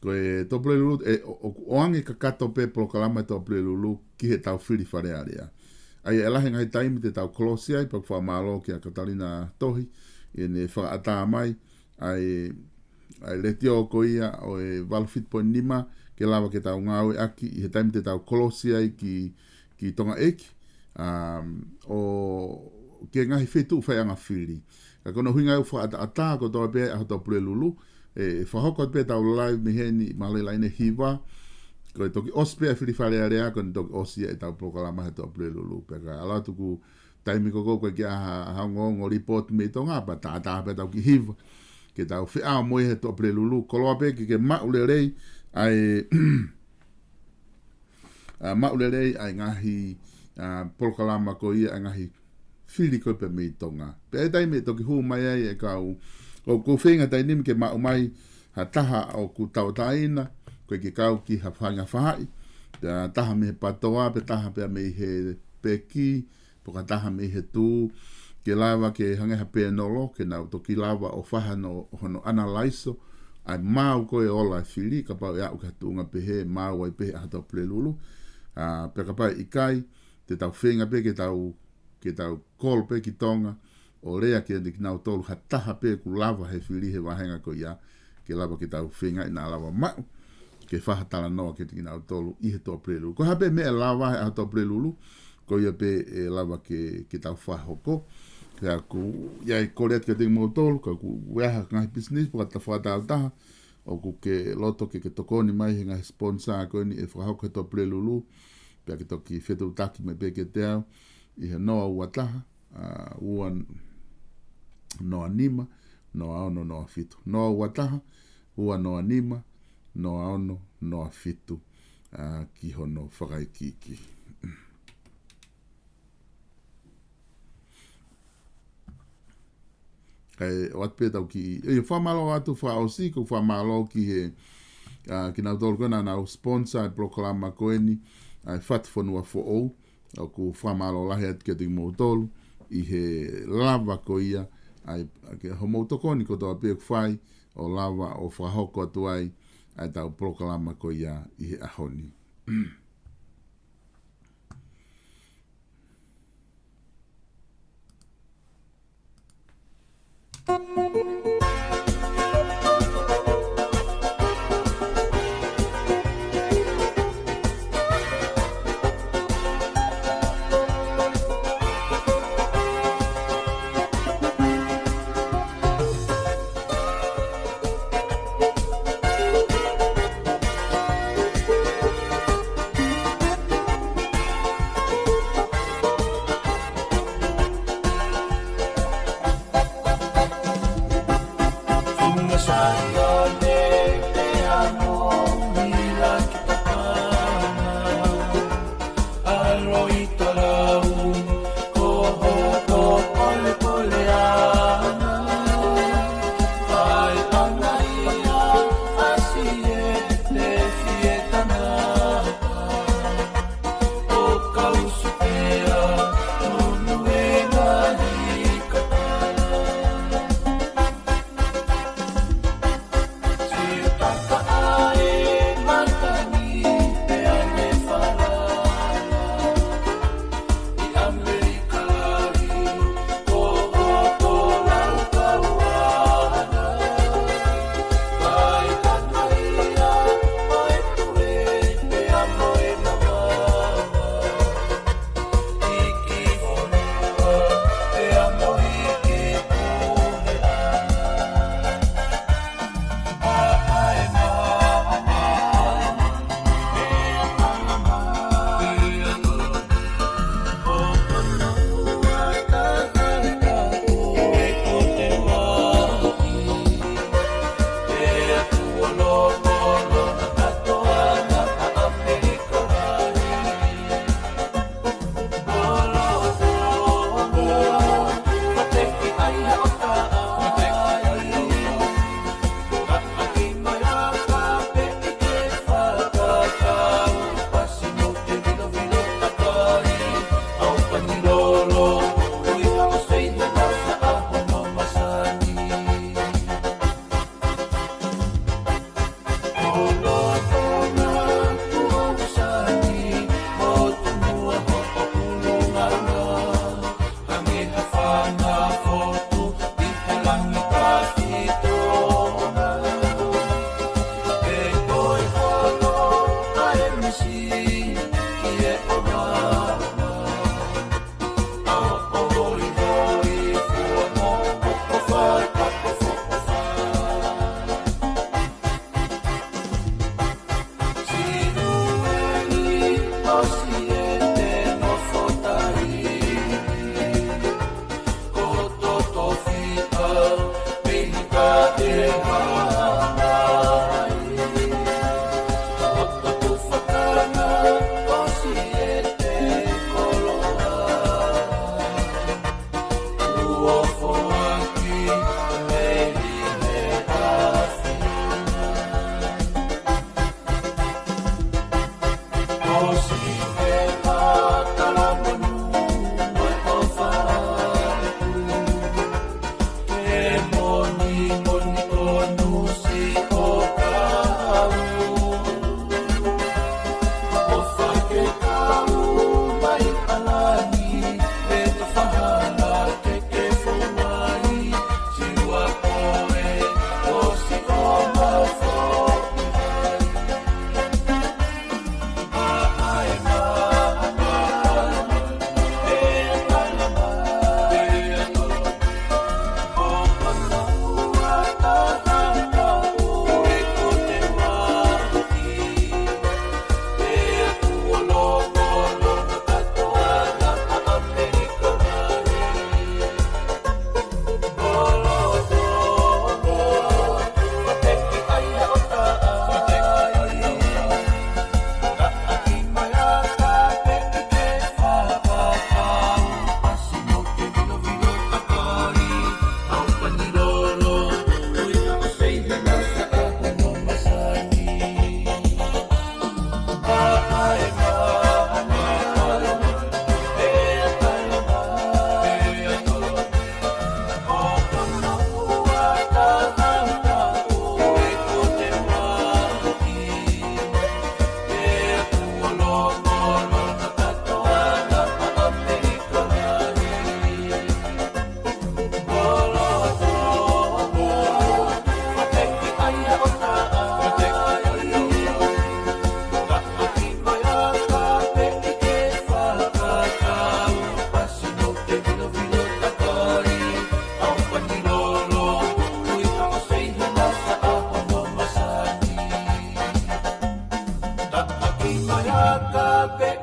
ko e Tuʻapulelulu, ʻe, ʻo, ʻo, ʻoange kakato pē polokalama e Tuʻapulelulu ki heʻetau fili Fale Alea. ʻA ia ʻe lahi e ngaahi taimi te tau kolosi ai, pea ʻoku fakamālō kia Katalina Tohi, ʻene fakaʻatā mai, ʻa e, ʻa e letiō ko ia ʻo e valu fitu poini nima, ke lava ke tau ngāueʻaki ʻi he taimi te tau kolosi ai ki, ki Tonga ʻEiki. ʻA, ʻo ki he ngaahi feituʻu faiʻanga fili. Ka ko hono ʻuhinga ʻoku fakaʻataʻatā kotoa pē ʻa e ʻaho Tuʻapulelulu, ʻe, ʻe fakahoko atu pē ʻetau live mei heni, mahalo ʻi he laine hiva, ko e toki ʻosi pē ʻa e fili Fale Alea, ko ʻene toki ʻosi ia ʻetau polokalama he Tuʻapulelulu. Pea ka ʻalu atu ki he taimi ko ē ʻoku ʻikai ke ʻi ai ha, ha ongoongo report mei Tonga, pea tātā pē ʻetau kiʻi hiva. Ke tau feʻao mo ia he Tuʻapulelulu, koloa pē ke, ke maʻu lelei ʻa e, ʻa, maʻu lelei ʻa e ngaahi, ʻa, polokalama ko ia ʻa e ngaahi fili ko ē pē mei Tonga. Pea ʻi he taimi ʻe toki hū mai ai e kau, ʻoku ou feinga taimi ni ke maʻu mai ha taha ʻoku tauʻatāina, ʻoku ʻikai ke kau ki ha faʻahinga faʻahi, pea taha mei he PTOA, pea taha pē mei he peki, pe ko ha taha mei he tū, ke lava ke hangē ha pēnolo, ke nau toki lava ʻo fai hano, hono ʻanalaiso ʻa e maau ko ē ʻo e ola e fili, kapau ʻe aʻu ki ha tuʻunga pehē, maau ai pē he ʻaho Tuʻapulelulu. ʻA, pea kapau ʻe ʻikai, te tau feinga pē ke tau, ke tau kolo pē ki Tonga, ʻo lea kiate kinautolu ha taha pē ʻoku lava he fili he vāhenga ko ia, ke lava ke tau feingaʻi naʻa lava maʻu ke fai ha talanoa kiate kinautolu ʻi he Tuʻapulelulu. Ko e hā pē meʻa ʻe lava he ʻaho Tuʻapulelulu, ko ia pē ʻe lava ke, ke tau fakahoko. Pea ʻoku ʻi ai e kole atu kiate kimoutolu, ka ʻoku ʻi ai ha ngaahi pisinisi pe ko ha tafaʻaki taha, ʻoku ke loto ke, ke tokoni mai he ngaahi sponsor ko eni ʻe fakahoko he Tuʻapulelulu, Pea ke toki fetuʻutaki mai pē kiate au ʻi he noa ua taha, ā, ua noa nima, noa ono noa fitu. Noa ua taha, ua noa nima, noa ono noa fitu, ā, ki hono fakaikiiki. Kae ʻoatu pē ʻetau kiʻi, ʻio, fakamālō atu fakaʻosi, ʻoku ou fakamālō ki he, ā, kinautolu ko ē naʻa nau sponsor e polokalama ko eni, ʻa e Fatu Fonua Foʻou, ʻoku ou fakamālō lahi atu kiate kimoutolu, ʻi he lava ko ia, ʻa e, ʻa e, ke homou tokoni kotoa pē ʻoku fai, ʻo lava ʻo fakahoko atu ai, ʻa ʻetau polokalama ko ia ʻi he ʻaho ni.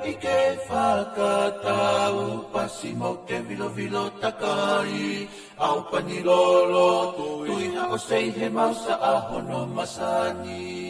ʻIkai ke fakatau pasi mo ke vilovilo takai, ʻaupani lolo tui ha ʻo sei he mau saʻa hono masani.